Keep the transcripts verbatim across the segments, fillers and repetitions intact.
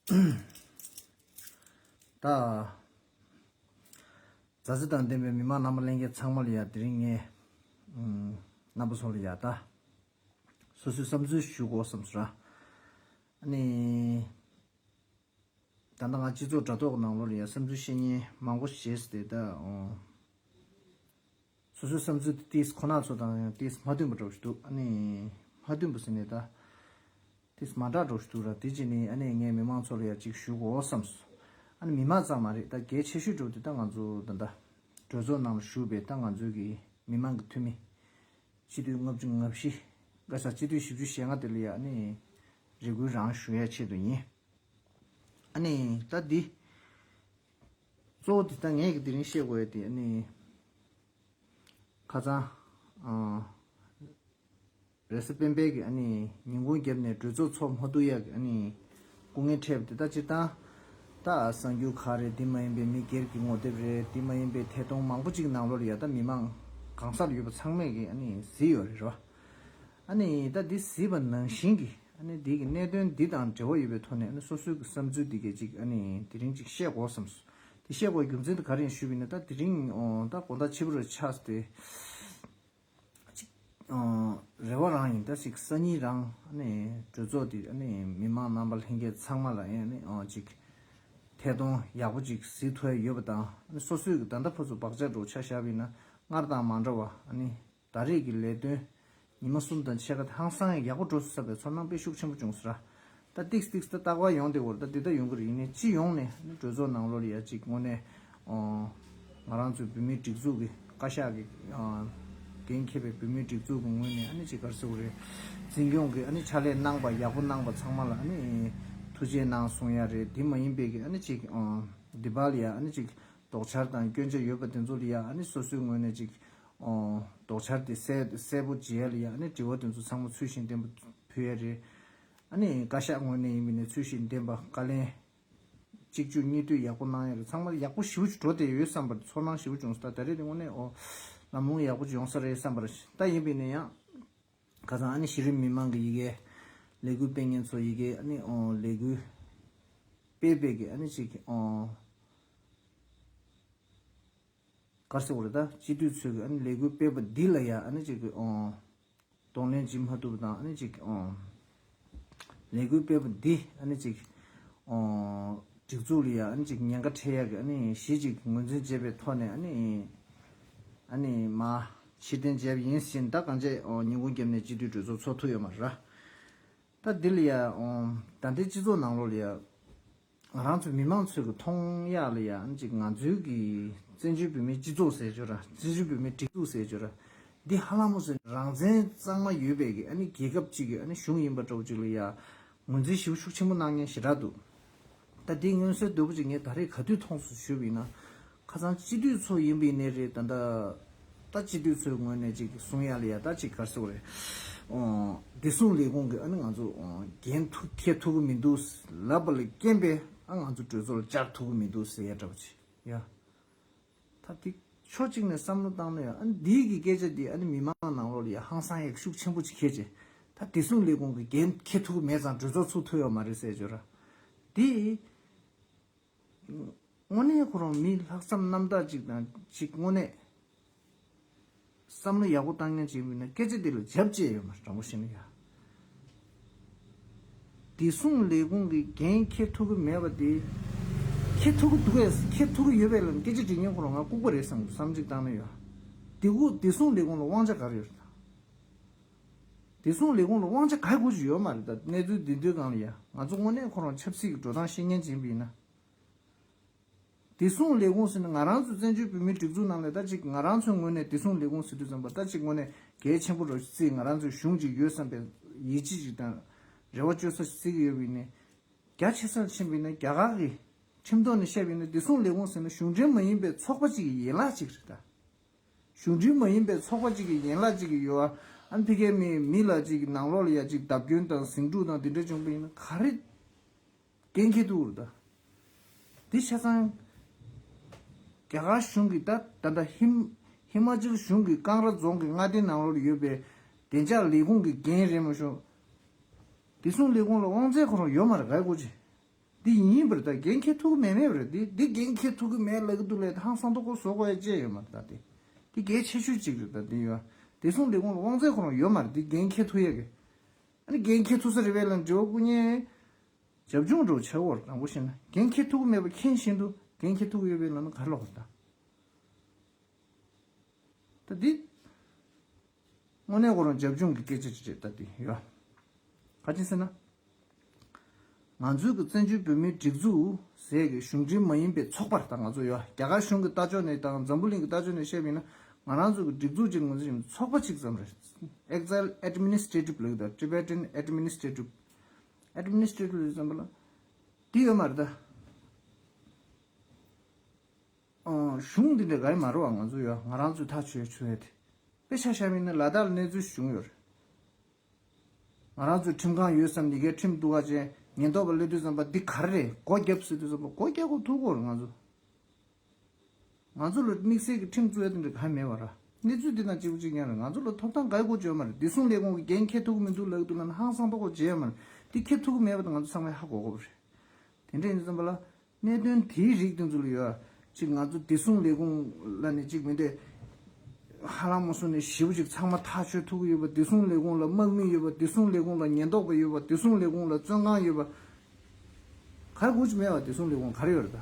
ད། མཛའ་བརྩེ་དང་ལྡན་པའི་མི་མང་རྣམ་པ་ལྷན་རྒྱས་ཚང་མ་ལ་ཡ་དེ་རིང་ངས་ཨུམ་རྣམ་པ་ཚོ་ལ་ཡ་ད་སོ་སོའི་བསམ་ཚུལ་ཞུ་དགོས་བསམ་སོང་ར། ཨ་ནི། ད་ལྟ་ང་སྤྱི་ཚོགས་དྲ་ཐོག་ནང་ལོགས་ལ་ཡ་བསམ་ཚུལ་བཤད་མཁན་མང་པོ་བྱས་ཏེ་ད་ཨོ། སོ་སོའི་བསམ་ཚུལ་དེ་ཏིས་ཁོ་ན་ཚོ་དང་ཡང་ཏིས་མ་མཐུན་པ་འདྲ་བོ་ཞིག་འདུག་ཨ་ནི། མ་མཐུན་པ་ཟེར་ནས་ད། ཏིས་མ་འདྲ་འདྲ་བོ་ཞིག་འདུག་ར། དེ་བྱས་ནས་ཨ་ནི་ངས་མི་མང་ཚོ་ལ་ཡ་གཅིག་ཞུ་དགོས་བསམས་སོང་། ཨ་ནི་མི་མང་ཙམ་མ་རེད། ད་གལ་ཆེ་ཤོས་འདྲ་བོ་དེ་ད་ང་ཚོ་ད་ད་གྲོས་ཚོགས་ནང་ལ་བཞུགས་པའི་ད་ང་ཚོའི་གི་མི་མང་གི་འཐུས་མི། སྤྱི་འཐུས་ལྔ་བཅུ་ང་བཞི། བཀའ་ཤག་སྤྱི་འཐུས་བཞི་བཅུ་ཞེ་ལྔ་དེ་ལ་ཡ་ཨ་ནི། རེ་སྐུལ་རང་ཞུ་ཡ་ཆེད་དུ་ཡིན། ཨ་ནི་ད་འདི། གཙོ་བོ་འདི་ད་ངས་ཀྱི་དེ་རིང་བཤད་དགོས་ཡ་དེ་ཨ་ནི། ཁ་སང་། ཨ། རེས་གཟའ་སྤེན་པའི་གི་ཨ་ནི་ཉིན་གུང་རྒྱབ་ནས་གྲོས་ཚོགས་ཚོགས་མ་ཐུབ་ཡ་གི་ཨ་ནི་སྐུ་ངལ་འཕྲད་པ་དེ་ད་སྤྱིར་བཏང་། ད་གསར་འགྱུར་ཁག་རེད། འདི་མ་ཡིན་པའི་མི་སྒེར་གྱི་ངོ་དེབ་རེད། འདི་མ་ཡིན་པའི་ཐད་གཏོང་མང་པོ་ཅིག་ནང་ལོགས་ལ་ཡ་ད་མི་མང་གང་སར་ཡོད་པ་ཚང་མས་གི་ཨ་ནི་གཟིགས་ཡོད་རེད་རོ། ཨ་ནི་ད་འདི་གཟིགས་པ་ནང་བཞིན་གི་ཨ་ནི་འདི་གི་གནད་དོན་འདི་དང་འབྲེལ་བ་ཡོད་པའི་ཐོག་ནས་ཨ་ནི་སོ་སོའི་གི་བསམ་ཚུལ་འདི་གས་ཅིག་ཨ་ནི་དེ་རིང་ཅིག་བཤད་དགོས་བསམས་སོང་། དེ་བཤད་དགོས་རྒྱུ་མཚན་དེ་ག་རེ་ཡིན་ཞུས་པ་ཡིན་ན། ད་དེ་རིང་ཨོ་ད་དགོང་དག་ཕྱི་པོ་རུ་ཆགས་ཏེ། ཅིག་ཨོ་རེ་བ་རང་ཡིན། ད་ཅིག་སང་ཉིན་རང་ཨ་ནི་གྲོས་ཚོགས་དེ་ཨ་ནི་མི་མང་རྣམ་པ་ལྷན་རྒྱས་ཚང་མ་ལ་ཨ་ནི་ཨོ་ཅིག་ཐད་གཏོང་ཡག་པོ་ཅིག་གཟིགས་ཐུབ་ཡ་ཡོད་པ་དང་། ཨ་ནི་སོ་སོའི་གི་ད་ལྟ་ཕར་ཚུར་བག་ཆགས་འདྲ་བོ་ཆ་བཞག་པ་ཡིན་ན་སྔར་དང་མ་འདྲ་བ་ཨ་ནི། ད་རེས་ཀྱི་ལས་དོན་ཉི་མ་གསུམ་དང་ཕྱེད་ཀ་དེ་ཧང་སང་ཡག་པོ་འགྲོ་སོང་བསམ་པའི་ཚོར་སྣང་དཔེ་ཤུགས་ཆེན་པོ་བྱུང་སོང་ར། ད་ཏིག་ཏིག་ད་རྟག་པར་ཡོང་བསྡད་ཡོད་རེད། ད་འདི་ལྟར་ཡོང་གི་རེད། ཡིན་ནའི་སྤྱི་ཡོངས་ནས་ནི་གྲོས་ཚོགས་ནང་ལོགས་ལ་ཡ་གཅིག་དངོས་གནས་ཨོ། ང་རང་ཚོའི་བོད་མིའི་སྒྲིག་འཛུགས་ཀྱི་བཀའ་ཤག་གི་ཨོ། འགན་འཁྱེར་བའི་བོད་མིའི་སྒྲིག་འཛུགས་ཀྱི་ངོས་ནས་ཨ་ནི་ཅིག་ག་རེ་ཟེར་དགོས་རེད། འཛིན་སྐྱོང་གི་ཨ་ནི་ཕྱག་ལས་གནང་པ་ཡག་པོ་གནང་པ་ཚང་མ་ལ་ཨ་ནི་ཐུགས་རྗེ་གནང་གསུང་ཡ་རེད། འདི་མ་ཡིན་པའི་གི་ཨ་ནི་ཅིག་ཨོ། འདི་པར་ལ་ཡ་ཨ་ནི་ཅིག་དོགས་འཆར་དང་སྐྱོན་ཆ་ཡོད་པ་དེ་ཚོ་ལ་ཡ་ཨ་ནི་སོ་སོའི་ངོས་ནས་ཅིག་ཨོ། དོགས་འཆར་དེ་གསལ་གསལ་པོ་བྱེད་ཡ་ལ་ཡ་ཨ་ནི་དྲི་བ་དེ་ཚོ་ཚང་མ་ཚུལ་བཞིན་ལྡན་པ་ཕུལ་ཡ་རེད། ཨ་ནི་བཀའ་ཤག་ངོས་ནས་ཡིན་པ་ཡིན་ན་ཚུལ་བཞིན་ལྡན་པ་བཀའ་ལན་གཅིག་གཅོད་གཉིས་གཏོད་ཡག་པོ་གནང་ཡ་རེད། ཚང་མ་ཡག་པོ་ཞེ་པོ་ཅིག་འགྲོ་བསྡད་ཡོད་བསམ་པ་ཚོར་སྣང་ཞེ་པོ་བྱུང་སོང་། ད་ད་རེས་དེ་དངོས་གནས་ཨོ། ལམ་ལྷོང་ཡག་པོ་ཅིག་ཡོང་ས་རེད་བསམ་པ་རེད། ད་ཡིན་པ་ཡིན་ན་ཡང་ཁ་སང་ཨ་ནི་གཞི་རིམ་མི་མང་གི་ཡི་གེ་ལས་འགུལ་སྤེལ་མཁན་ཚོ་ཡི་གེ་ཨ་ནི་ཨོ་ལས་འགུལ་སྤེལ་སྤེལ་གི་ཨ་ནི་ཅིག་ཨོ། ག་རེ་ཟེར་དགོས་རེད། ད་སྤྱི་འཐུས་ཚོས་ཀྱི་ཨ་ནི་ལས་འགུལ་སྤེལ་བ་འདི་ལ་ཡ་ཨ་ནི་ཅིག་གི་ཨོ། གདོང་ལེན་བྱེད་མ་ཐུབ་པ་དང་ཨ་ནི་ཅིག་ཨོ། ལས་འགུལ་སྤེལ་བ་འདི་ཨ་ནི་ཅིག་ཨོ། སྒྲིག་འཛུགས་ལ་ཡ་ཨ་ནི་ཅིག་ཉེན་ཁ་འཕྲད་ཡ་གི་ཨ་ནི་གཞི་ཅིག་ངོས་འཛིན་བྱས་པའི་ཐོག་ནས་ཨ་ནི། ཨ་ནི་མ་ཕྱིར་འཐེན་བྱས་པ་ཡིན་ཟིན། ད་གང་བྱས་ཨོ་ཉིན་གུང་རྒྱབ་ནས་སྤྱི་འཐུས་གྲོས་ཚོགས་ཚོགས་ཐུབ་ཡོད་མ་རེད། ད་འདི་ལ་ཡ་ཨོ། ད་ལྟའི་སྤྱི་ཚོགས་ནང་ལོགས་ལ་ཡ། ང་རང་ཚོ་མི་མང་ཚོས་ཀྱི་མཐོང་ཡག་ལ་ཡང་ཅིག་ང་ཚོའི་གི་བཙན་བྱོལ་བོད་མིའི་སྤྱི་ཚོགས་ཟེར་ཆོག་ར། བཙན་བྱོལ་བོད་མིའི་སྒྲིག་འཛུགས་ཟེར་ཆོག་ར། འདི་ཧ་ལམ་མོ་ཟེར་རང་བཙན་གཙང་མ་ཡོད་པའི་གི་ཨ་ནི་རྒྱལ་ཁབ་ཅིག་གི་ཨ་ནི་གཞུང་ཡིན་པ་འདྲ་བོ་ཅིག་ལ་ཡང་ངོས་འཛིན་ཞེ་པོ་ཤུགས་ཆེན་པོ་གནང་མཁན་ཞེ་དྲག་འདུག་ད་འདི་མངོན་གསལ་དོད་པོ་ཅིག་ངས་ད་རེས་ག་དུས་མཐོང་སོང་ཞུས་པ་ཡིན་ན། ཁ་སང་སྤྱི་འཐུས་ཚོ་ཡིན་པ་ཡིན་ནའི་རེད། ད་ལྟ་ད་སྤྱི་འཐུས་ཚོའི་ངོས་ནས་ཅིག་གསུང་ཡ་ལ་ཡ་ད་ཅིག་ག་རེ་ཟེར་དགོས་རེད། ཨོ། བདེ་སྲུང་ལས་ཁུངས་ཀྱི་ཨ་ནི་ང་ཚོ་ཨོ་འགན་ཐུག་འཁྱེར་ཐུབ་ཀྱི་མི་འདུག་ལབ་པ་ལ་རྐྱེན་པས་ཨ་ང་ཚོ་གྲོས་ཚོགས་ལ་བཅར་ཐུབ་ཀྱི་མི་འདུག་ཟེར་ཡ་འདྲ་པོ་ཅིག་ཡ། ད་དེ་ཕྱོགས་གཅིག་ནས་བསམ་བློ་བཏང་ན་ཡ་ཨ་ནི་འདིའི་གི་སྐད་ཆ་འདི་ཨ་ནི་མི་མང་ནང་ལོགས་ལ་ཡ་ཧང་སང་ཡག་ཤུགས་ཆེན་པོ་ཅིག་འཁྱེར་བྱས། ད་བདེ་སྲུང་ལས་ཁུངས་ཀྱི་འགན་འཁྱེར་ཐུབ་ཀྱི་མེད་ཙང་གྲོས་ཚོགས་ཚུགས་ཐུབ་ཡོད་མ་རེད་ཟེར་བརྗོད་ར། འདི། དངོས་གནས་ཁོ་རང་མི་ལྷག་བསམ་རྣམ་དག་ཅིག་དང་ཅིག་དངོས་གནས་བསམ་བློ་ཡག་པོ་བཏང་མཁན་ཅིག་ཡིན་ན་སྐད་ཆ་འདི་ལ་རྒྱབ་བཅད་ཡོད་མ་རེད། དྲང་པོ་བཤད་ན་ཡ། བདེ་སྲུང་ལས་ཁུངས་ཀྱི་འགན་འཁྱེར་ཐུབ་ཀྱི་མེད་པ་དེ། འཁྱེར་ཐུབ་ཀྱི་འདུག་གས། འཁྱེར་ཐུབ་ཀྱི་ཡོད་པས་ལབ་སྐད་ཆ་དྲི་མཁན་ཁོ་རང་ང་ལྐུགས་པ་རེད་བསམ་བསམ་གཅིག་བཏང་ན་ཡ། དེ་ཁུ་བདེ་སྲུང་ལས་ཁུངས་ལ་དབང་ཆ་ག་རེ་ཡོད་རེད་ད། བདེ་སྲུང་ལས་ཁུངས་ལ་དབང་ཆ་ག་གུ་ཅིག་ཡོད་མ་རེད། ད་གནས་ཚུལ་འདི་འདོད་གང་ལ་ཡ་ང་ཚོ་དངོས་གནས་ཁོ་རང་ཆབ་སྲིད་ཀྱི་འགྲོ་སྟངས་ཤེས་མཁན་ཅིག་ཡིན་པ་ཡིན་ན། བདེ་སྲུང་ལས་ཁུངས་ཟེར་ན་ང་རང་ཚོ་བཙན་བྱོལ་བོད་མིའི་སྒྲིག་འཛུགས་ནང་ལ་ད་ཅིག་ང་རང་ཚོའི་ངོས་ནས་བདེ་སྲུང་ལས་ཁུངས་ཟེར་དུས་ཙམ་པ་ད་ཅིག་དངོས་གནས་གལ་ཆེན་པོ་རུ་བརྩི། ང་རང་ཚོའི་གཞུང་ཅིག་ཡོད་བསམ་པའི་ཡིད་ཆེས་ཅིག་དང་རེ་བ་བཅོལ་ས་བརྩི་གི་ཡོད་པ་ཡིན་ནའི། རྒྱ་ཆེ་སར་ཕྱིན་པ་ཡིན་ན་རྒྱ་གར་གྱི་ཁྲིམས་ཐོག་ནས་བཤད་པ་ཡིན་ན་བདེ་སྲུང་ལས་ཁུངས་ཟེར་ན་གཞུང་འབྲེལ་མ་ཡིན་པའི་ཚོགས་པ་ཅིག་གི་ཡན་ལག་ཅིག་རེད་ད། གཞུང་འབྲེལ་མ་ཡིན་པའི་ཚོགས་པ་ཅིག་གི་ཡན་ལག་ཅིག་གི་ཡོད་ཨ། ཨ་ནི་ཕ་གིའི་མི་མི་ལ་ཅིག་གི་ནང་ལོགས་ལ་ཡ་ཅིག་བརྡབ་སྐྱོན་དང་ཟིང་འཁྲུག་དང་དེ་འདྲ་བྱུང་པ་ཡིན་ན་ག་རེ་འགན་འཁྱེར་ཐུབ་རེད་ད། འདི་ཆ་ཚང་རྒྱ་གར་གཞུང་གིས་ད་ད་ལྟ་ཧི་ཧི་མ་ཅལ་གཞུང་གི་ཀང་ར་རྫོང་གི་མངའ་སྡེ་ནང་ལོགས་ལ་ཡོད་པའི་བདེ་འཇགས་ལས་ཁུངས་ཀྱི་འགན་རེད་མ་ཤོག་བདེ་སྲུང་ལས་ཁུངས་ལ་དབང་ཚད་ཁོ་རང་ཡོད་མ་རེད་ག་གོ་ཅི། འདི་ཡིན་པར་ད་འགན་འཁྱེར་ཐུབ་ཀྱི་མེད་མེད་པ་རེད། འདི་འདི་འགན་འཁྱེར་ཐུབ་ཀྱི་མེད་ལབ་ཀྱི་འདུག་ལས་ཧང་སང་ཐོག་ཁོ་བཟོ་དགོས་ཡ་ཅི་ཡོད་མ་རེད། ད་འདི་འདི་གལ་ཆེ་ཤོས་གཅིག་རེད། ད་འདི་ཡོད་བདེ་སྲུང་ལས་ཁུངས་ལ་དབང་ཚད་ཁོ་རང་ཡོད་མ་རེད། འདི་འགན་འཁྱེར་ཐུབ་ཡ་གི། ཨ་ནི་འགན་འཁྱེར་ཐུབ་ས་རེད་པས་ལབ་འབྲེལ་བ་སྐུ་ཉེ་རྒྱབ་ལྗོངས་འགྲོ་བྱ་བར་དྲང་པོ་བཤད་ན་འགན་འཁྱེར་ཐུབ་ཀྱི་མེད་པ་མཁྱེན་བཞིན་དུ་འགན་འཁྱེར་ཐུབ་ཀྱི་ཡོད་པས་ལབ་ན་ག་རེ་ལབ་དགོས་རེད་ད། ད་འདི། དངོས་གནས་ཁོ་རང་རྒྱབ་ལྗོངས་ཀྱི་སྐད་ཆ་ཅིག་རེད། ད་འདི་ཡོད། ག་ཅི་ཟེར་ན། ང་ཚོའི་གི་བཙན་བྱོལ་བོད་མིའི་སྒྲིག་འཛུགས་ཟེར་གི་གཞུང་འབྲེལ་མ་ཡིན་པའི་ཚོགས་པ་རེད། ད་ང་ཚོ་ཡོད་རྒྱ་གར་གཞུང་གི་ལྟ་ཕྱོགས་ནས་དང་འཛམ་བུ་གླིང་གི་ལྟ་ཕྱོགས་ནས་བཤད་པ་ཡིན་ན་ང་རང་ཚོ་གི་སྒྲིག་འཛུགས་ཅིག་ང་ཚོ་ཡིན་ཚོགས་པ་གཅིག་ཙམ་རེད། Exile Administrative ལབ་ཀྱི་ད། Tibetan Administrative Administrative ལབ་ཙམ་པ་ལ་འདི་ཡོད་མ་རེད་ད། ཨང་། གཞུང་འདི་འདྲ་ག་ཡི་མ་རེད་བ། ང་ཚོ་ཡོད་ང་རང་ཚོས་ཐག་ཆོད་ཆོད་ཡ་དེ། དཔེ་ཆ་བཞག་པ་ཡིན་ན་ལ་དྭགས་ལ་གནས་ཚུལ་བྱུང་ཡོད་རེད། ང་རང་ཚོའི་ཁྲིམས་ཁང་ཡོད་བསམ་ནས་ཁྲིམས་གཏུག་ག་བྱས་ཉེན་རྟོག་པ་སླེབས་དུས་ཙམ་པ་འདི་ག་རེ་རེད་སྒོ་བརྒྱབ་ཟེར་དུས་ཙམ་པ་སྒོ་བརྒྱབ་དགོས་ཐུག་གོ་རེད་ང་ཚོ། ང་ཚོ་ལ་དམིགས་བསལ་གྱི་ཁྲིམས་བཙུགས་ཡ་དེ་འདྲ་ག་ཡི་མེད་བ་ར། གནས་ཚུལ་འདི་དང་གཅིག་པ་གཅིག་རྐྱང་རེད། ང་ཚོ་ལ་ཐོབ་ཐང་ག་ཡི་དགོས་བྱུང་ཡོད་མ་རེད། བདེ་སྲུང་ལས་ཁུངས་ཀྱི་འགན་འཁྱེར་ཐུབ་ཀྱི་མི་འདུག་ལབ་ཀྱི་འདུག་ལབ་ན་ཧང་སང་ཏོག་ཙམ་བྱས་ཡོད་མ་རེད། འདི་འཁྱེར་ཐུབ་ཀྱི་མེད་པ་དེ་ང་ཚོ་ཚང་མས་ཧ་གོ་དགོས་པ་རེད། དེ་འདྲ་ཡིན་དུས་ཙམ་པ་ལ། གནད་དོན་དེའི་རིགས་དེ་ཚོ་ལ་ཡོད། གཅིག་ང་ཚོ་བདེ་སྲུང་ལས་ཁུངས་ལ་ནི་གཅིག་མི་འདོད། ཧ་ལམ་མ་སོང་ནས་ཞེ་པོ་ཅིག་ཚང་མ་ཐག་ཆོད་ཐུབ་ཀྱི་ཡོད་པ། བདེ་སྲུང་ལས་ཁུངས་ལ་དམག་མི་ཡོད་པ། བདེ་སྲུང་ལས་ཁུངས་ལ་ཉེན་རྟོག་པ་ཡོད་པ། བདེ་སྲུང་ལས་ཁུངས་ལ་བཙོན་ཁང་ཡོད་པ། ག་རེ་དགོས་ཀྱི་མེད་པ། བདེ་སྲུང་ལས་ཁུངས་ག་རེ་ཡོད་རེད་ད།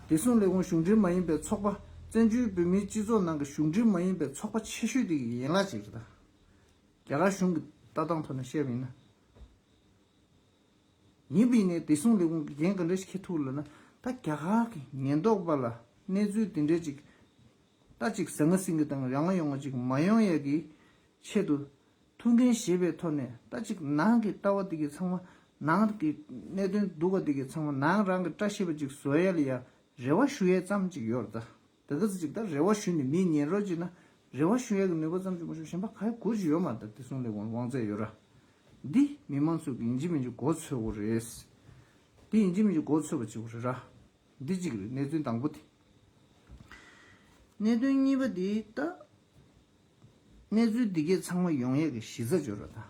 བདེ་སྲུང་ལས་ཁུངས་གཞུང་འབྲེལ་མ་ཡིན་པའི་ཚོགས་པ། བཙན་བྱོལ་བོད་མིའི་སྤྱི་ཚོགས་ནང་གི་གཞུང་འབྲེལ་མ་ཡིན་པའི་ཚོགས་པ་ཆེ་ཤོས་དེ་གི་ཡན་ལག་ཅིག་རེད་ད། རྒྱ་གར་གཞུང་གི་ལྟ་སྟངས་ཐོག་ནས་བཤད་པ་ཡིན་ན། ཡིན་པ་ཡིན་ནའི་བདེ་སྲུང་ལས་ཁུངས་ཀྱི་འགན་ག་འདྲ་ཞིག་འཁྱེར་ཐུབ་ལབ་ན། ད་རྒྱ་གར་གྱི་ཉེན་རྟོག་པ་ལ་གནས་ཚུལ་དེ་འདྲའི་ཅིག་ད་ཅིག་ཟང་ངེ་ཟིང་ངེ་དང་ཡང་ང་ཡོང་ང་ཅིག་མ་ཡོང་ཡ་གི་ཆེད་དུ་ཐུགས་འགན་བཞེས་པའི་ཐོག་ནས། ད་ཅིག་ནང་གི་ལྟ་བ་དེ་གི་ཚང་མ། ནང་གི་གནད་དོན་སྡུག་པ་དེ་གི་ཚང་མ་ནང་རང་གི་བཀྲ་ཤིས་པ་ཅིག་བཟོ་ཡ་ལ་ཡ་རེ་བ་ཞུ་ཡས་ཙམ་ཅིག་ཡོད་རེད་ད། དེ་ག་ཚོད་ཅིག་ད་རེ་བ་ཞུས་ནས་མི་ཉན་རོགས་བྱས་ན། རེ་བ་ཞུ་ཡག་གི་ནུས་པ་ཙམ་ཅིག་མ་ཞུ་གཞན་པ་ག་ཡི་དགོས་ཀྱི་ཡོད་མ་རེད། ད་བདེ་སྲུང་ལས་ཁུངས་དབང་ཚད་ཡོད་ར། འདི་མི་མང་ཚོ་གི་ཡིན་གཅིག་མིན་གཅིག་མགོ་ཚོས་དགོས་རེད། འདི་ཡིན་གཅིག་མིན་གཅིག་མགོ་ཚོས་པ་བྱེད་དགོས་རེད་ར། འདི་གཅིག་རེད། གནད་དོན་དང་པོ་དེ། གནད་དོན་གཉིས་པ་དེ་ད། གནས་ཚུལ་འདི་གས་ཚང་མ་ཡོང་ཡག་གི་གཞི་རྩ་བཅོལ་ར་ད།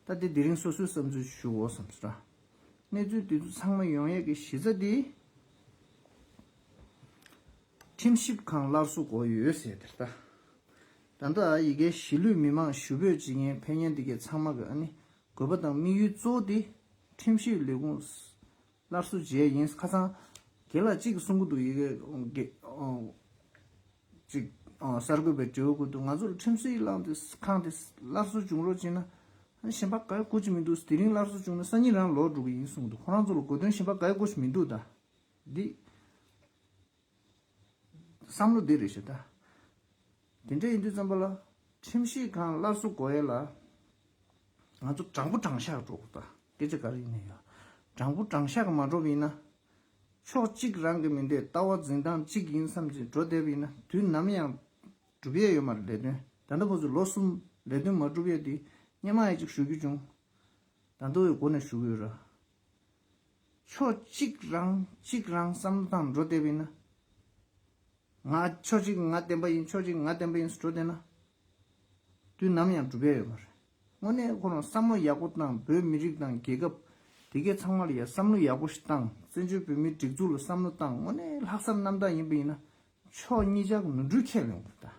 ད་དེ་དེ་རིང་སོ་སོའི་བསམ་ཚུལ་ཞུ་འོ་བསམ་སོང་ར། གནས་ཚུལ་དེ་ཚོ་ཚང་མ་ཡོང་ཡས་ཀྱི་གཞི་རྩ་དེ། ཁྲིམས་ཞིབ་ཁང་སླར་གསོ་དགོས་ཡོད་ཟེར་དེ་རེད་ད། ད་ལྟ་ཡི་གེ་གཞིས་ལུས་མི་མང་ཞུ་འབོད་བྱེད་མཁན་ཕེབས་མཁན་དེ་གས་ཚང་མ་གི་ཨ་ནི་དགོས་པ་དང་དམིགས་ཡུལ་གཙོ་བོ་དེ་ཁྲིམས་ཞིབ་ལས་ཁུངས་སླར་གསོ་བྱས་ཡིན། ཁ་སང་རྒན་ལགས་གཅིག་གིས་གསུང་གི་འདུག་ཡི་གེ་གཅིག་ཨང་། གསར་འགོད་པའི་དྲི་བ་བཀོད་འདུག་ང་ཚོར་ཁྲིམས་སྲིད་བླངས་ཏེ་ཁང་དེ་སླར་གསོ་བྱུང་རོགས་བྱས་ན། ཨ་ནི་གཞན་པ་ག་དགོས་ཀྱི་མི་འདུག་དེ་རིང་སླར་གསོ་བྱུང་ན་སང་ཉིན་རང་ལོག་འགྲོ་གི་ཡིན་གསུངས་འདུག་ཁོ་རང་ཚོ་ལ་དགོས་དོན་གཞན་པ་ག་དགོས་ཀྱི་མི་འདུག་ད་འདི་བསམ་བློ་འདི་རེད་ཤག་ད། དེ་འདྲ་ཡིན་དུས་ཙམ་པ་ལ་ཁྲིམས་ཞིབ་ཁང་སླར་གསོ་དགོས་ཡས་ལ། ང་ཚོ་དྲང་པོ་དྲང་བཞག་འགྲོ་དགོས་ད། སྐད་ཆ་ག་རེ་ཡིན་ན་ཡང་དྲང་པོ་དྲང་བཞག་མ་འགྲོ་བ་ཡིན་ན། ཕྱོགས་གཅིག་རང་གི་མི་འདོད་ལྟ་བ་འཛིན་སྟངས་གཅིག་ཡིན་བསམ་བྱས་འགྲོ་བསྡད་པ་ཡིན་ན་དུས་ནམ་ཡང་འགྲུབ་ཡས་ཡོད་མ་རེད་ལས་དོན། ད་ལྟ་ཁོ་ཚོས་ལོ་གསུམ་ལས་དོན་མ་འགྲུབ་ཡས་དེ་སྔོན་མ་ཡང་གཅིག་ཞུ་རྒྱུ་བྱུང་། ད་ལྟ་བའི་སྒོ་ནས་ཞུ་གི་ཡོད་ར། ཕྱོགས་གཅིག་རང་གཅིག་རང་བསམ་བློ་བཏང་འགྲོ་བསྡད་པ་ཡིན་ན། ང་ཕྱོགས་གཅིག་ང་བདེན་པ་ཡིན་ཕྱོགས་གཅིག་ང་བདེན་པ་ཡིན་ཟེར་འགྲོ་བསྡད་ན། དུས་ནམ་ཡང་འགྲུབ་ཡས་ཡོད་མ་རེད། དངོས་གནས་ཁོ་རང་བསམ་བློ་ཡག་པོ་བཏང་བོད་མི་རིགས་དང་རྒྱལ་ཁབ་དེ་གའི་ཚང་མ་ལ་ཡ་བསམ་བློ་ཡག་པོ་ཞིག་བཏང་བཙན་བྱོལ་བོད་མིའི་སྒྲིག་འཛུགས་ལ་བསམ་བློ་བཏང་དངོས་གནས་ལྷག་བསམ་རྣམ་དག་ཡིན་པ་ཡིན་ན་ཕྱོགས་གཉིས་ཆར་ནོར་འཁྲུལ་ཁས་ལེན་དགོས་ད།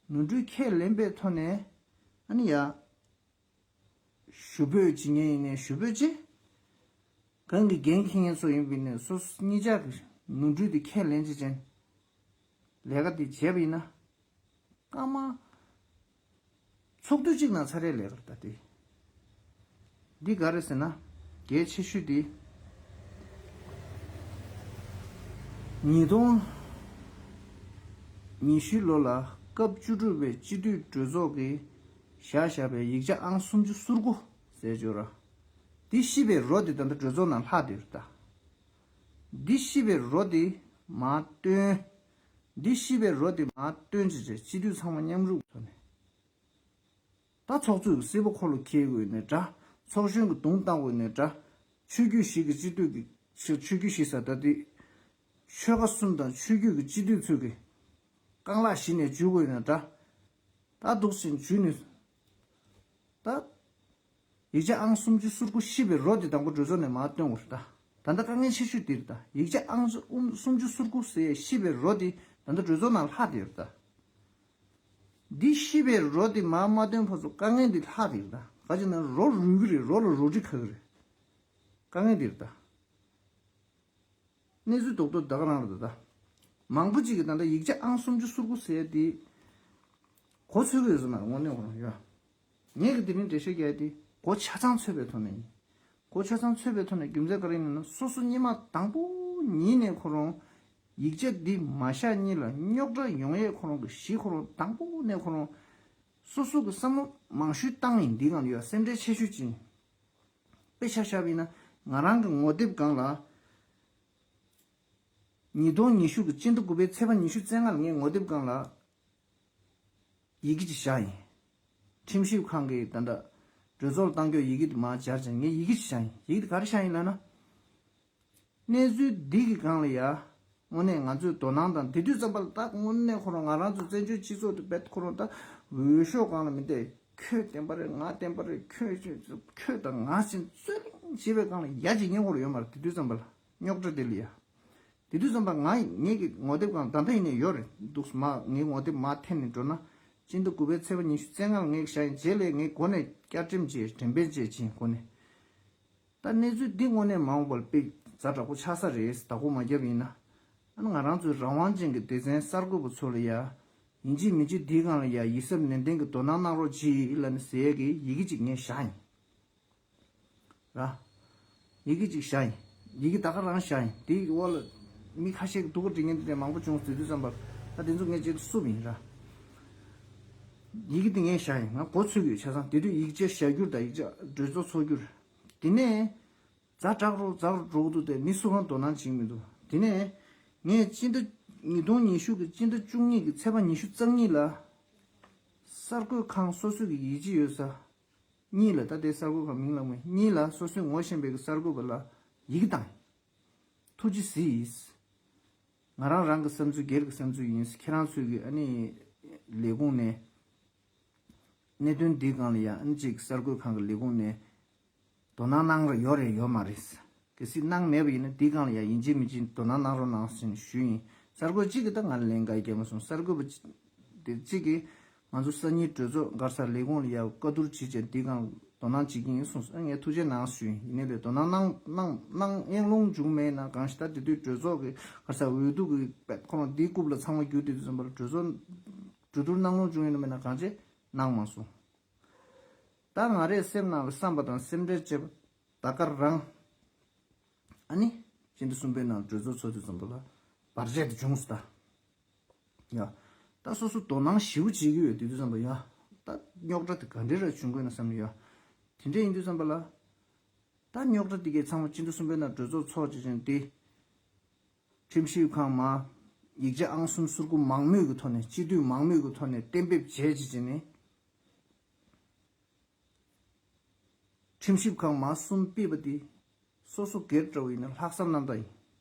ནོར་འཁྲུལ་ཁས་ལེན་པའི་ཐོག་ནས་ཨ་ནི་ཡ། ཞུ་འབོད་བྱེད་མཁན་ཡིན་ནའི་ཞུ་འབོད་བྱེད། གང་གི་འགན་འཁྱེར་མཁན་ཚོ་ཡིན་པ་ཡིན་ནའི་སོ་སོ་གཉིས་ཆ་གི་ནོར་འཁྲུལ་དེ་ཁས་ལེན་བྱེད་ཅན། ལས་ཀ་དེ་བྱས་པ་ཡིན་ན། སྐར་མ། ཚོགས་དུས་གཅིག་ནང་ཚར་རེ་ལས་ཀར་ལྟ་སྟེ། འདི་ག་རེ་ཟེར་ན། གལ་ཆེ་ཤོས་དེ། ཉིས་སྟོང་ཉི་ཤུ་ལོ་ལ་སྐབས་བཅུ་དྲུག་པའི་སྤྱི་འཐུས་གྲོས་ཚོགས་ཀྱི་བཞག་བཞག་པའི་ཡིག་ཆ་ཨང་སུམ་ཅུ་སོ་དགུ་ཟེར་བརྗོད་ར། འདི་ཤེས་པའི་རོ་དེ་ད་ལྟ་གྲོས་ཚོགས་ནང་ལྷག་བསྡད་ཡོད་ད། འདི་ཤེས་པའི་རོ་དེ་མར་བཏོན། འདི་ཤེས་པའི་རོ་དེ་མར་བཏོན་བྱས་བྱས་སྤྱི་འཐུས་ཚང་མ་མཉམ་རུབ་ཐོག་ནས། ད་ཚོགས་གཙོས་སྲིད་པ་འཁོར་ལོ་འཁྱེར་དགོས་ནས་འདྲ། ཚོགས་གཞོན་གྱི་གདུང་བཏང་དགོས་ནས་འདྲ། ཆོས་བརྒྱུད་བཞི་གི་སྤྱི་འཐུས་ཀྱི་ཆོས་བརྒྱུད་བཞི་ཟེར་ད་དེ། ཆོལ་ཁ་གསུམ་དང་ཆོས་བརྒྱུད་ཀྱི་སྤྱི་འཐུས་ཚོས་ཀྱི་རྐང་ལག་བཞི་ནས་འཇུ་དགོས་ནས་འདྲ། ད་འདུག་སེ་འཇུས་ནས། ད། ཡིག་ཆ་ཨང་སུམ་ཅུ་སོ་དགུ་ཤེས་པའི་རོ་དེ་དང་པོ་གྲོས་ཚོགས་ནས་མར་བཏོན་དགོས་རེད་ད། ད་ལྟ་དཀའ་ངལ་ཆེ་ཤོས་དེ་རེད་ད། ཡིག་ཆ་ཨང་སུ་ཨུམ་སུམ་ཅུ་སོ་དགུ་ཟེར་ཤེས་པའི་རོ་དེ་ད་ལྟ་གྲོས་ཚོགས་ནང་ལྷག་བསྡད་ཡོད་རེད་ད། འདི་ཤེས་པའི་རོ་དེ་མར་མ་བཏོན་བར་དུ་དཀའ་ངལ་འདི་ལྷག་བསྡད་ཡོད་རེད་ད། ག་ཅི་ན་རོ་རུལ་གི་རེད། རོ་ལ་རོ་དྲི་ཁ་གི་རེད། དཀའ་ངལ་འདི་རེད་ད། གནས་ཚུལ་རྡོག་རྡོག་ད་ག་རང་རེད་ད། མང་པོ་ཅིག་གིས་ད་ལྟ་ཡིག་ཆ་ཨང་སུམ་ཅུ་སོ་དགུ་ཟེར་དེ་གོ་ཚོད་ཀྱི་ཡོད་ས་མ་རེད། དངོས་གནས་ཁོ་རང་ཡོད། ངས་གི་དེ་རིང་འགྲེལ་བཤད་རྒྱག་དེ་གོ་ཆ་ཚང་ཚོད་པའི་ཐོག་ནས་ཡིན། གོ་ཆ་ཚང་ཚོད་པའི་ཐོག་ནས་རྒྱུ་མཚན་ག་རེ་ཡིན་ན། སོ་སོ་སྔོན་མ་དང་པོ་ཉིད་ནས་ཁོ་རང་ཡིག་ཆ་འདི་མ་བཞག་སྔོན་ལ་རྙོག་དྲ་ཡོང་ཡས་ཁོ་རང་གི་གཞི་ཁོ་རང་དང་པོ་ནས་ཁོ་རང་སོ་སོ་གི་བསམ་བློ་མང་ཤོས་བཏང་ཡིན། འདི་གང་ཡོད་སེམས་ཁྲལ་ཆེ་ཤོས་ཅིག་ཡིན། དཔེ་ཆ་བཞག་པ་ཡིན་ན་ང་རང་གི་ངོ་དེབ་སྒང་ལ་ཉིས་སྟོང་ཉི་ཤུ་གི་སྤྱི་ཟླ་དགུ་པའི་ཚེས་པ་ཉི་ཤུ་རྩ་ལྔ་ལ་ངའི་ངོ་དེབ་སྒང་ལ་ཡི་གེ་ཅིག་བཞག་ཡིན། ཁྲིམས་ཞིབ་ཁང་གིས་ད་ལྟ་གྲོས་ཚོགས་ལ་བཏང་རྒྱུ་ཡི་གེ་དེ་མར་སྦྱར་ཅིང་ངས་ཡི་གེ་ཅིག་བཞག་ཡིན། ཡི་གེ་དེ་ག་རེ་བཞག་ཡིན་ལབ་ན། གནས་ཚུལ་འདི་གི་སྒང་ལ་ཡ། དངོས་གནས་ང་ཚོས་དོ་སྣང་དང་དེ་དུས་ཙམ་པ་ལ་ད་དངོས་གནས་ཁོ་རང་ང་རང་ཚོ་བཙན་བྱོལ་སྤྱི་ཚོགས་དེ་བེད་ཁོ་རང་ད་འོས་ཤོག་སྒང་ལ་མི་བསྡད། ཁྱོད་བདེན་པ་རེད། ང་བདེན་པ་རེད། ཁྱོད་ཁྱོད་ཁྱོད་དང་ང་བཞིན་རྩོད་གླེང་བྱེད་པའི་སྒང་ལ་ཡ་གཅིག་རྙེད་ཁོ་རང་ཡོད་མ་རེད། དེ་དུས་ཙམ་པ་ལ་རྙོག་དྲ་དེ་ལ་ཡ། དེ་དུས་ཙམ་པ་ང་ངེད་ཀྱི་ངོ་དེབ་སྒང་ད་ལྟ་ཡིན་ནའི་ཡོད་རེད་འདུག་མ་ངའི་ངོ་དེབ་མར་འཐེན་ནས་འགྲོ་ན། སྤྱི་ཟླ་དགུ་པའི་ཚེས་པ་ཉི་ཤུ་རྩ་ལྔ་ལ་ངས་བཞག་ཡིན། རྗེས་ལ་ངས་འགོ་ནས་བསྐྱར་འགྲེམས་བྱས་འགྲེམས་སྤེལ་བྱས་ཕྱིན་འགོ་ནས། ད་གནས་ཚུལ་འདི་དངོས་གནས་མ་འོངས་པར་དཔེ་ཛ་དྲག་པོ་ཆགས་ས་རེད། བདག་པོ་མ་བརྒྱབ་ཡིན་ན། ཨ་ནི་ང་རང་ཚོའི་རང་དབང་ཅན་གྱི་སྡེ་ཚན་གསར་འགོད་པ་ཚོ་ལ་ཡ། ཡིན་གཅིག་མིན་གཅིག་འདིའི་སྒང་ལ་ཡ་ཡིད་གཟབ་ནན་ཏན་གྱི་དོ་སྣང་གནང་རོགས་གྱིས་ལབ་ནས་ཟེར་ཡས་ཀྱི་ཡི་གེ་ཅིག་ངས་བཞག་ཡིན། ར། ཡི་གེ་ཅིག་བཞག་ཡིན། ཡི་གེ་ད་ག་རང་བཞག་ཡིན། དེའི་འོག་ལ་མི་ཁ་ཤས་ཀྱིས་སྡུག་ག་འབྲི་མཁན་དེ་འདྲ་མང་པོ་བྱུང་། དེ་དུས་ཙམ་པར་ད་དེ་ཚོ་ངས་བྱེད་དུ་བསུབ་ཡིན་ར། ཡི་གེ་དེ་ངས་བཞག་ཡིན། ང་མགོ་ཚོས་ཀྱི་ཡོད། ཆ་ཚང་དེ་དུས་ཡིག་ཆ་བཞག་རྒྱུར་དང་ཡིག་ཆ་གྲོས་ཚོགས་ཚོགས་རྒྱུར། དེ་ནས་ཛ་དྲག་རུ་ཛ་རུ་འགྲོ་གི་འདུག་སྟེ་མི་སུ་གང་དོ་སྣང་བྱེད་ཀྱི་མི་འདུག་དེ་ནས་ངས་སྤྱི་ཟླ་ཉིས་སྟོང་ཉི་ཤུ་གི་སྤྱི་ཟླ་བཅུ་གཉིས་ཀྱི་ཚེས་པ་ཉི་ཤུ་རྩ་གཉིས་ལ་གསར་འགོད་ཁང་སོ་སོ་གི་ཡིད་ཆེས་ཡོད་ས་གཉིས་ལ། ད་ལྟའི་གསར་འགོད་ཁང་མིང་ལ་མ་གཉིས་ལ་སོ་སོའི་ངོ་ཤེས་པའི་གི་གསར་འགོད་པ་ལ་ཡི་གེ་བཏང་ཡིན། ཐུགས་རྗེ་གཟིགས། ང་རང་རང་གི་བསམ་ཚུལ་སྒེར་གྱི་བསམ་ཚུལ་ཡིན། ཁྱེད་རང་ཚོས་ཀྱི་ཨ་ནི་ལས་ཁུངས་ནས་གནད་དོན་འདིའི་སྒང་ལ་ཡང་ཨ་ནི་གཅིག་གསར་འགོད་ཁང་གི་ལས་ཁུངས་ནས་དོ་སྣང་གནང་ར་ཡོད་རེད་ཡོད་མ་རེད། གལ་སྲིད་གནང་མེད་པ་ཡིན་ན་འདིའི་སྒང་ལ་ཡང་ཡིན་གཅིག་མིན་གཅིག་དོ་སྣང་གནང་རོགས་གནང་ཞེས་ཞུས་ཡིན། གསར་འགོད་གཅིག་གིས་ད་ང་ལ་ལན་འགའ་ཡང་བརྒྱབ་མ་སོང་། གསར་འགོད་པ་དེ་གཅིག་གིས་ང་ཚོ་སང་ཉིན་གྲོས་ཚོགས་ག་རེ་ཟེར་ལས་ཁུངས་ལ་ཡང་བཀའ་བསྡུར་བྱེད་བྱས་འདིའི་སྒང་དོ་སྣང་བྱེད་ཀྱི་ཡིན་གསུངས་སོང་། ངས་ཐུགས་རྗེ་གནང་ཞུས་ཡིན། ཡིན་ནའི་ལས་དོ་སྣང་གནང་གནང་གནང་གཡེང་ལོང་བྱུང་མེད་ན་གང་ཞིག་ད་དེ་དུས་གྲོས་ཚོགས་ཀྱི་ག་རེ་ཟེར་འོས་བསྡུ་གི་དཔེ་ཁོ་རང་འདིའི་རྐུབ་ལ་ཚང་མ་རྒྱུག་བསྡད་དུས་ཙམ་པ་ལ་གྲོས་ཚོགས་གྲོས་བསྡུར་གནང་ལོང་བྱུང་ཡོད་ན་མེད་ན་གང་བྱས་གནང་མ་སོང་། ད་ང་རའི་སེམས་ནང་ལ་བསམ་པ་དང་སེམས་ཁྲལ་བྱེད་པ་ད་ག་རང་། ཨ་ནི་སྤྱི་ཟླ་གསུམ་པའི་ནང་གྲོས་ཚོགས་ཚོགས་དུས་ཙམ་པ་ལ་བར་ཆད་དེ་བྱུང་སོང་ད། ཡ། ད་སོ་སོ་དོ་སྣང་ཞེ་པོ་བྱེད་ཀྱི་ཡོད་དུས་དུས་ཙམ་པ་ཡ། ད་རྙོག་དྲ་དེ་ག་འདྲས་ར་བྱུང་དགོས་ན་བསམ་ཡ། དེ་འདྲས་ཡིན་དུས་ཙམ་པ་ལ། ད་རྙོག་དྲ་དེ་གའི་ཚང་མ་སྤྱི་ཟླ་གསུམ་པའི་ནང་གྲོས་ཚོགས་ཚོགས་བྱེད་ཅིང་དེ། ཁྲིམས་ཞིབ་ཁང་མ། ཡིག་ཆ་ཨང་སུམ་སུར་དགུ་མང་མོས་ཀྱི་ཐོག་ནས་སྤྱི་འཐུས་མང་མོས་ཀྱི་ཐོག་ནས་གཏན་འབེབས་བྱས་བྱེད་ཅིང་ནི། ཁྲིམས་ཞིབ་ཁང་མ་གསུམ་ཕུད་པ་དེ། སོ་སོ་སྒེར་འདྲ་བོ་ཡིན་ན་ལྷག་བསམ་རྣམ་དག་ཡིན།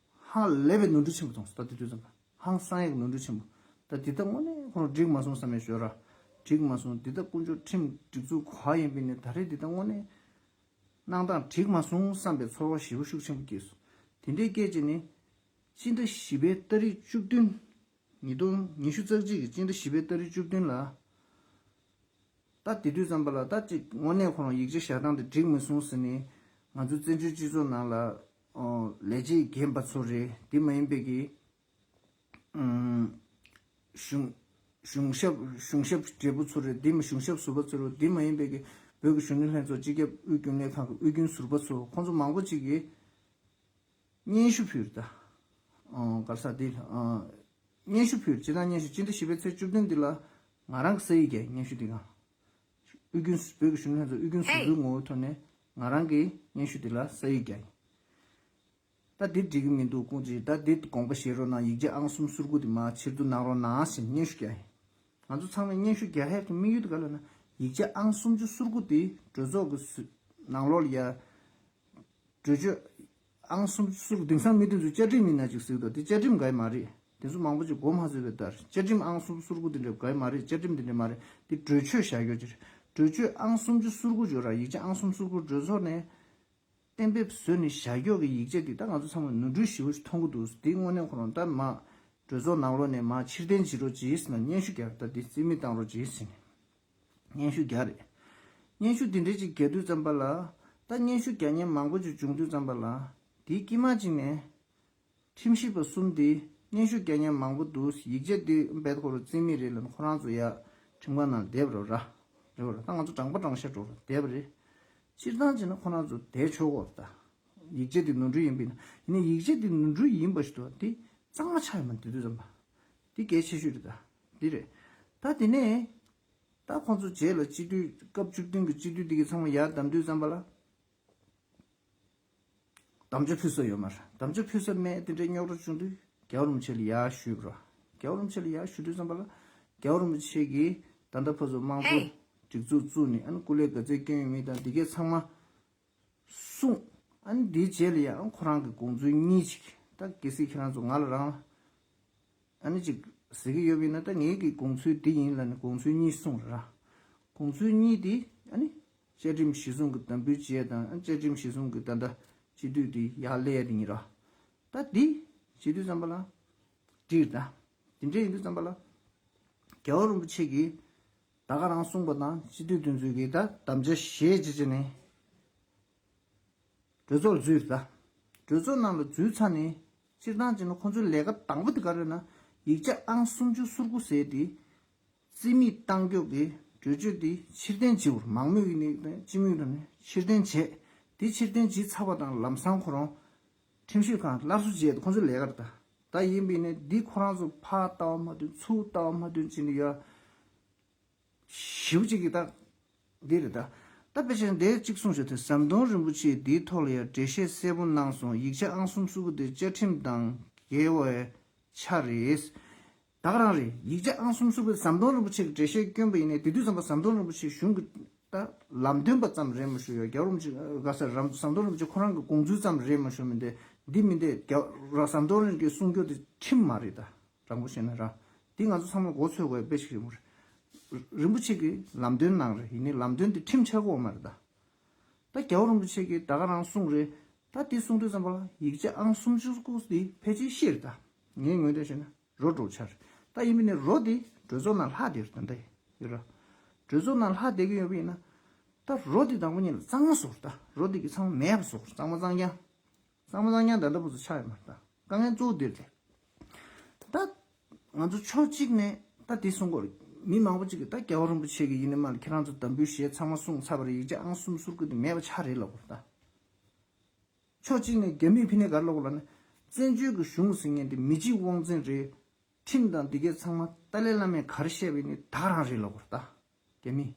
ཧང་ལས་པའི་ནོར་འཁྲུལ་ཆེན་པོ་མཐོང་སོང་ད་དེ་དུས་ཙམ་པ། ཧང་སང་ཡག་ནོར་འཁྲུལ་ཆེན་པོ། ད་དེ་ལྟ་དངོས་གནས་ཁོ་རང་འགྲིག་མ་སོང་བསམ་ཡས་ཞོར་ར། འགྲིག་མ་སོང་། འདི་ལྟ་དཀོན་མཆོག་ཁྲིམས་སྒྲིག་འཛུགས་ག་ཡིན་པའི་ནི་ད་རེས་འདི་ལྟ་དངོས་གནས་གནང་སྟངས་འགྲིག་མ་སོང་བསམ་པའི་ཚོར་བ་ཞེ་པོ་ཤུགས་ཆེན་པོ་སྐྱེས་སོང་། དེ་འདྲའི་སྐད་ཅིག་ནི། སྤྱི་ཟླ་བཞི་པའི་ཏ་རིག་བཅུ་བདུན། ཉིས་སྟོང་ཉི་ཤུ་རྩ་གཅིག་གི་སྤྱི་ཟླ་བཞི་པའི་ཏ་རིག་བཅུ་བདུན་ལ། ད་དེ་དུས་ཙམ་པ་ལ་ད་ཅིག་དངོས་གནས་ཁོ་རང་ཡིག་ཆ་བཞག་སྟངས་དེ་འགྲིག་མི་སོང་ཟེར་ནས་ང་ཚོ་བཙན་བྱོལ་སྤྱི་ཚོགས་ནང་ལ་ལས་བྱེད་རྒན་པ་ཚོ་རེད། དེ་མ་ཡིན་པའི་གི་གཞུང་གཞུང་ཞབས་གཞུང་ཞབས་བགྲེས་པོ་ཚོ་རེད། དེ་མ་གཞུང་ཞབས་ཟུར་པ་ཚོ་རེད། དེ་མ་ཡིན་པའི་གི་བོད་ཀྱི་གཞོན་ནུ་ལྷན་ཚོགས་སྤྱི་ཁྱབ་དབུས་རྒྱུན་ལས་ཁང་གི་དབུས་རྒྱུན་ཟུར་པ་ཚོ་ཁོང་ཚོ་མང་པོ་ཅིག་གིས་སྙན་ཞུ་ཕུལ་ད། ཨང་ག་རེ་ཟེར་དེ་ཨང་། སྙན་ཞུ་ཕུལ། སྤྱི་བཏང་སྙན་ཞུ་སྤྱི་ཟླ་བཞི་པའི་ཚེས་བཅུ་བདུན་འདི་ལ་ང་རང་གི་ས་ཡིག་བརྒྱབ། སྙན་ཞུ་འདི་གང་། དབུས་རྒྱུན་བོད་ཀྱི་གཞོན་ནུ་ལྷན་ཚོགས་དབུས་རྒྱུན་ཟུར་པའི་ངོ་བོའི་ཐོག་ནས་ང་རང་གི་སྙན་ཞུ་འདི་ལ་ས་ཡིག་བརྒྱབ། ད་འདི་འགྲིག་གི་མི་འདུག་སྐུ་མཁྱེན། ད་འདི་དགོངས་པ་བཞེས་རོགས་གནང་། ཡིག་ཆ་ཨང་གསུམ་སུར་དགུ་འདི་མར་ཕྱིར་བསྡུ་གནང་རོགས་གནང་ཞེས་སྙན་ཞུ་བརྒྱབ། ང་ཚོ་ཚང་མས་སྙན་ཞུ་རྒྱག་ཡག་གི་དམིགས་ཡུལ་དེ་ག་ལབ་ན། ཡིག་ཆ་ཨང་སུམ་ཅུ་སོ་དགུ་དེ་གྲོས་ཚོགས་ཀྱི་ནང་ལོགས་ལ་ཡ། གྲོས་ཆོད་ཨང་སུམ་ཅུ་སོ་དགུ་དེང་སང་མི་དེ་ཚོས་བཅའ་ཁྲིམས་ཡིན་ན་ཅིག་ཟེར་གི་འདུག་དེ་བཅའ་ཁྲིམས་འགའ་ཡི་མ་རེད། དེ་ཚོ་མང་པོ་ཅིག་གོ་མ་ཚོད་པའི་ལྟར་བཅའ་ཁྲིམས་ཨང་སུམ་ཅུ་སོ་དགུ་དེ་འདྲ་འགའ་ཡི་མ་རེད། བཅའ་ཁྲིམས་དེ་འདྲ་མ་རེད། དེ་གྲོས་ཆོད་བཞག་ཡོད་ཅིག་རེད། གྲོས་ཆོད་ཨང་སུམ་ཅུ་སོ་དགུ་ཅིག་ཡོད་ར། ཡིག་ཆ་ཨང་སུམ་ཅུ་སོ་དགུ་གྲོས་ཚོགས་ནས་གཏན་འབེབས་བཟོས་ནས་བཞག་ཡོད་ཀྱི་ཡིག་ཆ་འདི་ད་ང་ཚོ་ཚང་མ་ནོར་འཁྲུལ་ཞེ་པོ་ཞིག་མཐོང་གི་འདུག་འདི་དངོས་གནས་ཁོ་རང་ད་མ་གྲོས་ཚོགས་ནང་ལོགས་ནས་མ་ཕྱིར་འཐེན་བྱེད་རོགས་གྱིས་ཟེར་ནས་སྙན་ཞུ་རྒྱག་ད་འདི་རྩིས་མེད་བཏང་རོགས་གྱིས་ཟེར་ནས་སྙན་ཞུ་རྒྱག་རེད། སྙན་ཞུ་འདི་འདྲས་ཅིག་རྒྱག་དུས་ཙམ་པ་ལ། ད་སྙན་ཞུ་རྒྱག་མཁན་མང་པོ་ཅིག་བྱུང་དུས་ཙམ་པ་ལ། དེའི་དཀྱིལ་མ་གཅིག་ནས། ཁྲིམས་ཞིབ་པ་གསུམ་དེ་སྙན་ཞུ་རྒྱག་མཁན་མང་པོ་འདུག་ཡིག་ཆ་དེ་དཔེ་ཁོ་རང་རྩིས་མེད་རེད་ལབ་ནས་ཁོ་རང་ཚོ་ཡ་ཁྲིམས་ཁང་ནང་བསྡད་པ་རེད་ར། རེད་པ་ར། ད་ང་ཚོ་དྲང་པོ་དྲང་བཞག་འགྲོ་ར་བསྡད་པ་རེད། སྤྱིར་བཏང་བྱས་ན་ཁོ་རང་ཚོ་བསྡད་ཆོག་གོ་ར། ད་ཡིག་ཆ་དེ་ནོར་འཁྲུལ་ཡིན་པ་ཡིན་ན། ཡིན་ནའི་ཡིག་ཆ་དེ་ནོར་འཁྲུལ་ཡིན་པ་ཞིག་འདུག་དེ་གཙང་མ་ཆགས་ཡོད་མ་རེད། དེ་དུས་ཙམ་པ་དེ་གལ་ཆེ་ཤོས་རེད། ད་འདི་རེད། ད་དེ་ནས་ད་ཁོང་ཚོ་རྗེས་ལ་སྤྱི་འཐུས་སྐབས་བཅུ་བདུན་གྱི་སྤྱི་འཐུས་དེ་གའི་ཚང་མ་ཡར་བདམས་དུས་ཙམ་པ་ལ། དམ་བཅའ་ཕུལ་ས་ཡོད་མ་རེད། དམ་བཅའ་ཕུལ་ས་མེད། དེ་འདྲའི་རྙོག་དྲ་བྱུང་དུས་རྒྱལ་བ་རིན་པོ་ཆེ་ལ་ཡར་ཞུས་པ་རེད། རྒྱལ་བ་རིན་པོ་ཆེ་ལ་ཡར་ཞུ་དུས་ཙམ་པ་ལ། རྒྱལ་བ་རིན་པོ་ཆེ་གིས་ད་ལྟ་ཕར་ཚུར་དམངས་གཙོ་སྒྲིག་འཛུགས་བཙུགས་ནས་ཨ་ནི་སྐུ་ལས་ག་ཚད་བསྐྱོན་ཡོད་མེད་དང་འདི་གས་ཚང་མ་གསུངས། ཨ་ནི་འདིའི་རྗེས་ལ་ཡང་ཁོ་རང་གི་དགོངས་ཚུལ་གཉིས་ཅིག་ད་གལ་སྲིད་ཁྱེད་རང་ཚོ་ང་ལ་རང་ལ། ཨ་ནི་ཅིག་ཟེར་གྱི་ཡོད་པ་ཡིན་ན། ད་ངེད་ཀྱི་དགོངས་ཚུལ་འདི་ཡིན་ལབ་ནས་དགོངས་ཚུལ་གཉིས་གསུངས་ར། དགོངས་ཚུལ་གཉིས་དེ་ཨ་ནི་བཅའ་ཁྲིམས་གཞི་བཟུང་གི་དམ་འབུལ་བྱས་དང་། ཨ་ནི་བཅའ་ཁྲིམས་གཞི་བཟུང་གི་ད་ལྟ་སྤྱི་འཐུས་དེ་ཡར་སླེབས་ཡ་དེ་ཡིན་ར། ད་འདི་བྱེད་དུས་ཙམ་པ་ལ་འགྲིག་རེད། ད་དེ་འདྲ་ཡིན་དུས་ཙམ་པ་ལ་རྒྱལ་བ་རིན་པོ་ཆེ་གིས་ད་ག་རང་གསུངས་པ་དང་། སྤྱི་འཐུས་དེ་ཚོས་ཀྱིས་ད་དམ་བཅའ་བཞེས་བྱས་བྱས་ནས། གྲོས་ཚོགས་ལ་འཛུལ་ད། གྲོས་ཚོགས་ནང་ལ་འཛུལ་ཚར་ནས་སྤྱིར་བཏང་བྱས་ན་ཁོང་ཚོའི་ལས་ཀ་དང་པོ་དེ་ག་རེ་ན། ཡིག་ཆ་ཨང་སུམ་ཅུ་སོ་དགུ་ཟེར་དེ་རྩིས་མེད་བཏང་རྒྱུ་གི་གྲོས་ཆོད་དེ་ཕྱིར་འཐེན་བྱེད་དགོས། མང་མོས་ཡིན་ནའི་སྤྱི་མོས་ཡིན་ནའི་ཕྱིར་འཐེན་བྱས། དེ་ཕྱིར་འཐེན་བྱས་ཚར་བ་དང་ལམ་སང་ཁོ་རང་ཁྲིམས་ཞིབ་ཁང་སླར་གསོ་བྱས་ཏེ་ཁོང་ཚོའི་ལས་ཀ་རེད་ད། ད་ཡིན་པ་ཡིན་ནའི་འདི་ཁོ་རང་ཚོ་ཕར་ལྟ་བ་མ་འདོན་ཚུར་ལྟ་བ་མ་འདོན་བྱས་ནས་ཡ། ཞེ་པོ་ཅིག་གིས་ད་འདི་རེད་ད། ད་དཔེ་ཆ་འདི་གཅིག་གསུངས་ཤོག་དེ་ཟམ་གདོང་རིན་པོ་ཆེས་འདིའི་ཐོག་ལ་ཡང་འགྲེལ་བཤད་གསལ་པོ་གནང་སོང་། ཡིག་ཆ་ཨང་སུམ་ཅུ་སོ་དགུ་དེ་བཅའ་ཁྲིམས་དང་འགལ་བའི་ཆ་རེད། ད་ག་རང་རེད། ཡིག་ཆ་ཨང་སུམ་ཅུ་སོ་དགུ་དེ་ཟམ་གདོང་རིན་པོ་ཆེ་གིས་འགྲེལ་བཤད་བསྐྱོན་པ་ཡིན་ནའི་དེ་དུས་ཙམ་པ་ཟམ་གདོང་རིན་པོ་ཆེ་གཞུང་གི་ད་ལམ་སྟོན་པ་ཙམ་རེད་མ་ཞུ་ཡ། རྒྱལ་བ་རིན་པོ་ཆེ་ག་ས་རམ་ཟམ་གདོང་རིན་པོ་ཆེ་ཁོ་རང་གི་དགོངས་ཚུལ་ཙམ་རེད་མ་ཞུ་མི་འདི་འདི་མི་འདི་རྒྱལ་བ་ཟམ་གདོང་རིན་པོ་ཆེ་གསུང་རྒྱུ་དེ་ཁྲིམས་མ་རེད་ད། དྲང་པོ་བཤད་ན་ར། འདི་ང་ཚོ་ཚང་མ་མགོ་ཚོས་དགོས་པའི་དཔེ་ཞིག་རེད་མོ། རིན་པོ་ཆེ་གིས་ལམ་སྟོན་གནང་རེད། ཡིན་ནའི་ལམ་སྟོན་དེ་ཁྲིམས་ཆགས་ཀྱི་ཡོད་མ་རེད་ད། ད་རྒྱལ་བ་རིན་པོ་ཆེ་གིས་ད་ག་རང་གསུངས་རེད། ད་དེ་གསུང་དུས་ཙམ་པ་ལ་ཡིག་ཆ་ཨང་སུམ་ཅུ་སོ་དགུ་དེ་ཕལ་ཆེར་ཤི་རེད་ད། ངའི་ངོས་ནས་བཤད་ན་རོ་འགྲོ་ཆ་རེད། ད་ཡིན་པ་ནི་རོ་དེ་གྲོས་ཚོགས་ནང་ལྷག་བསྡད་རེད་ད། འདི་ཡོད་ར། གྲོས་ཚོགས་ནང་ལྷག་བསྡད་ཀྱི་ཡོད་པ་ཡིན་ན། ད་རོ་དེ་དང་པོ་ཉིད་ལ་གཙང་མ་བཟོ་རེད་ད། རོ་དེ་གི་ཚང་མ་མེད་པ་བཟོ་རེད། གཙང་མ་གཙང་རྐྱང་། གཙང་མ་གཙང་རྐྱང་ད་ལྟ་བུ་ཚོ་ཆགས་ཡོད་མ་རེད་ད། དཀའ་ངལ་གཙོ་བོ་འདིར་དེ། ད་ང་ཚོ་ཕྱོགས་གཅིག་ནས་ད་དེ་གསུང་གི་ཡོད་རེད། མི་མང་པོ་གཅིག་གིས་ད་རྒྱལ་བ་རིན་པོ་ཆེ་གིས་ཡིན་ནའི་མ་ལ་ཁྱེད་རང་ཚོ་དམ་འབུལ་བཞེས་ཚང་མ་གསུངས་ཚར་བ་རེད། ཡིག་ཆ་ཨང་སུམ་ཅུ་སོ་དགུ་དེ་མེད་པ་ཆགས་རེད་ལབ་དགོས་རེད་ད། ཕྱོགས་གཅིག་ནས་རྒྱ་མིས་ཕྱི་ནས་ག་རེ་ལབ་དགོས་ལབ་ན། བཙན་བྱོལ་གྱི་གཞུང་ཟེར་མཁན་དེ་མི་གཅིག་དབང་འཛིན་རེད། ཁྲིམས་དང་འདི་གས་ཚང་མ་ཏཱ་ལའི་བླ་མས་ག་རེ་བཤད་པ་ཡིན་ནའི་ད་ག་རང་རེད་ལབ་དགོས་རེད་ད། རྒྱ་མི།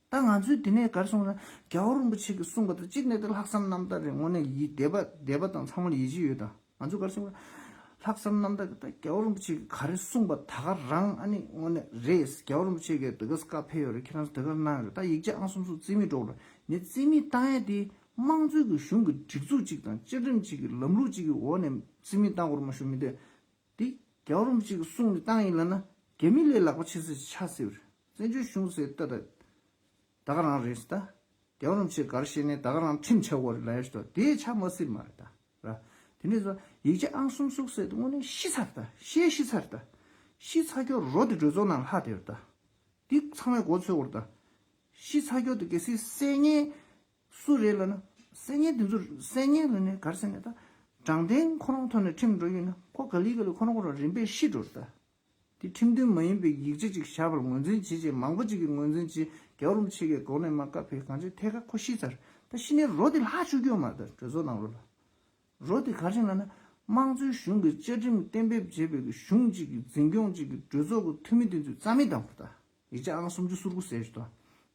ད་ང་ཚོས་འདི་ནས་ག་རེ་གསུངས་ན། རྒྱལ་བ་རིན་པོ་ཆེ་གིས་གསུངས་པ་དང་གཅིག་ནས་དེ་ལྷག་བསམ་རྣམ་དག་རེད། དངོས་གནས་ཡིད་དད་པ་དད་པ་དང་ཚང་མ་ལ་ཡིད་ཆེས་ཡོད་ད། ང་ཚོས་ག་རེ་གསུངས་ན། ལྷག་བསམ་རྣམ་དག་གིས་ད་རྒྱལ་བ་རིན་པོ་ཆེ་གིས་ག་རེ་གསུངས་པ་ད་ག་རང་ཨ་ནི་དངོས་གནས་རེད། རྒྱལ་བ་རིན་པོ་ཆེ་གིས་དེ་ག་བཀའ་ཕེབས་ཡོད་རེད། ཁྱེད་རང་ཚོ་དེ་ག་གནང་ཡོད་རེད། ད་ཡིག་ཆ་ཨང་སུམ་ཅུ་རྩིས་མེད་འགྲོ་གི་རེད། ནས་རྩིས་མེད་བཏང་ཡ་དེ་དམངས་གཙོའི་གི་གཞུང་གི་སྒྲིག་འཛུགས་གཅིག་དང་བཅའ་ཁྲིམས་གཅིག་གི་ལམ་ལུགས་གཅིག་གི་འོག་ནས་རྩིས་མེད་བཏང་དགོས་རེད་མ་ཞུ་མི་འདོད། འདི་རྒྱལ་བ་རིན་པོ་ཆེ་གིས་གསུངས་ནས་བཏང་ཡིན་ལབ་ན། རྒྱ་མི་ལས་ལག་པ་ཕྱི་སེ་ཆགས་སྲིད་པ་རེད། བཙན་བྱོལ་གཞུང་ཟེར་ལྟ་ད། ད་ག་རང་རེད་ཟེར་ད། རྒྱལ་བ་རིན་པོ་ཆེས་ག་རེ་བཤད་ནའི་ད་ག་རང་ཁྲིམས་ཆགས་ཡོད་རེད་ལབ་ཡ་ཞིག་འདུག་དེ་ཆགས་མ་སྲིད་མ་རེད་ད། ར། དེ་འདྲ་སོང་ཡིག་ཆ་ཨང་སུམ་ཅུ་སོ་དགུ་ཟེར་དེ་དངོས་གནས་ཤི་ཚར་ད། ཤི་ཤི་ཚར་ད། ཤི་ཚར་རྒྱུ་རོ་དེ་གྲོས་ཚོགས་ནང་ལྷག་བསྡད་ཡོད་ད། འདི་ཚང་མས་མགོ་ཚོས་དགོས་རེད་ད། ཤི་ཚར་རྒྱུ་དེ་གལ་སྲིད་བསད་མཁན་སུ་རེད་ལབ་ན། བསད་མཁན་དེ་ཚོ་བསད་མཁན་ལབ་ནས་ག་རེ་ཟེར་ནས་ད། དྲང་བདེན་ཁོ་རང་ཐོག་ནས་ཁྲིམས་འགྲོ་ཡོད་ན་ཁོ་ག་ལེ་ག་ལེ་ཁོ་རང་ཁོ་རང་རིམ་པས་ཤི་འགྲོ་རེད་ད། དེ་ཁྲིམས་མཐུན་མ་ཡིན་པའི་ཡིག་ཆ་ཅིག་བཞག་པར་ངོས་འཛིན་བྱེད་ཅེས་མང་པོ་ཅིག་གིས་ངོས་འཛིན་བྱེད། རྒྱལ་བ་རིན་པོ་ཆེ་གིས་གོང་ནས་མར་བཀའ་ཕེབས་གང་བྱེད་ཐད་ཀར་ཁོ་ཤི་ཚར། ད་ཤི་ནས་རོ་དེ་ལྷག་བཅུག་རྒྱུ་ཡོད་མ་རེད་ད་གྲོས་ཚོགས་ནང་ལོགས་ལ། རོ་དེ་ག་རེ་ལབ་ན། དམངས་གཙོའི་གཞུང་གི་བཅའ་ཁྲིམས་གཏན་འབེབས་བྱས་པའི་གི་གཞུང་གཅིག་གི་འཛིན་སྐྱོང་གཅིག་གི་གྲོས་ཚོགས་ཀྱི་འཐུས་མི་དེ་ཚོས་རྩ་མེད་བཏང་དགོས་ད། ཡིག་ཆ་ཨང་སུམ་ཅུ་སོ་དགུ་ཟེར་ཞིག་ཏུ།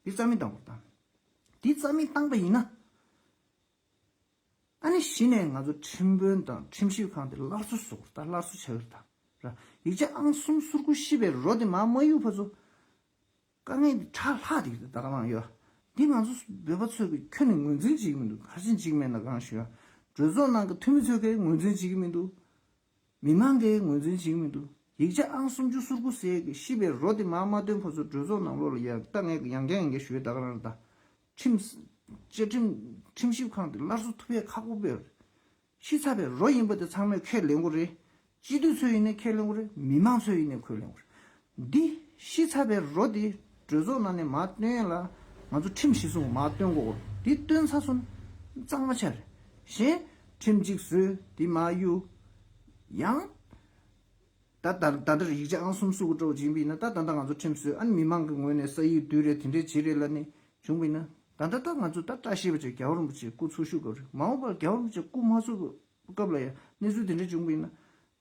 འདི་རྩ་མེད་བཏང་དགོས་ད། འདི་རྩ་མེད་བཏང་པ་ཡིན་ན། ཨ་ནི་གཞི་ནས་ང་ཚོ་ཁྲིམས་དཔོན་དང་ཁྲིམས་ཞིབ་ཁང་དེ་སླར་གསོ་བཟོ་དགོས་ད། སླར་གསོ་བྱ་དགོས་ད། ར། ཡིག་ཆ་ཨང་སུམ་ཅུ་སོ་དགུ་ཤི་བའི་རོ་དེ་མར་མ་གཡུག་བར་དུ། དཀའ་ངལ་འདི་ཕྲ་ལྷག་དེ་ད་ག་རང་ཡོད། འདི་ང་ཚོ་བོད་པ་ཚོས་ཀྱི་ཁྱོན་ནས་ངོས་འཛིན་བྱེད་ཀྱི་མི་འདུག་ག་རེ་བྱེད་ཀྱི་མེད་ན་གང་ཞུ་ཡ། གྲོས་ཚོགས་ནང་གི་འཐུས་མི་ཚོས་ཀྱི་ངོས་འཛིན་བྱེད་ཀྱི་མི་འདུག་མི་མང་གིས་ངོས་འཛིན་བྱེད་ཀྱི་མི་འདུག་ཡིག་ཆ་ཨང་སུམ་ཅུ་སོ་དགུ་ཟེར་གི་ཤི་བའི་རོ་དེ་མར་མ་བཏོན་བར་དུ་གྲོས་ཚོགས་ནང་ལོགས་ལ་ཡ་ད་ངས་ཡང་བསྐྱར་ཡང་བསྐྱར་ཞུས་ད་ག་རང་ད། ཁྲིམས། བཅའ་ཁྲིམས། ཁྲིམས་ཞིབ་ཁང་དེ་སླར་གསོ་ཐུབ་ཡས་ཁག་པོ་དཔེ་རེད། ཤི་ཚར་བའི་རོ་ཡིན་པ་དེ་ཚང་མས་ཁས་ལེན་དགོས་རེད། སྤྱི་འཐུས་ཚོས་ཡིན་ནའི་ཁས་ལེན་དགོས་རེད། མི་མང་ཚོས་ཡིན་ནའི་ཁས་ལེན་དགོས་རེད། འདི་ཤི་ཚར་བའི་རོ་དེ་གྲོས་ཚོགས་ནང་ནས་མར་བཏོན་ཡས་ལ་ང་ཚོ་ཁྲིམས་གཞི་བཟུང་མར་བཏོན་དགོས། འདི་བཏོན་ཚར་སོང་ན་གཙང་མ་ཆགས་རེད། གཞན་ཁྲིམས་གཅིག་བཟོས་འདི་མར་གཡུག་ཡང་། ད་ད་ད་ལྟ་ཡིག་ཆ་ཨང་སུམ་སུ་གུ་སྤྲོ་བ་ཅིག་ཡིན་པ་ཡིན་ན་ད་ད་ལྟ་ང་ཚོ་ཁྲིམས་བཟོས་ཨ་ནི་མི་མང་གི་ངོས་ནས་ས་ཡིག་བསྡུས་རེད་དེ་འདྲས་བྱེད་རེད་ལབ་ནས་བྱུང་བ་ཡིན་ན་ད་ལྟ་ད་ང་ཚོ་ད་བཀྲ་ཤིས་པ་ཅིག་རྒྱལ་བ་རིན་པོ་ཆེ་སྐུ་འཚོ་བཞུགས་སྐབས་རེད། མ་འོངས་པར་རྒྱལ་བ་རིན་པོ་ཆེ་སྐུ་མ་འཚོ་སྐབས་ལ་ཡང་གནས་ཚུལ་དེ་འདྲས་བྱུང་བ་ཡིན་ན་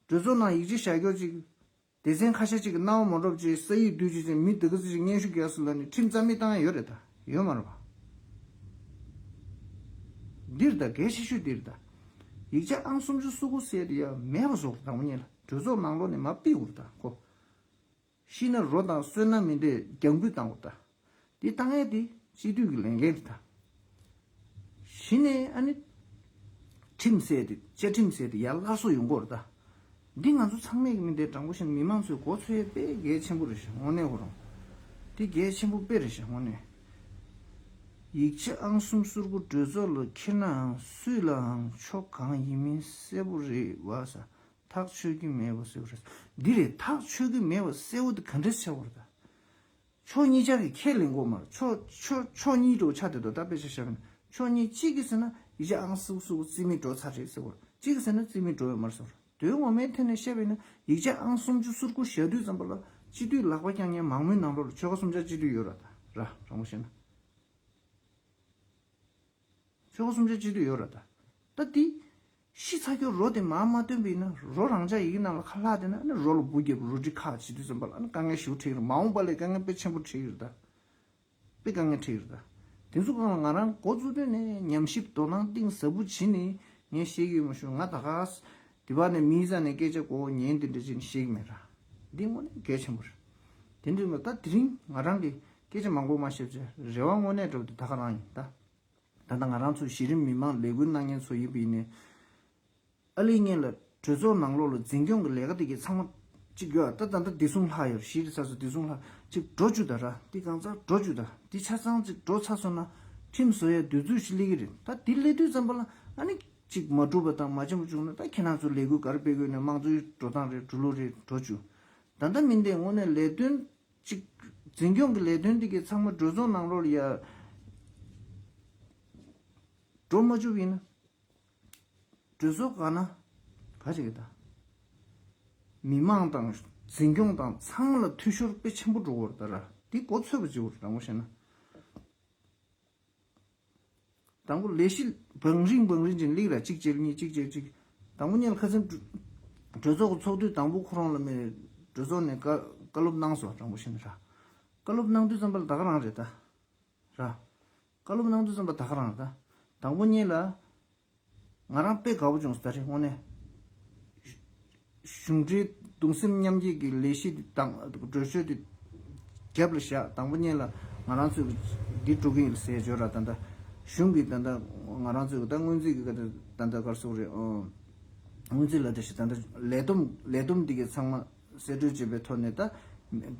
གྲོས་ཚོགས་ནང་ཡིག་ཆ་བཞག་རྒྱུ་ཅིག་སྡེ་ཚན་ཁ་ཤས་ཅིག་གི་སྣང་བ་མ་འགྲོ་བ་ཅིག་ས་ཡིག་བསྡུས་ཅིག་ཅིག་མི་དེ་ག་ཚོད་ཅིག་སྙན་ཞུ་རྒྱག་སོང་ལབ་ནས་ཁྲིམས་རྩ་མེད་བཏང་ཡ་ཡོད་རེད་ད། ཡོད་མ་རེད་པ། འདིར་ད་གལ་ཆེ་ཤོས་འདིར་ད། ཡིག་ཆ་ཨང་སུམ་ཅུ་སོ་དགུ་ཟེར་དེ་ཡ་མེད་པ་བཟོ་དང་པོ་ཉིད་ལ་གྲོས་ཚོགས་ནང་ལོགས་ནས་མར་ཕུད་དགོས་ད་ཁོ། ཤི་ན་རོ་དང་གསོན་ན་མི་འདྲའི་རྒྱང་འབུད་བཏང་དགོས་ད། འདི་བཏང་ཡས་དེ་སྤྱི་འཐུས་ཀྱི་ལས་འགན་རེད་ད། གཞི་ནས་ཨ་ནི། ཁྲིམས་ཟེར་དེ་བཅའ་ཁྲིམས་ཟེར་དེ་ཡར་སླར་གསོ་ཡོང་གི་ཡོད་རེད་ད། འདི་ང་ཚོ་ཚང་མས་ཀྱི་མི་འདི་དྲང་པོ་བཤད་ན་མི་མང་ཚོས་མགོ་ཚོས་ཡས་དཔེ་གལ་ཆེན་པོ་རེད་ཤག་དངོས་གནས་ཁོ་རང་། འདི་གལ་ཆེན་པོ་དཔེ་རེད་ཤག་དངོས་གནས། ཡིག་ཆ་ཨང་སུམ་སུ་དགུ་གྲོས་ཚོགས་ལ་འཁྱེར་ནའང་སུས་ལའང་ཕྱོགས་གང་ཡིན་མིན་གསལ་པོ་རེད་བ་ས། ཐག་ཆོད་ཀྱི་མེད་པ་གསལ་པོ་རེད། འདི་རེད་ཐག་ཆོད་ཀྱི་མེད་པ་གསལ་པོ་དེ་ག་འདྲས་ཆགས་པ་རེད་ད། ཕྱོགས་གཉིས་ཆ་གི་ཁས་ལེན་དགོས་མ་རེད། ཕྱོགས་ཕྱོགས་ཕྱོགས་གཉིས་འགྲོ་ཆ་དེ་དོ་ད་དཔེ་ཆ་བཞག་ན་ཕྱོགས་གཉིས་གཅིག་གིས་ཟེར་ན་ཡིག་ཆ་ཨང་སུམ་སུ་རྩིས་མེད་འགྲོ་ཚར་རེད་ཟེར་བ་གཅིག་གིས་ཟེར་ན་རྩིས་མེད་འགྲོ་ཡོད་མ་རེད་ཟེར་བ། དོན་ངོ་མའི་ཐད་ནས་བཤད་པ་ཡིན་ན་ཡིག་ཆ་ཨང་སུམ་ཅུ་སོ་དགུ་བཞག་དུས་ཙམ་པ་ལ་སྤྱི་འཐུས་ལག་པ་བརྐྱངས་མཁན་མང་མོས་ནང་ལོགས་ལ་ཆོལ་ཁ་གསུམ་ཆ་སྤྱི་འཐུས་ཡོད་ར་ད་ར་དྲང་པོ་བཤད་ན། ཆོལ་ཁ་གསུམ་ཆ་སྤྱི་འཐུས་ཡོད་ར་ད། ད་འདི། ཤི་ཚར་རྒྱུ་རོ་དེ་མར་མ་བཏོན་པ་ཡིན་ན་རོ་རང་འཇགས་ཡི་གེ་ནང་ལ་ཁ་ལྷག་བསྡད་ན་ཨ་ནི་རོ་ལ་འབུ་རྒྱབ་རོ་དྲི་ཁག་བྱེད་དུས་ཙམ་པ་ལ་ཨ་ནི་དཀའ་ངལ་ཞེ་པོ་འཕྲད་ཀྱི་རེད། མ་འོངས་པ་ལ་དཀའ་ངལ་དཔེ་ཆེན་པོ་འཕྲད་ཀྱི་རེད་ད། དཔེ་དཀའ་ངལ་འཕྲད་ཀྱི་རེད་ད། དེ་ཚོ་སྒང་ལ་ང་རང་འགོ་བཙུགས་དུས་ནས་ཉམས་ཞིབ་དོ་སྣང་གཏིང་ཟབ་པོ་བྱས་ནས་ངས་བཤད་ཀྱི་ཡོད་མ་ཞུ་ང་ད་ག་དེ་བ་ནས་མིའི་རྩ་ནས་སྐད་ཆ་གོ་ཉན་དེ་འདྲ་བྱས་ནས་བཤད་ཀྱི་མེད་ར། འདི་དངོས་གནས་གལ་ཆེན་པོ་རེད། དེ་འདྲ་མ་ད་དེ་རིང་ང་རང་གི་སྐད་ཆ་མང་པོ་མ་བཤད་བྱས་རེ་བ་དངོས་གནས་འགྲོ་དེ་ད་ག་རང་ཡིན་ད། ད་ལྟ་ང་རང་ཚོ་གཞི་རིམ་མི་མང་ལས་འགུལ་གནང་མཁན་ཚོ་ཡིན་པ་ཡིན་ནའི། ཨ་ལི་སྔོན་ལ་གྲོས་ཚོགས་ནང་ལོགས་ལ་འཛིན་སྐྱོང་གི་ལས་ཀ་དེ་གའི་ཚང་མ་གཅིག་ཡོད་ད་ད་ལྟ་བདེ་སྲུང་ལྷག་ཡོད་གཞི་རིམ་ས་སོ་བདེ་སྲུང་ལྷག་གཅིག་འགྲོ་བཅུག་ད་ར་འདི་གང་ཚར་འགྲོ་བཅུག་ད་འདི་ཆ་ཚང་གཅིག་འགྲོ་ཚར་སོང་ན་ཁྲིམས་བཟོ་ཡ་དུས་ཚོད་ཞིག་སླེབས་ཀྱི་རེད། ད་འདི་སླེབས་དུས་ཙམ་པ་ལ་ཨ་ནི་གཅིག་མ་འགྲུབ་པ་དང་མ་བྱུང་བ་བྱུང་ན་ད་ཁྱེད་རང་ཚོ་ལས་འགུལ་ག་རེ་སྤེལ་དགོས་ནས་དམངས་གཙོའི་འགྲོ་སྟངས་རེད་འགྲོ་ལུགས་རེད་འགྲོ་བཅུག་ད་ལྟ་མིན་ཏེ་དངོས་གནས་ལས་དོན་གཅིག་འཛིན་སྐྱོང་གི་ལས་དོན་འདི་གའི་ཚང་མ་གྲོས་ཚོགས་ནང་ལོགས་ལ་ཡ། འགྲོ་མ་བཅུག་ཡིན་ན། གྲོས་ཚོགས་ག་ན། ག་ཅིག་གི་ད། མི་མང་དང་འཛིན་སྐྱོང་དང་ཚང་མ་ལ་འཐུས་ཤོར་དཔེ་ཆེན་པོ་འགྲོ་གི་རེད་ད་ར། འདི་གོ་ཚོད་པ་ཅིག་རེད་དྲང་པོ་བཤད་ན། དང་པོ་ལས་གཞི་བང་རིམ་བང་རིམ་ཅིག་སླེབས་ར་གཅིག་རྗེས་གཉིས་གཅིག་རྗེས་གཅིག་དང་པོ་ཉིད་ལ་ཁ་སང་གྲོས་ཚོགས་ཀྱི་ཚོགས་དུས་དང་པོ་ཁོ་རང་ལ་མེད་གྲོས་ཚོགས་ནས་བཀའ་བཀའ་སློབ་གནང་སོང་དྲང་པོ་བཤད་ན་ར། བཀའ་སློབ་གནང་དུས་ཙམ་པ་ལ་ད་ག་རང་རེད་ད། ར། བཀའ་སློབ་གནང་དུས་ཙམ་པ་ད་ག་རང་རེད་ད། དང་པོ་ཉིད་ལ། ང་རང་དཔེ་དགའ་པོ་བྱུང་སོང་ད་རེས་དངོས་གནས། གཞུང་འབྲེལ་གདུང་སེམས་མཉམ་སྐྱེད་ཀྱི་ལས་གཞི་འདི་དང་གྲོས་ཆོད་འདི་རྒྱབ་ལ་བཞག་དང་པོ་ཉིད་ལ་ང་རང་ཚོས་འདི་འགྲོ་གི་ཡིན་ཟེར་བརྗོད་ར་ད་ལྟ་གཞུང་གི་ད་ལྟ་ང་རང་ཚོས་ད་སྔོན་རྩིས་ཀྱི་ད་ལྟ་གར་སོགས་རེད་ཨང་། སྔོན་རྩིས་ལ་ད་ཞིག་ད་ལྟ་ལས་བསྡོམས་ལས་བསྡོམས་འདི་གའི་ཚང་མ། གསལ་སྒྲོས་བྱས་པའི་ཐོག་ནས་ད།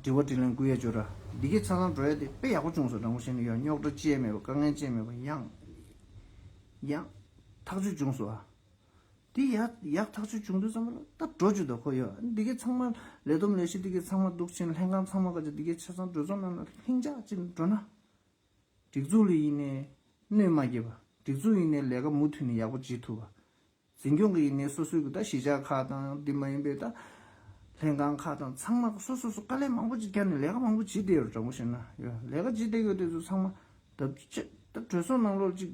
དྲི་བ་དྲིས་ལན་བསྐུལ་ཡ་བྱོས་ར། འདི་གའི་ཆ་ཚང་འགྲོ་ཡ་དེ་དཔེ་ཡག་པོ་བྱུང་སོང་དྲང་པོ་བཤད་ན་ཡང་རྙོག་དྲ་ཅི་ཡང་མེད་པ་དཀའ་ངལ་ཅི་ཡང་མེད་པ་ཡང་། ཡང་། ཐག་ཆོད་བྱུང་སོང་ཨ། འདི་ཡག་ཡག་ཐག་ཆོད་བྱུང་དུས་ཙམ་པ་ལ་ད་འགྲོ་བཅུག་ད་ཁོ་ཡོད་འདི་གའི་ཚང་མ་ལས་བསྡོམས་ལས་གཞི་འདི་གའི་ཚང་མ་འདུག་ཕྱིན་ལྷན་ཁང་ཚང་མ་ག་ཚོད་འདི་གའི་ཆ་ཚང་གྲོས་ཚོགས་ནང་ལ་ལྷིང་འཇགས་ཅིག་འགྲོ་ན། སྒྲིག་འཛུགས་ལ་ཡིན་ནའི་གནོད་མ་སྐྱེལ་བ། སྒྲིག་འཛུགས་ཡིན་ནའི་ལས་ཀ་མུ་མཐུད་ནས་ཡག་པོ་བྱེད་ཐུབ་པ། འཛིན་སྐྱོང་གི་ཡིན་ནའི་སོ་སོའི་གི་ད་གཞིས་ཆགས་ཁག་དང་འདི་མ་ཡིན་པའི་ད་ལྷན་ཁང་ཁག་དང་ཚང་མ་སོ་སོ་སོ་དཀའ་ལས་མང་པོ་ཅིག་བརྒྱབ་ནས་ལས་ཀ་མང་པོ་བྱེད་བསྡད་ཡོད་དྲང་པོ་བཤད་ན་ཡོད་ལས་ཀ་བྱེད་བསྡད་ཡོད་དེ་ཚོ་ཚང་མ་ད་ཅི་ད་གྲོས་ཚོགས་ནང་ལོགས་ཅིག་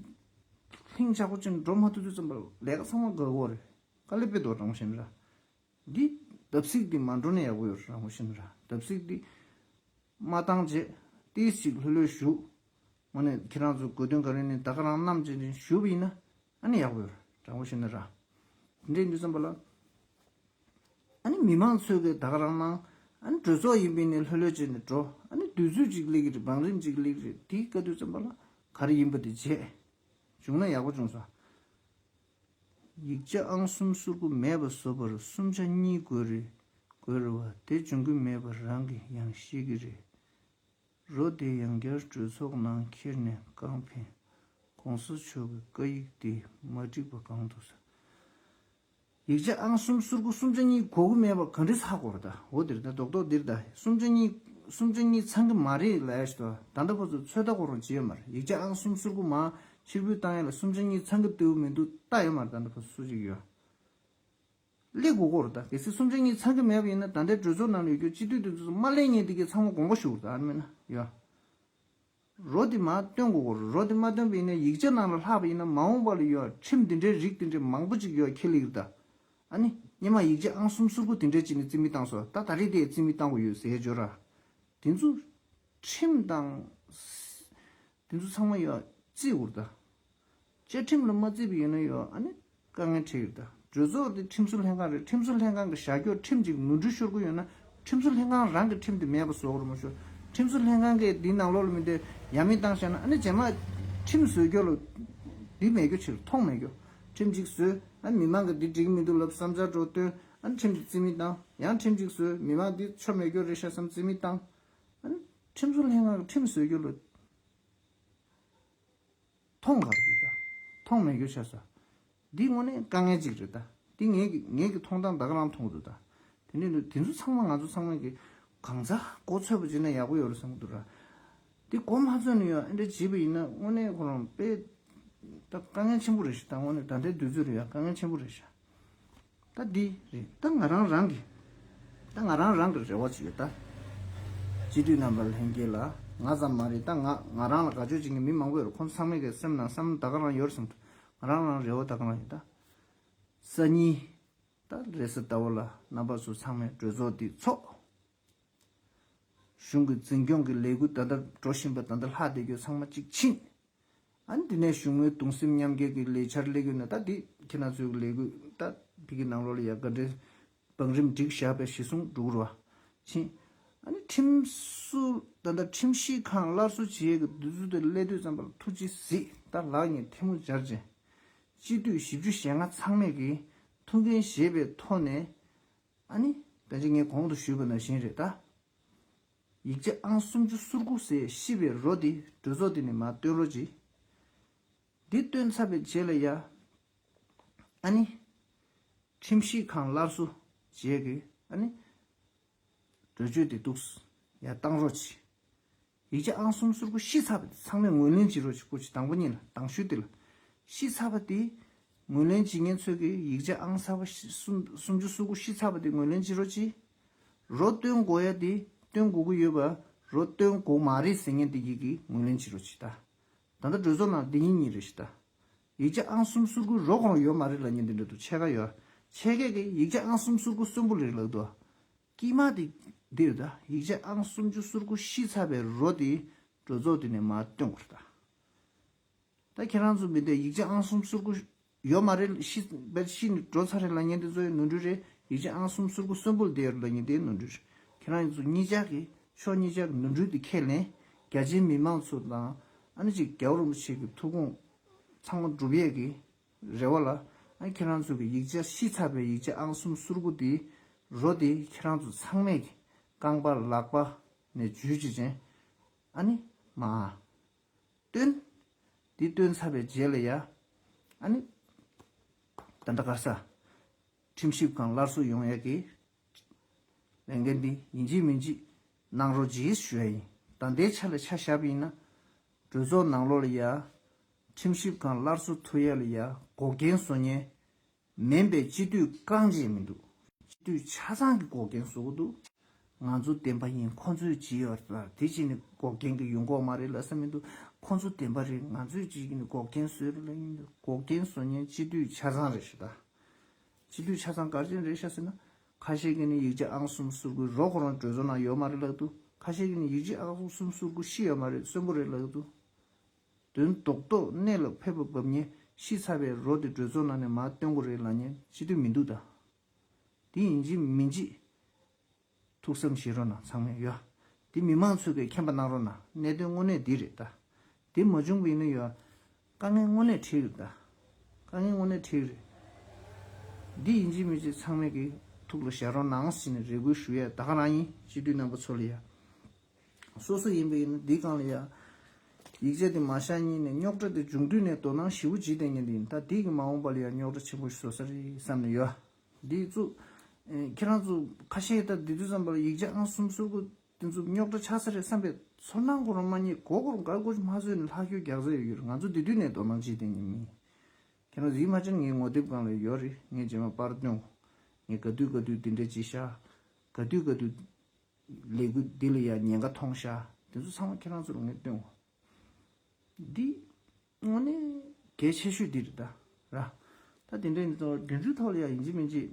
ལྷིང་འཇགས་པོ་ཅིག་འགྲོ་མ་ཐུབ་དུས་ཙམ་པ་ལས་ཀ་ཚང་མ་འགག་གོ་རེད་དཀའ་ལས་དཔེ་འདུག་དྲང་པོ་བཤད་ན་ར། འདི་བརྡབ་གསིག་འདི་མ་འགྲོ་ན་ཡག་པོ་ཡོད་རེད་དྲང་པོ་བཤད་ན་ར་བརྡབ་གསིག་འདི་མ་བཏང་རྗེས་ཏིས་ཅིག་ལྷོད་ལྷོད་བཞུགས། དངོས་གནས་ཁྱེད་རང་ཚོ་དགོས་དོན་ག་རེ་ནས་ད་ག་རང་བསྣམས་བྱས་ནས་བཞུགས་པ་ཡིན་ན་ཨ་ནི་ཡག་པོ་ཡོད་རེད་དྲང་པོ་བཤད་ན་ར། དེ་འདྲ་ཡིན་དུས་ཙམ་པ་ལ། ཨ་ནི་མི་མང་ཚོས་གི་ད་ག་རང་གནང་ཨ་ནི་གྲོས་ཚོགས་ཡིན་པ་ཡིན་ནའི་ལྷོད་ལྷོད་བྱས་ནས་འགྲོ་ཨ་ནི་དུས་ཚོད་ཅིག་སླེབས་ཀྱི་རེད་བང་རིམ་ཅིག་སླེབས་ཀྱི་རེད་དེའི་སྐབས་དུས་ཙམ་པ་ལ་ག་རེ་ཡིན་པ་དེ་བྱས། བྱུང་ན་ཡག་པོ་བྱུང་སོང་། ཡིག་ཆ་ཨང་གསུམ་སོ་དགུ་མེད་པ་བཟོ་བར་གསུམ་ཆ་གཉིས་དགོས་རེད། དགོས་རེད་བ། དེ་འབྱུང་གི་མེད་པ་རང་གིས་ཡང་ཤེས་ཀྱི་རེད། རོ་དེ་ཡང་བསྐྱར་གྲོས་ཚོགས་ནང་ཁྱེར་ནས་བཀང་ཕན། ༸གོང་ས་མཆོག་གི་བཀའ་ཡིག་དེ་མ་འགྲིག་པ་གང་འདུག་ཟེར། ཡིག་ཆ་ཨང་གསུམ་ཟུར་དགུ་གསུམ་ཆ་གཉིས་དགོས་ཀྱི་མེད་པ་ག་འདྲ་ཧ་གོ་རེད་ད། འོ་དེ་རེད་ད། རྡོག་རྡོག་འདིར་ད་གསུམ་ཆ་གཉིས་གསུམ་ཆ་གཉིས་ཚང་གི་མ་རེད་ལབ་ཡ་ཞིག་འདུག་ད་ལྟ་བར་དུ་ཚོད་ལྟ་ཁོ་རང་བྱས་ཡོད་མ་རེད། ཡིག་ཆ་ཨང་གསུམ་ཟུར་དགུ་མར་ཕྱིར་འབུད་བཏང་ཡ་ལ་གསུམ་ཆ་གཉིས་ཚང་གི་འདུག་མི་འདུག་ལྟ་ཡོད་མ་རེད། ད་ལྟ་བར་དུ་སུ་ཞིག་ཡོད། སླེབས་དགོས་ཀྱི་རེད་ད། གལ་སྲིད་གསུམ་ཆ་གཉིས་ཚང་གི་མེད་པ་ཡིན་ན་ད་ལྟའི་གྲོས་ཚོགས་ནང་ལ་ཡོད་རྒྱུ་སྤྱི་འཐུས་དེ་ཚོ་མ་སླེབས་ཉན་དེ་གའི་ཚང་མ་དགོངས་པ་ཞུ་དགོས་རེད་ད། ཨ་ནི་མིན་ན་ཡོད། རོ་དེ་མར་བཏོན་དགོས་ཀྱི་རེད། རོ་དེ་མ་བཏོན་པ་ཡིན་ན་ཡིག་ཆ་ནང་ལ་ལྷག་པ་ཡིན་ན་མ་འོངས་པ་ལ་ཡོད་ཁྲིམས་དེ་འདྲའི་རིགས་དེ་འདྲའི་མང་པོ་ཅིག་ཡོད་ཁྱེར་སླེབས་ཀྱི་རེད་ད། ཨ་ནི་སྔོན་མ་ཡིག་ཆ་ཨང་གསུམ་ཟུར་དགུ་དེ་འདྲའི་ཅིག་ནས་རྩིས་མེད་བཏང་སོང་། ད་ད་རེས་དེ་རྩིས་མེད་བཏང་དགོས་ཡོད་ཟེར་ཡ་འབྱོར་ར། དེ་ཚོ་ཁྲིམས་དང་། དེ་ཚོ་ཚང་མ་ཡོད་རྩིས་དགོས་རེད་ད། བཅའ་ཁྲིམས་ལ་མ་བརྩིས་པ་ཡིན་ན་ཡོད་ཨ་ནི་དཀའ་ངལ་འཕྲད་ཀྱི་རེད་ད། གྲོས་ཚོགས་དེ་ཁྲིམས་བཟོ་ལྷན་ཁང་རེད། ཁྲིམས་བཟོ་ལྷན་ཁང་གི་བཞག་རྒྱུར་ཁྲིམས་ཅིག་ནོར་འཁྲུལ་ཤོར་གྱི་ཡོད་ན་ཁྲིམས་བཟོ་ལྷན་ཁང་རང་གི་ཁྲིམས་དེ་མེད་པ་བཟོ་དགོས་རེད་མ་གཏོགས། ཁྲིམས་བཟོ་ལྷན་ཁང་གིས་འདི་ནང་ལོགས་ལ་མི་འདོད་ཡ་མེད་བཏང་བཞག་ན་ཨ་ནི་རྗེས་མ་ཁྲིམས་བཟོ་རྒྱུ་ལ་འདི་མེད་རྒྱུ་ཕྱིར་མཐོང་མེད་རྒྱུ། ཁྲིམས་ཅིག་བཟོས་ཨ་ནི་མི་མང་གིས་འདི་འགྲིག་གི་མི་འདུག་ལབ་བསམ་འཆར་འགྲོ་བཏོན་ཨ་ནི་ཁྲིམས་དེ་རྩིས་མེད་བཏང་། ཡང་ཁྲིམས་ཅིག་བཟོས་མི་མང་འདི་ཆོ་མེད་རྒྱུ་རེད་ཤག་བསམ་རྩིས་མེད་བཏང་། ཨ་ནི་ཁྲིམས་བཟོ་ལྷན་ཁང་གིས་ཁྲིམས་བཟོ་རྒྱུ་ལ། མཐོང་ག་རེད་ད། མཐོང་མེད་རྒྱུ་ཆགས་སོང་། འདི་དངོས་གནས་དཀའ་ངལ་ཅིག་རེད་ད། འདི་ངེད་ཀྱི་ངེད་ཀྱི་མཐོང་སྟངས་ད་ག་རང་མཐོང་འདུག་ད། དེ་ནས་འདུག་དེ་ཚོ་ཚང་མ་ང་ཚོ་ཚང་མ་གི་གང་ཚ་གོ་ཚོད་པོ་བྱས་ན་ཡག་པོ་ཡོད་རེད་བསམ་གི་འདུག་ར། འདི་གོ་མ་ཚོད་ནས་ཡོད་ཨེ་འདྲ་བྱས་པ་ཡིན་ན་དངོས་གནས་ཁོ་རང་དཔེ་ད་དཀའ་ངལ་ཆེན་པོ་རེད་ཤག་ད་དངོས་གནས་ད་ལྟའི་དུས་ཚོད་རེད་ཡ་དཀའ་ངལ་ཆེན་པོ་རེད་ཤག་ད་འདི་རེད་ད། ང་རང་རང་གི་ད་ང་རང་རང་གི་རེ་བ་ཅིག་ཡོད་ད། སྤྱི་འཐུས་རྣམ་པ་ལྷན་རྒྱས་ལ་ང་ཙམ་མ་རེད་ད། ང་ང་རང་ལ་དགའ་ཕྱོགས་ཅན་གྱི་མི་མང་པོ་ཡོད་རེད། ཁོང་ཚོ་ཚང་མས་གི་སེམས་ནང་བསམ་བློ་ད་ག་རང་ཡོད་རེད་བསམ། ང་རང་རང་རེ་བ་ད་ག་རང་ཡོད་ད། སང་ཉིན་ད་རེས་གཟའ་ཟླ་བ་ལ་རྣམ་པ་ཚོ་ཚང་མས་གྲོས་ཚོགས་འདི་ཚོགས། གཞུང་གི་འཛིན་སྐྱོང་གི་ལས་འགུལ་ད་ལྟ་འགྲོ་བཞིན་པ་ད་ལྟ་ལྷག་བསྡད་རྒྱུ་ཚང་མ་གཅིག་ཕྱིན། ཨ་ནི་དེ་ནས་གཞུང་དངུལ་གདུང་སེམས་མཉམ་སྐྱེད་ཀྱི་ལས་འཆར་སླེབས་ཡོད་ན་ད་འདི་ཁྱེད་རང་ཚོའི་ལས་འགུལ་ད་ཕ་གི་ནང་ལོགས་ལ་ཡ་ག་འདྲའི་བང་རིམ་སྒྲིག་བཞག་པའི་གཞི་བཟུང་འགྲོ་གི་རེད་བ། ཕྱིན། ཨ་ནི་ཁྲིམས་སྲུང་ད་ལྟ་ཁྲིམས་ཞིབ་ཁང་སླར་གསོ་བྱེད་ཡས་ཀྱི་དུས་ཚོད་དེ་སླེབས་དུས་ཙམ་པ་ལ་ཐུགས་རྗེ་གཟིགས་ད་ལག་གཉིས་ཐལ་མོ་སྦྱར་བྱས། སྤྱི་འཐུས་བཞི་བཅུ་ཞེ་ལྔ་ཚང་མས་ཀྱི་ཐུགས་འགན་བཞེས་པའི་ཐོག་ནས། ཨ་ནི་ད་ཅི་ངས་གོང་དུ་ཞུས་པ་ནང་བཞིན་རེད་ད། ཡིག་ཆ་ཨང་སུམ་ཅུ་སོ་དགུ་ཟེར་ཤི་བའི་རོ་འདི་གྲོས་ཚོགས་འདི་ནས་མར་བཏོན་རོགས་གྱིས། འདི་བཏོན་ཚར་བའི་རྗེས་ལ་ཡ། ཨ་ནི། ཁྲིམས་ཞིབ་ཁང་སླར་གསོ་བྱས་ཀྱི་ཨ་ནི། གྲོས་ཆོད་དེ་འདུག་ཡ་བཏང་རོགས་གྱིས། ཡིག་ཆ་ཨང་སུམ་ཅུ་སོ་དགུ་ཤི་ཚར་བ་དེ་ཚང་མས་ངོས་ལེན་བྱེད་རོགས་གྱིས། སྐུ་མཁྱེན། དང་པོ་ཉིད་ལ་དང་ཤོས་དེ་ལ། ཤི་ཚར་བ་དེ་ངོས་ལེན་བྱེད་མཁན་ཚོས་ཀྱི་ཡིག་ཆ་ཨང་ཚར་བ་ཤི་སུམ་སུམ་ཅུ་སོ་དགུ་ཤི་ཚར་བ་དེ་ངོས་ལེན་བྱེད་རོགས་གྱིས། རོ་བཏོན་དགོས་ཡ་དེ་བཏོན་དགོས་ཀྱི་ཡོད་པ་རོ་བཏོན་དགོས་མ་རེད་ཟེར་མཁན་དེ་གིས་ཀྱི་ངོས་ལེན་བྱེད་རོགས་གྱིས་ད། ད་ལྟ་གྲོས་ཚོགས་ནང་འདི་གཉིས་གཉིས་རེད་ཤག་ད། ཡིག་ཆ་ཨང་སུམ་སོ་དགུ་རོ་ཁོ་རང་ཡོད་མ་རེད་ལབ་མཁན་དེ་འདྲ་འདུག་ཕྱེད་ཀ་ཡོད། ཕྱེད་ཀ་གིས་ཡིག་ཆ་ཨང་སུམ་སོ་དགུ་གསོན་པོ་རེད་ལབ་འདུག་དཀྱིལ་མ་དེ་འདིར་ད་ཡིག་ཆ་ཨང་སུམ་ཅུ་སོ་དགུ་ཤི་ཚར་བའི་རོ་དེ་གྲོས་ཚོགས་དེ་ནས་མར་བཏོན་དགོས་རེད་ད། ད་ཁྱེད་རང་ཚོ་མི་འདོད་ཡིག་ཆ་ཨང་སུམ་སོ་དགུ་ཡོད་མ་རེད། ཤི་བས་ཤི་ནས་འགྲོ་ཚར་རེད་ལབ་མཁན་དེ་ཚོ་ཡི་ནོར་འཁྲུལ་རེད། ཡིག་ཆ་ཨང་སུམ་སོ་དགུ་གསོན་པོ་བསྡད་ཡོད་རེད་ལབ་མཁན་དེ་ནོར་འཁྲུལ་རེད། ཁྱེད་རང་ཚོ་གཉིས་ཆ་གི་ཕྱོགས་གཉིས་ཆ་གི་ནོར་འཁྲུལ་དེ་ཁས་ལེན། རྒྱ་ཆེའི་མི་མང་ཚོ་དང་ཨ་ནི་ཅིག་རྒྱལ་བ་རིན་པོ་ཆེ་གི་ཐུགས་དགོངས་ཚང་མ་སྒྲུབ་ཡས་ཀྱི་རེ་བ་ལ། ཨ་ནི་ཁྱེད་རང་ཚོ་གི་ཡིག་ཆ་ཤི་ཚར་བའི་ཡིག་ཆ་ཨང་སུམ་སོ་དགུ་དེ་རོ་དེ་ཁྱེད་རང་ཚོ་ཚང་མས་ཀྱི་རྐང་པ་ལག་པ་ནས་འཇུས་བྱས་ཅན་ཨ་ནི་མ། བཏོན། འདི་བཏོན་ཚར་བའི་རྗེས་ལ་ཡ། ཨ་ནི། ད་ལྟ་ག་ས། ཁྲིམས་ཞིབ་ཁང་སླར་གསོ་ཡོང་ཡ་གི། ལས་འགན་འདི་ཡིན་གཅིག་མིན་གཅིག་གནང་རོགས་གྱིས་ཞུ་ཡ་ཡིན། ད་ལྟའི་ཆ་ལ་ཆ་བཞག་པ་ཡིན་ན། གྲོས་ཚོགས་ནང་ལོགས་ལ་ཡ། ཁྲིམས་ཞིབ་ཁང་སླར་གསོ་ཐུབ་ཡ་ལ་ཡ་འགོག་རྐྱེན་བཟོ་མཁན། མིན་པའི་སྤྱི་འཐུས་རྐང་རྗེས་མི་འདུག་སྤྱི་འཐུས་ཆ་ཚང་གི་འགོག་རྐྱེན་བཟོ་གི་འདུག་ང་ཚོ་བདེན་པ་ཡིན། ཁོ་ཚོས་བྱས་ཡོད་ལ་དེ་བྱས་ནས་འགོག་རྐྱེན་གྱི་ཡོང་གོ་མ་རེད་ལབ་ས་མི་འདུག་ཁོ་ཚོ་བདེན་པ་རེད། ང་ཚོས་བྱས་ཀྱི་ནི་འགོག་རྐྱེན་བཟོས་རེད་ལབ་ཡིན་འདུག་འགོག་རྐྱེན་བཟོ་མཁན་སྤྱི་འཐུས་ཆ་ཚང་རེད་ཤག་ད། སྤྱི་འཐུས་ཆ་ཚང་ག་རེ་བྱས་ནས་རེད་ཤག་ཟེར་ན། ཁ་ཤས་ཀྱིས་ནི་ཡིག་ཆ་ཨང་གསུམ་སོ་དགུ་རོ་ཁོ་རང་གྲོས་ཚོགས་ནང་ཡོད་མ་རེད་ལབ་འདུག་ཁ་ཤས་ཀྱིས་ནི་ཡིག་ཆ་ཨང་གསུམ་སོ་དགུ་ཤི་ཡོད་མ་རེད། གསོན་པོ་རེད་ལབ་འདུག་དོན་རྡོག་རྡོག་གནད་ལ་ཕེབས་པ་བབས་ཉེན་ཤི་ཚར་བའི་རོ་དེ་གྲོས་ཚོགས་ནང་ནས་མར་བཏོན་དགོས་རེད་ལབ་ཉེན་སྤྱི་འཐུས་མི་འདུག་ད། དེ་ཡིན་གཅིག་མིན་གཅིག་ཐུགས་བསམ་བཞེས་རོགས་གནང་། ཚང་མས་ཡོད། དེ་མི་མང་ཚོས་ཀྱིས་མཁྱེན་པ་གནང་རོགས་གནང་། གནད་དོན་དངོས་གནས་འདི་རེད་ད། དེ་མ་བྱུང་བ་ཡིན་ན་ཡོད། དཀའ་ངལ་དངོས་གནས་འཕྲད་ཀྱི་རེད་ད། དཀའ་ངལ་དངོས་གནས་འཕྲད་ཀྱི་རེད། འདི་ཡིན་གཅིག་མིན་གཅིག་ཚང་མས་ཀྱིས་ ཐུགས་ལ་བཞག་རོགས་གནང་ཟེར་ནས་རེ་སྐུལ་ཞུ་ཡས་ད་ག་རང་ཡིན། སྤྱི་འཐུས་རྣམ་པ་ཚོ་ལ་ཡ། སོ་སོ་ཡིན་པ་ཡིན་ན་འདི་སྒང་ལ་ཡ། ཡིག་ཆ་དེ་མ་བཞག་སྔོན་ནས་རྙོག་དྲ་དེ་མཇུག་མཐུད་ནས་དོ་སྣང་ཞེ་པོ་བྱེད་བསྡད་མཁན་དེ་ཡིན། ད་འདི་གི་མ་འོངས་པ་ལ་ཡ་རྙོག་དྲ་ཆེན་པོ་ཞིག་བཟོ་ས་རེད་བསམ་ནས་ཡོད། འདི་ཚོ། ཨེ། ཁྱེད་རང་ཚོ་ཁ་ཤས་ད་འདི་དུས་ཙམ་པ་ལ་ཡིག་ཆ་ཨང་གསུམ་ཟུར་དགུ་དེ་ཚོ་རྙོག་དྲ་ཆགས་ས་རེད་བསམ་པའི་ཚོར་སྣང་ཁོ་རང་མ་རྙེད། མགོ་སྐོར་འགའ་སྐོར་མ་བཟོས་ནས་ལྷག་སྐྱོན་རྒྱག་ས་ཡོད་ཡོད་རེད། ང་ཚོ་འདི་དུས་ནས་དོ་སྣང་བྱེད་བསྡད་མཁན་མི་ཡིན། ཁྱེད་རང་ཚོ་ཡིད་མ་ཆེས་ན་ངའི་ངོ་དེབ་སྒང་ལ་ཡོད་རེད། ངས་རྗེས་མ་པར་སྟོན། ངས་ག་དུས་ག་དུས་འདི་འདྲ་བྱས་ཤག་ག་དུས་ག་དུས་ལས་འགུལ་འདི་ལ་ཡ་ཉེན་ཁ་མཐོང་ཤག་དེ་ཚོ་ཚང་མ་ཁྱེད་རང་ཚོ་ལ་ངས་སྟོན། འདི་དངོས་གནས་གལ་ཆེ་ཤོས་འདི་རེད་ད། ར། ད་དེ་འདྲའི་འདི་ཚོ་འདི་ཚོའི་ཐོག་ལ་ཡ་ཡིན་གཅིག་མིན་གཅིག་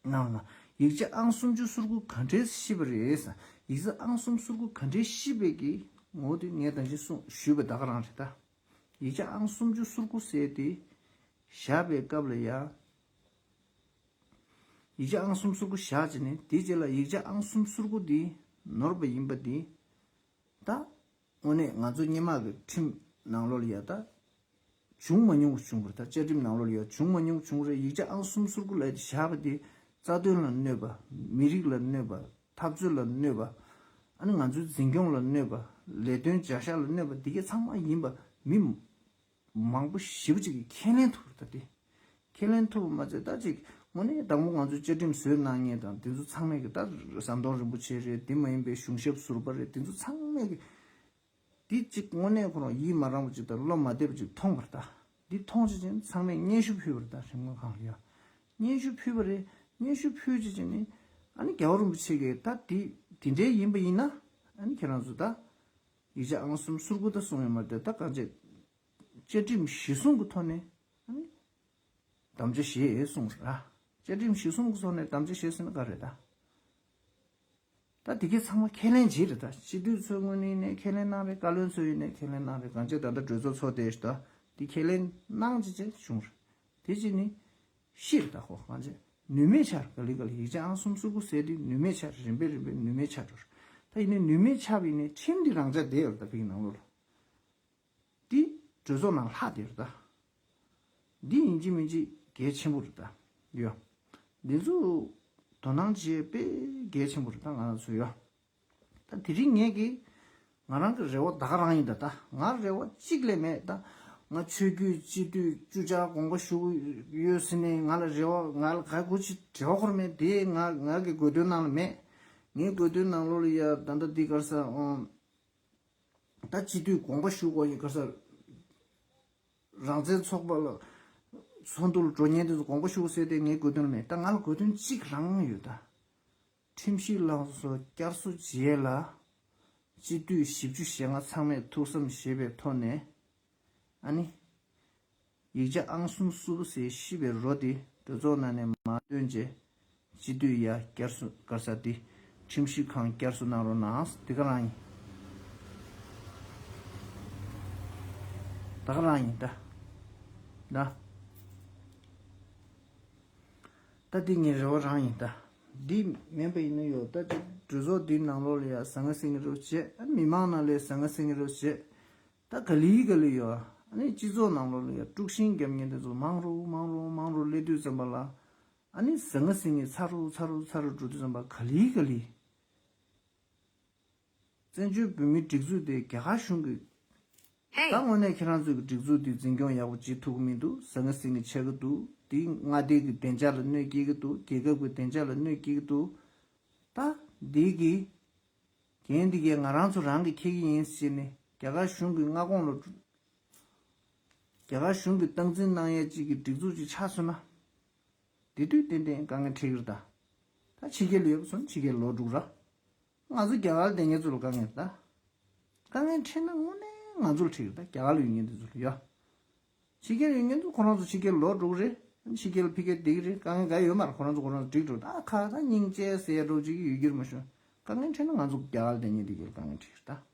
གནང་ན། ཡིག་ཆ་ཨང་སུམ་ཅུ་སོ་དགུ་ག་འདྲས་ཤེས་པ་རེད་ཟེར། ཡིག་ཆ་ཨང་སུམ་ཅུ་སོ་དགུ་ག་འདྲས་ཤེས་པའི་གི་ངོ་བོ་དེ་ངས་ད་གིན་གསུངས་ཞུས་པ་ད་ག་རང་རེད་ད། ཡིག་ཆ་ཨང་སུམ་ཅུ་སོ་དགུ་ཟེར་དེ་བཞག་པའི་སྐབས་ལ་ཡ། ཡིག་ཆ་ཨང་གསུམ་ཟུར་དགུ་བཞག་བྱས་ནས་དེའི་རྗེས་ལ་ཡིག་ཆ་ཨང་གསུམ་ཟུར་དགུ་འདི་ནོར་བ་ཡིན་པ་འདི། ད་དངོས་གནས་ང་ཚོ་སྔོན་མ་གི་ཁྲིམས་ནང་ལོགས་ལ་ཡ་ད་བྱུང་མ་མྱོང་བ་བྱུང་བ་རེད། ད་བཅའ་ཁྲིམས་ནང་ལོགས་ལ་ཡ་བྱུང་མ་མྱོང་བ་བྱུང་བ་རེད། ཡིག་ཆ་ཨང་གསུམ་ཟུར་དགུ་ལབ་དེ་བཞག་པ་འདི་རྩ་དོན་ལ་གནོད་པ། མི་རིགས་ལ་གནོད་པ། འཐབ་རྩོད་ལ་གནོད་པ། ཨ་ནི་ང་ཚོའི་འཛིན་སྐྱོང་ལ་གནོད་པ། ལས་དོན་བྱ་གཞག་ལ་གནོད་པ་འདི་གས་ཚང་མ་ཡིན་པ་མི་མང་པོ་ཞེ་པོ་ཅིག་གིས་ཁས་ལེན་ཐུབ་རེད་ད་དེ། ཁས་ལེན་ཐུབ་པ་མ་ཚད་ད་ཅིག་དངོས་གནས་དང་པོ་ང་ཚོའི་བཅའ་ཁྲིམས་བཟོས་གནང་མཁན་དང་དེ་ཚོ་ཚང་མས་ཀྱི་ད་ཟམ་གདོང་རིན་པོ་ཆེ་རེད། དེ་མ་ཡིན་པའི་གཞུང་ཞབས་ཟུར་པ་རེད། དེ་ཚོ་ཚང་མས་ཀྱི་དེ་ཅིག་དངོས་གནས་ཁོ་རང་ཡིད་མ་རངས་པ་ཅིག་དང་བློ་མ་བདེ་བ་ཅིག་མཐོང་བ་རེད་ད། འདི་མཐོང་བྱས་ཅིག་ཚང་མས་སྙན་ཞུ་ཕུལ་བ་རེད་ད། རིམ་ཁག་ཁང་ལ་ཡ་སྙན་ཞུ་ཕུལ་བ་རེད། སྙན་ཞུ་ཕུལ་བྱས་ཅིག་ནི་ཨ་ནི་རྒྱལ་བ་རིན་པོ་ཆེ་གིས་ད་དེ་དེ་འདྲའི་ཡིན་པ་ཡིན་ན་ཨ་ནི་ཁྱེད་རང་ཚོ་ད་ཡིག་ཆ་ཨང་གསུམ་ཟུར་དགུ་ད་གསུངས་ཡོད་མ་རེད་ད། གང་བྱས། བཅའ་ཁྲིམས་གཞི་བཟུང་གི་ཐོག་ནས་ཨ་ནི་དམ་བཅའ་བཞེས་གསུངས་ར། བཅའ་ཁྲིམས་གཞི་བཟུང་གི་ཐོག་ནས་དམ་བཅའ་བཞེས་ཟེར་ན་ག་རེད་ད། ད་དེ་གས་ཚང་མ་ཁས་ལེན་བྱས་རེད་ད། སྤྱི་འཐུས་ཚོའི་ངོས་ནས་ཡིན་ནའི་ཁས་ལེན་གནང་རེད། བཀའ་བློན་ཚོས་ཡིན་ནའི་ཁས་ལེན་གནང་རེད། གང་བྱས་ད་ལྟ་གྲོས་ཚོགས་ཚོགས་བསྡད་ཤག་ད། དེ་ཁས་ལེན་གནང་བྱས་བྱས་བྱུང་རེད། དེ་བྱས་ནི་ཤི་རེད་ད། ཁོ་གང་བྱས་ནུས་མེད་ཆགས་རེད། ག་ལེ་ག་ལེ་ཡིག་ཆ་ཨང་གསུམ་ཟུར་དགུ་ཟེར་དུས་ནུས་མེད་ཆགས་རེད། རིམ་པས་རིམ་པས་ནུས་མེད་ཆགས་འགྲོ་རེད། ད་ཡིན་ནའི་ནུས་མེད་ཆགས་པ་ཡིན་ནའི་ཁྲིམས་འདི་རང་འཇགས་བསྡད་ཡོད་རེད་ད། བོད་ཀྱི་ནང་ལོགས་ལ། འདི་གྲོས་ཚོགས་ནང་ལྷག་བསྡད་ཡོད་རེད་ད། འདི་ཡིན་གཅིག་མིན་གཅིག་གལ་ཆེན་པོ་རེད་ད། ཡོ། འདི་ཚོ་དོ་སྣང་བྱེད་དཔེ་གལ་ཆེན་པོ་རེད་ད་ང་རང་ཚོ་ཡོ། ད་དེ་རིང་ངས་ཀྱི་ང་རང་གི་རེ་བ་ད་ག་རང་ཡིན་ད། ད་ང་རེ་བ་གཅིག་ལས་མེད་ད། ང་ཆོས་བརྒྱུད་སྤྱི་འཐུས་བཅུ་ཆ་དགོངས་པ་ཞུ་གི་ཡོད་ཟེར་ནས་ང་ལ་རེ་བ་ང་ལ་ག་གུ་ཅི་རེ་བ་ཁོར་མེད། དེ་ང་ང་གི་དགོས་འདུན་ནང་ལ་མེད། ངའི་དགོས་འདུན་ནང་ལོགས་ལ་ཡ་ད་ལྟ་འདི་གར་ས་ཨོ། ད་སྤྱི་འཐུས་དགོངས་པ་ཞུ་དགོས་ཡིན་ག་ས། རང་བཙན་ཚོགས་པ་ལ་ཚོགས་འདུ་ལ་འགྲོ་མཁན་དེ་ཚོ་དགོངས་པ་ཞུ་ཟེར་དེ་ངའི་དགོས་དོན་མེད། ད་ང་ལ་དགོས་དོན་གཅིག་རང་ཡོད་ད། ཁྲིམས་ཞིབ་ལྷན་ཚོགས་བསྐྱར་གསོ་བྱེད་ཡས་ལ་སྤྱི་འཐུས་བཞི་བཅུ་ཞེ་ལྔ་ཚང་མས་ཐུགས་བསམ་བཞེས་པའི་ཐོག་ནས་ཨ་ནི། ཡིག་ཆ་ཨང་གསུམ་སུ་ཟེར་ཤི་བའི་རོ་དེ་གྲོས་ཚོགས་ནང་ནས་མར་བཏོན་རྗེས་སྤྱི་འཐུས་ཡ་བསྐྱར་གསོ་ག་ས་དེ་ཁྲིམས་ཞིབ་ཁང་བསྐྱར་གསོ་གནང་རོགས་གནང་། དེ་ག་རང་ཡིན། ད་ག་རང་ཡིན་ད། ད། ད་འདི་ངའི་རེ་བ་རང་ཡིན་ད། འདི་མིན་པ་ཡིན་ན་ཡོད་ད་ཅིག་གྲོས་ཚོགས་འདིའི་ནང་ལོགས་ལ་ཡ་ཟང་ངེ་ཟིང་ངེ་རུ་བྱེད། ཨ་མི་མང་ནང་ལ་ཟང་ངེ་ཟིང་ངེ་རུ་བྱེད། ད་ག་ལི་ག་ལི་ཡོད། ཨ་ནི་སྤྱི་ཚོགས་ནང་ལོགས་ལ་ཡ་དཀྲུག་ཤིང་རྒྱབ་མཁན་དེ་ཚོ་མང་རུ་མང་རུ་མང་རུ་སླེབས་དུས་ཙམ་པ་ལ། ཨ་ནི་ཟང་ངེ་ཟིང་ངེ་ཚ་རུ་ཚ་རུ་ཚ་རུ་འགྲོ་དུས་ཙམ་པ་ག་ལི་ག་ལི། བཙན་བྱོལ་བོད་མིའི་སྒྲིག་འཛུགས་དེ་རྒྱ་གར་གཞུང་གི། ད་དངོས་གནས་ཁྱེད་རང་ཚོའི་སྒྲིག་འཛུགས་དེ་འཛིན་སྐྱོང་ཡག་པོ་བྱེད་ཐུབ་ཀྱི་མི་འདུག་ཟང་ངེ་ཟིང་ངེ་ཆགས་ཀྱི་འདུག་དེ་མངའ་སྡེ་གི་བདེ་འཇགས་ལ་གནོད་སྐྱེལ་གྱི་འདུག་རྒྱལ་ཁབ་ཀྱི་བདེ་འཇགས་ལ་གནོད་སྐྱེལ་གྱི་འདུག་ད་འདི་གི་འགན་འདི་གས་ང་རང་ཚོ་རང་གིས་འཁྱེར་གྱི་ཡིན་ཟེར་ནས་རྒྱ་གར་གཞུང་གི་མངའ་ཁོངས་ལ། རྒྱ་གར་གཞུང་གིས་སྟངས་འཛིན་གནང་ཡས་ཅིག་གི་སྒྲིག་འཛུགས་ཅིག་ཆགས་སོང་ན། དེ་དུས་ཏན་ཏན་དཀའ་ངལ་འཕྲད་ཀྱི་རེད་ད། ད་ཕྱི་རྒྱལ་ལ་ཡོད་པ་ཚོ་ནི་ཕྱི་རྒྱལ་ལོག་འགྲོ་གི་ར། ང་ཚོ་རྒྱ་གར་ལ་བསྡད་མཁན་ཚོ་ལ་དཀའ་ངལ་རེད་ད། དཀའ་ངལ་འཕྲད་ན་དངོས་གནས་ང་ཚོ་ལ་འཕྲད་ཀྱི་རེད་ད། རྒྱ་གར་ལ་ཡོད་མཁན་དེ་ཚོ་ལ་ཡ། ཕྱི་རྒྱལ་ཡོད་མཁན་ཚོ་ཁོ་རང་ཚོ་ཕྱི་རྒྱལ་ལོག་འགྲོ་གི་རེད། ཕྱི་རྒྱལ་ལ་ཕ་གིར་བསྡད་ཀྱི་རེད། དཀའ་ངལ་ག་ཡོད་མ་རེད། ཁོ་རང་ཚོ་ཁོ་རང་ཚོ་འགྲིག་འགྲོ་ད། ཁ་ད་སྙིང་རྗེ་ཟེར་འགྲོ་ཅིག་ཡོད་ཀྱི་རེད་མ་གཞི། དཀའ་ངལ་འཕྲད་ན་ང་ཚོ་རྒྱ་གར་ལ་བསྡད་མཁན་དེ་གའི་དཀའ་ངལ་འཕྲད་ཀྱི་རེད་ད།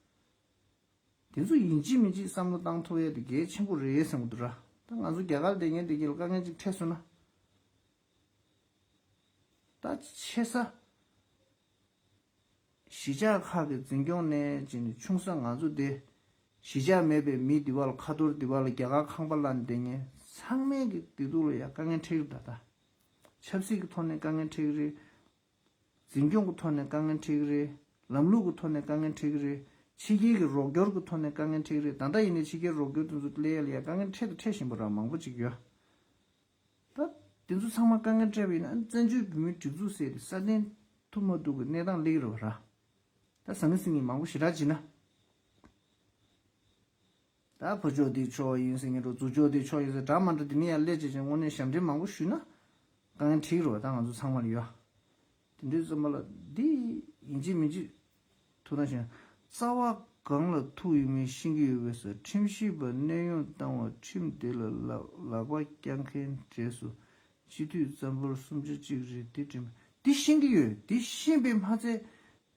དེ་ཚོ་ཡིན་གཅིག་མིན་གཅིག་བསམ་བློ་བཏང་ཐུབ་ཡས་དེ་གལ་ཆེན་པོ་རེད་བསམ་གྱི་འདུག་ར། ད་ང་ཚོ་རྒྱ་གར་ལ་བསྡད་མཁན་དེ་གའི་ལ་དཀའ་ངལ་ཅིག་འཕྲད་སོང་ན། ད་ཆེ་ས། གཞིས་ཆགས་ཁག་གི་འཛིན་སྐྱོང་ནས་བྱས་ནས་ཆུང་ས་ང་ཚོ་དེ། གཞིས་ཆགས་མེད་པའི་མི་འདི་བ་ལ་ཁ་ཐོར་འདི་བ་ལ་རྒྱ་གར་ཁང་པ་བླངས་བསྡད་མཁན་ཚང་མས་ཀྱི་བདེ་སྡུག་ལ་ཡ་དཀའ་ངལ་འཕྲད་ཀྱི་ད་ད། ཆབ་སྲིད་ཀྱི་ཐོག་ནས་དཀའ་ངལ་འཕྲད་ཀྱི་རེད། འཛིན་སྐྱོང་གི་ཐོག་ནས་དཀའ་ངལ་འཕྲད་ཀྱི་རེད། ལམ་ལུགས་ཀྱི་ཐོག་ནས་དཀའ་ངལ་འཕྲད་ཀྱི་རེད། ཕྱི་རྒྱལ་གྱི་རོགས་སྐྱོར་གྱི་ཐོག་ནས་དཀའ་ངལ་འཕྲད་ཀྱི་རེད། ད་ལྟ་ཡིན་ནའི་ཕྱི་རྒྱལ་རོགས་སྐྱོར་དེ་ཚོ་སླེབས་ཡ་ལ་ཡ་དཀའ་ངལ་འཕྲད་དང་འཕྲད་བཞིན་པ་ར་མང་པོ་ཅིག་ཡོད། ད་དེ་ཚོ་ཚང་མ་དཀའ་ངལ་འཕྲད་པ་ཡིན་ན་བཙན་བྱོལ་བོད་མིའི་སྒྲིག་འཛུགས་ཟེར་དེ་སྲ་བརྟན་ཐུབ་མ་ཐུབ་ཀྱི་གནས་སྟངས་སླེབས་ཀྱི་རེད་བ་ར། ད་ཟང་ངེ་ཟིང་ངེ་མང་པོ་ཞེ་དྲག་བྱེད་ན། ད་ཕོ་ཕྱོགས་འདི་ཕྱོགས་ཡིན་ཟེར་མཁན་འགྲོ། མཛུབ་ཕྱོགས་འདི་ཕྱོགས་ཡིན་ཟེར་འདྲ་མ་འདྲ་འདི་མི་ཡར་སླེབས་བྱས་བྱས་དངོས་གནས་ཞབས་འདྲེན་མང་པོ་ཞུས་ན་དཀའ་ངལ་འཕྲད་ཀྱི་རེད་བ། ད་ང་ཚོ་ཚང་མ་ལ་ཡོད། དེ་འདྲའི་བསམ་པ་ལ་འདི་ཡིན་གཅིག་མིན་གཅིག་ཐུགས་སྣང་ཞིག་རྩ་བ་གང་ལ་ཐུག་ཡོད་མེད་ཤེས་ཀྱི་ཡོད་པས་སོ། ཁྲིམས་ཞིབ་པ་གནས་དབྱུང་བཏང་བ་ཁྲིམས་དེ་ལ་ལག་ལག་པ་བརྐྱང་མཁན་གྲས་སུ་སྤྱི་འཐུས་རྩ་འབོར་སུམ་ཆ་གཅིག་རེད། དེ་ཁྲིམས་འདི་ཤེས་ཀྱི་ཡོད། འདི་ཤེས་པས་མ་ཚད།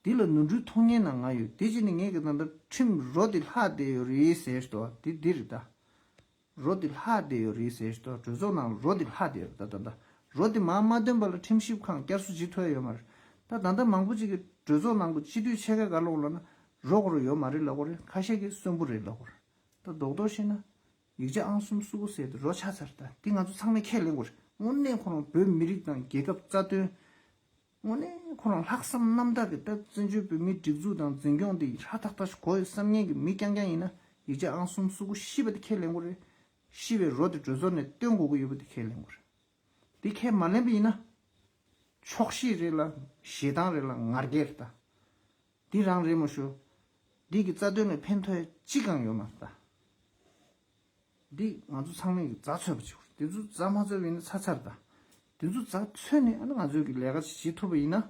འདི་ལ་ནོར་འཁྲུལ་མཐོང་མཁན་ན་ང་ཡོད། དེ་བྱས་ནས་ངས་ཀྱི་ད་ལྟ་ཁྲིམས་རོ་དེ་ལྷག་བསྡད་ཡོད་རེད་ཟེར་ཞིག་འདུག་འདི་འདི་རེད་ད། རོ་དེ་ལྷག་བསྡད་ཡོད་རེད་ཟེར་ཞིག་འདུག་གྲོས་ཚོགས་ནང་ལ་རོ་དེ་ལྷག་བསྡད་ཡོད་རེད་ད། ད་ལྟ་རོ་དེ་མར་མ་བཏོན་པ་ལ་ཁྲིམས་ཞིབ་ཁང་བསྐྱར་གསོ་བྱེད་ཐུབ་ཡ་ཡོད་མ་རེད། ད་ད་ལྟ་མང་པོ་ཅིག་གིས་གྲོས་ཚོགས་ནང་གི་སྤྱི་འཐུས་ཕྱེད་ཀ་ག་ལོག་ལབ་ན་རོ་ཁོ་རང་ཡོད་མ་རེད་ལབ་ཀྱི་རེད། ཁ་ཤས་ཀྱིས་གསོན་པོ་རེད་ལབ་ཀྱི་རེད། ད་རྡོག་རྡོག་བཤད་ན། ཡིག་ཆ་ཨང་གསུམ་སུ་གུ་ཟེར་དེ་རོ་ཆགས་ཚར། ད་འདི་ང་ཚོ་ཚང་མས་ཁས་ལེན་དགོས་རེད། དངོས་གནས་ཁོ་རང་བོད་མི་རིགས་དང་རྒྱལ་ཁབ་རྩ་དོན། དངོས་གནས་ཁོ་རང་ལྷག་བསམ་རྣམ་དག་གིས་ད་བཙན་བྱོལ་བོད་མིའི་སྒྲིག་འཛུགས་དང་འཛིན་སྐྱོང་དེ་ཧྲ་ཐག་ཐག་ཞིག་དགོས་ཡོད་བསམ་མཁན་གྱི་མི་རྐྱང་རྐྱང་ཡིན་ན་ཡིག་ཆ་ཨང་གསུམ་སུ་གུ་ཤི་བ་དེ་ཁས་ལེན་དགོས་རེད། ཤི་བའི་རོ་དེ་གྲོས་ཚོགས་ནས་བཏོན་དགོས་ཀྱི་ཡོད་པ་དེ་ཁས་ལེན་དགོས་རེད། དེ་ཁས་མ་ལེན་པ་ཡིན་ན། ཆོག་ཤེས་རེད་ལ་ཞེ་སྡང་རེད་ལ་ང་རྒྱལ་རེད་ད། འདི་རང་རེད་མ་ཤོ། འདི་གི་རྩ་དོན་ལ་ཕན་ཐོགས་ཅི་གང་ཡོད་མ་རེད་ད། འདི་ང་ཚོ་ཚང་མས་ཀྱི་རྩ་ཚོད་པ་བྱེད་དགོས། འདི་ཚོ་རྩ་མ་ཚོད་པ་ཡིན་ན་ཚར་ཚར་ད། འདི་ཚོ་རྩ་ཚོད་ནས་ཨ་ནི་ང་ཚོས་ཀྱི་ལས་ཀ་ཞིག་བྱེད་ཐུབ་པ་ཡིན་ན།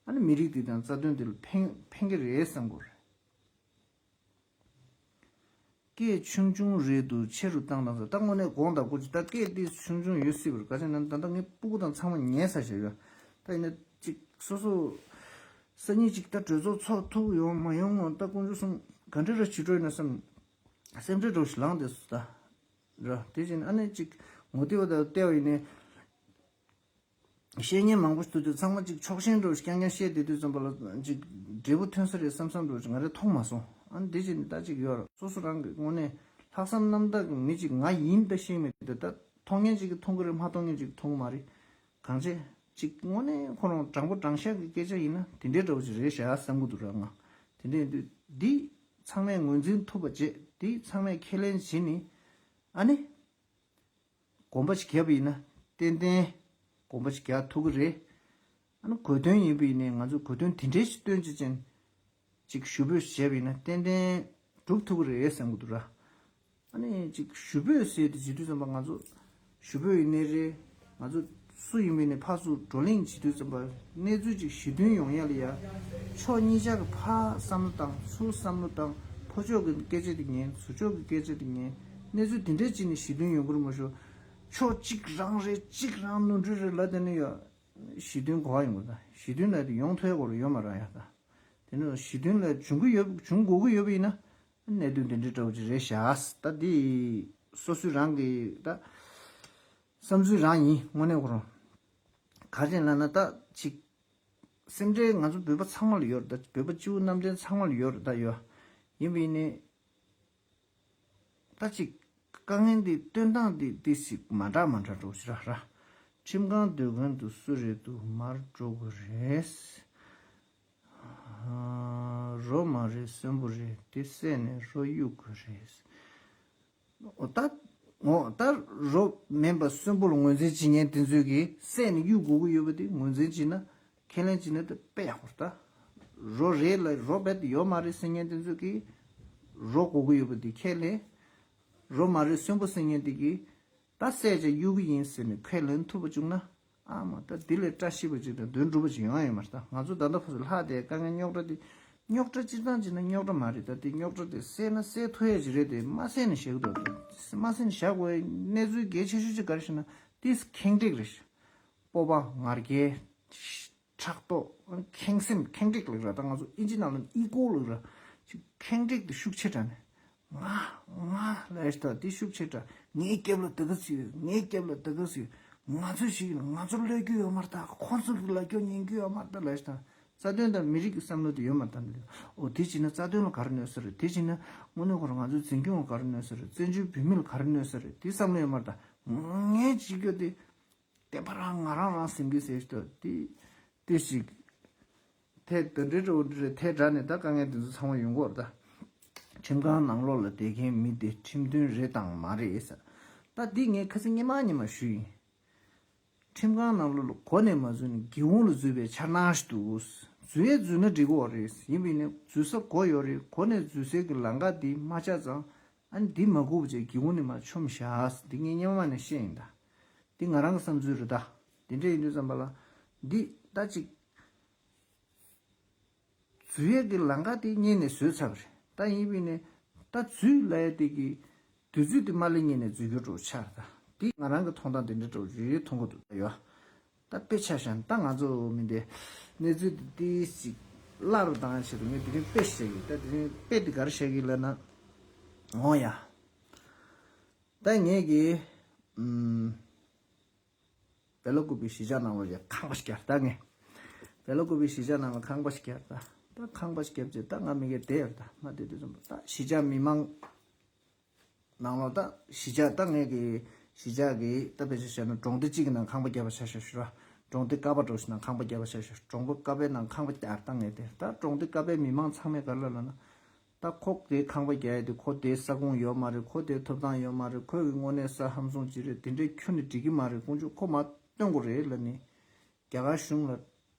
ཨ་ནི་མི་རིགས་འདི་དང་རྩ་དོན་འདི་ལ་ཕན་ཕན་གྱི་རེད་བསམ་དགོས་རེད། སྐད་ཆུང་ཆུང་རེད་འདུག་ཆེ་རུ་བཏང་དང་ཟེར། ད་དངོས་གནས་དགོངས་དག་དགོས་ཀྱི། ད་སྐད་འདི་ཆུང་ཆུང་ཡོད་སྲིད་པ་རེད། ག་ཅི་ན་ད་ལྟ་ངའི་སྤུ་གུ་དང་ཚང་མ་ཉལ་ས་བྱས་ཡོད། ད་ཡིན་ན་ཅིག་སོ་སོ་སང་ཉིན་ཅིག་ད་གྲོས་ཚོགས་ཚོགས་ཐུབ་ཡོང་མ་ཡོང་ངོ་ད་དཀོན་མཆོག་གསུམ་ག་འདྲ་ར་བྱེད་འགྲོ་ཡིན་ན་བསམ། སེམས་ཁྲལ་འདྲ་བོ་ཞིག་ལངས་བསྡད་སོང་ད། ར་དེ་བཞིན་ཨ་ནི་ཅིག་ངོ་བདེ་བ་དང་བལྟས་པ་ཡིན་ནའི། བཤད་མཁན་མང་པོ་ཞིག་འདུག་དུས་ཚང་མ་ཅིག་ཕྱོགས་ཞེན་འདྲ་བོ་ཞིག་རྐྱང་རྐྱང་བཤད་བསྡད་དུས་ཙམ་པ་ལ་ཅིག་འབྲས་བུ་ཐོན་ས་རེད་བསམ་བསམ་འདྲ་བོ་ཞིག་ང་རས་མཐོང་མ་སོང་། ཨ་ནི་དེ་བཞིན་ད་ཅིག་ཡོད་ར་སོ་སོ་རང་གི་དངོས་གནས་ལྷག་བསམ་རྣམ་དག་གི་མི་ཅིག་ང་ཡིན་ད་ཤེས་མེད་དེ། ད་མཐོང་མཁན་ཅིག་གིས་མཐོང་གི་རེད། མ་མཐོང་མཁན་ཅིག་གིས་མཐོང་གི་མ་རེད། གང་བྱས་ཅིག་དངོས་གནས་ཁོ་རང་དྲང་པོ་དྲང་བཞག་གི་སྐད་ཆ་ཡིན་ན་དེ་འདྲའི་འདྲ་བོ་ཅིག་རེད་བཞག་བསམ་གི་འདུག་ར། ང་དེ་འདྲ་ཡིན་དུས་འདི་ཚང་མས་ངོས་འཛིན་ཐུབ་པ་བྱེད། འདི་ཚང་མས་ཁས་ལེན་བྱེད་ནི། ཨ་ནི། གོམ་པ་ཞིག་བརྒྱབ་པ་ཡིན་ན་ཏན་ཏན་གོམ་པ་ཞིག་རྒྱག་ཐུབ་ཀྱི་རེད། ཨ་ནི་གོ་དོན་ཡིན་པ་ཡིན་ནའི་ང་ཚོས་གོ་དོན་དེ་འདྲའི་ཞིག་སྟོན་བྱེད་ཅན་ཅིག་ཞུ་འབོད་བྱས་པ་ཡིན་ན་ཏན་ཏན་འགྲུབ་ཐུབ་ཀྱི་རེད་བསམ་གྱི་འདུག་ར། ཨ་ནི་ཅིག་ཞུ་འབོད་ཟེར་དེ་བྱེད་དུས་ཙམ་པ་ང་ཚོ་ཞུ་འབོད་ཡིན་ནའི་རེད། ང་ཚོ་སུ་ཡིན་མིན་ནས་ཕར་ཚུར་བགྲོ་གླེང་བྱེད་དུས་ཙམ་པ་གནས་ཚུལ་ཅིག་ཞི་མཐུན་ཡོང་ཡ་ལ་ཡ། ཕྱོགས་གཉིས་ཆ་གི་ཕར་བསམ་བློ་བཏང་ཚུར་བསམ་བློ་བཏང་། ཕོ་ཕྱོགས་ཀྱི་སྐད་ཆ་དེ་ཉན་ཚུར་ཕྱོགས་ཀྱི་སྐད་ཆ་དེ་ཉན། གནས་ཚུལ་དེ་འདྲའི་ཅིག་ནས་ཞི་མཐུན་ཡོང་གི་རེད་མ་གཞི། ཕྱོགས་གཅིག་རང་རེད་གཅིག་རང་ནོར་འཁྲུལ་རེད་ལབ་བསྡད་ན་ཡ། ཞི་མཐུན་ག་པར་ཡོང་གི་རེད་ད། ཞི་མཐུན་ལབ་དེ་ཡོང་ཐུབ་ཡ་ག་རེ་ཡོད་མ་རེད་ཡ་ད། དེ་ནས་ཞི་མཐུན་ལ་འབྱུང་གི་ཡོད་འབྱུང་དགོས་ཀྱི་ཡོད་པ་ཡིན་ན། གནད་དོན་དེ་འདྲའི་འདྲ་བོ་ཅིག་རེད་བཞག་ད་འདི་སོ་སོའི་རང་གི་ད་བསམ་ཚུལ་རང་ཡིན་དངོས་གནས་ཁོ་རང་། ག་རེ་ལབ་ན་ད་ཅིག་སེམས་ཁྲལ་ང་ཚོ་བོད་པ་ཚང་མ་ལ་ཡོད་རེད་ད། བོད་པ་སྤྱི་བོ་གནམ་བསྟན་ཚང་མ་ལ་ཡོད་རེད་ད་ཡོད། ཡིན་པ་ཡིན་ནའི་ད་ཅིག་དཀའ་ངལ་འདི་སྟོན་སྟངས་འདི་ཏོག་ཙམ་མ་འདྲ་མ་འདྲ་འདྲ་བོ་ཞིག་ར་ར། ཁྲིམས་ཁང་སྡོད་མཁན་དུ་སུ་རེད་འདུག་མར་འགྲོ་དགོས་རེད། རོ་མ་རེད་གསོན་པོ་རེད་དེ་བསད་ནས་རོ་གཡུག་དགོས་རེད། འོ་ད། འོ་ད་རོ་མིན་པ་གསོན་པོ་ལ་ངོས་འཛིན་བྱེད་མཁན་དེ་ཚོས་ཀྱིས་བསད་ནས་གཡུག་དགོས་ཀྱི་ཡོད་པ་དེ་ངོས་འཛིན་བྱེད་ན་ཁས་ལེན་བྱེད་ན་དེ་དཔེ་ཡག་པོ་རེད་ད། རོ་རེད་ལ་རོ་རྦད་དེ་ཡོད་མ་རེད་ཟེར་མཁན་དེ་ཚོས་ཀྱིས་རོ་དགོས་ཀྱི་ཡོད་པ་དེ་ཁས་ལེན། རོ་མ་རེད་གསོན་པོ་ཟེར་མཁན་དེ་གིས་ད་བསད་བྱས་གཡུག་གི་ཡིན་ཟེར་ནས་ཁས་ལེན་ཐུབ་པ་བྱུང་ན། ཨ་མ་ད་འདི་ལས་བཀྲ་ཤིས་པ་ཅིག་དང་དོན་འགྲུབ་པ་ཅིག་ཡོང་ཡ་ཡོད་མ་རེད་ད། ང་ཚོ་ད་ལྟ་ཕར་ཚུར་ལྷག་བསྡད་དཀའ་ངལ་རྙོག་དྲ་དེ། རྙོག་དྲ་སྤྱིར་བཏང་བྱས་ན་རྙོག་དྲ་མ་རེད་ད། དེ་རྙོག་དྲ་དེ་སེལ་ན་སེལ་ཐུབ་ཡ་ཅིག་རེད་དེ། མ་སེལ་ནས་བཞག་གི་འདུག་མ་སེལ་ནས་བཞག་དགོས་པའི་གནས་ཚུལ་གལ་ཆེ་ཤོས་ཅིག་ག་རེ་ཞེ་ན་དེ་ཁེངས་དྲེགས་རེད། སྤོབས་པ་ང་རྒྱལ། ཕྲག་དོག་ཁེངས་སེམས་ཁེངས་དྲེགས་ལབ་ར། ད་ང་ཚོ་ཨིན་ཇི་ནང་ལ་ཨི་གོ་ལབ་ར། ཅིག་ཁེངས་དྲེགས་དེ་ཤུགས་ཆེ་དྲགས་ནས། ང་ང་ལབ་ཤི་ད་དེ་ཤུགས་ཆེ་དྲགས། ངའི་རྒྱབ་ལ་དེ་ག་ཚོད་ཡོད། ངའི་རྒྱབ་ལ་དེ་ག་ཚོད་ཡོད། ང་ཚོ་ཞིག་ཡིན་ང་ཚོ་ལབ་རྒྱུ་ཡོད་མ་རེད་ད། ཁོང་ཚོ་གི་ལབ་རྒྱུ་ཉན་རྒྱུ་ཡོད་མ་རེད་ད་ལབ་ཤི་ད། རྩ་དོན་དང་མི་རིགས་ཀྱི་བསམ་བློ་དེ་ཡོད་མ་རེད་ད། འོ་དེ་བྱས་ན་རྩ་དོན་ལ་ག་རེ་གནོད་ས་རེད། དེ་བྱས་ན་དངོས་གནས་ཁོ་རང་ང་ཚོའི་འཛིན་སྐྱོང་ལ་ག་རེ་གནོད་ས་རེད། བཙན་བྱོལ་བོད་མི་ལ་ག་རེ་གནོད་ས་རེད། དེ་བསམ་བློ་ཡོད་མ་རེད་ད། ངས་བྱེད་རྒྱུ་དེ། བདེན་པ་རང་ང་རང་རང་སེམས་ཀྱི་ཟེར་ཞིག་ཏུ་དེ་དེ་ཞིག་ཐལ་དོན་འདྲེ་འདྲ་བོ་འདྲེ་ཐལ་དྲགས་ནས་ད་དཀའ་ངལ་དེ་ཚོ་ཚང་མ་ཡོང་གི་ཡོད་རེད་ད། ཁྲིམས་ཁང་ནང་ལོགས་ལ་བསྡད་མཁན་མི་དེ་ཁྲིམས་མཐུན་རེད་དང་མ་རེད་ཟེར། ད་འདི་ངས་ཁ་སང་སྔོན་མ་སྔོན་མ་ཞུས་ཡིན། ཁྲིམས་ཁང་ནང་ལོགས་ལ་གོ་ནས་མ་འཛུལ་ནས་སྒེའུ་ཁུང་ལ་འཛུལ་བའི་འཆར་སྣང་ཞིག་འདུག་འཛུལ་ཡས་འཛུལ་ན་འགྲིག་གི་ཡོད་རེད། ཡིན་པས་ན་འཛུལ་ས་གོ་ཡོད་རེད། གོ་ནས་འཛུལ་སའི་གི་ལམ་ཁ་འདི་མ་ཆགས་ཙང་། ཨ་ནི་འདི་མ་སྒུག་པ་བྱས་སྒེའུ་ཁུང་ནས་མར་མཆོངས་བཞག་འདི་ངས་སྔོན་མ་ནས་བཤད་ཡིན་ད། འདི་ང་རང་གི་བསམ་ཚུལ་རེད་ད། འདི་འདྲ་ཡིན་དུས་ཙམ་པ་ལ། འདི་ད་ཅིག་འཛུལ་ཡས་ཀྱི་ལམ་ཁ་དེ་སྔོན་ནས་བཟོས་ཚར་བ་རེད། ད་ཡིན་པས་ནས་ད་འཛུལ་ལབ་ཡས་དེ་གི་དུས་ཚོད་དེ་མ་སླེབས་སྔོན་ནས་འཛུལ་རྒྱུ་འདྲ་བོ་ཆགས་རེད་ད། འདི་ང་རང་གི་མཐོང་སྟངས་དེ་འདྲ་འདྲ་བོ་ཞིག་མཐོང་གི་འདུག་ད་ཡོད། ད་དཔེ་ཆ་བཞག་ན་ད་ང་ཚོ་མི་འདི་གནས་ཚུལ་དེ་ཏིས་ཅིག་སླར་བཏང་ཆེད་དུ་ངས་དེ་རིང་དཔེ་བཤད་ཀྱི། ད་དེ་རིང་དཔེ་དེ་ག་རེ་བཤད་ཀྱི་ལབ་ན། འོ་ཡ། ད་ངས་ཀྱི་ཨམ། བེ་ལ་ཀུ་པའི་གཞིས་ཆགས་ནང་ལ་ཡ་ཁང་པ་ཞིག་བརྒྱབ་ད་ངས། བེ་ལ་ཀུ་པའི་གཞིས་ཆགས་ནང་ལ་ཁང་པ་ཞིག་བརྒྱབ་ད། ད་ཁང་པ་ཞིག་བརྒྱབ་རྗེས་ད་ང་མི་སྒེར་བསྡད་ཡོད་ད་མ་བསྡད་དུས་ཙམ་པ་ད་གཞིས་ཆགས་མི་མང་ནང་ལོགས་ད་གཞིས་ཆགས་ད་ངས་ཀྱི་གཞིས་ཆགས་ཀྱི་ད་དཔེ་ཆ་བཤད་ན་གྲོང་སྡེ་གཅིག་གི་ནང་ཁང་པ་བརྒྱབ་པ་ཆ་བཞག་ཞུ་ར། གྲོང་སྡེ་ཀ་པ་འདྲ་བོ་ཞིག་ནང་ཁང་པ་བརྒྱབ་པ་ཆ་བཞག་གྲོང་པ་ཀ་པའི་ནང་ཁང་པ་བརྒྱབ་ད་ངས་དེ་ད་གྲོང་སྡེ་ཀ་པའི་མི་མང་ཚང་མས་ག་རེ་ལབ་ན། ད་ཁོ་དེ་ཁང་པ་རྒྱག་ཡ་དེ་ཁོ་དེ་ས་ཁོངས་ཡོད་མ་རེད། ཁོ་དེ་ཐོབ་ཐང་ཡོད་མ་རེད། ཁོ་གི་དངོས་གནས་ས་ཧམ་སོང་ཅིག་རེད། དེ་འདྲའི་ཁྱོན་ནས་འགྲིག་གི་མ་རེད། དཀོན་མཆོག་ཁོ་མར་སྟོན་དགོས་རེད་ལབ་ནས་རྒྱ་གར་གཞུང་ལ་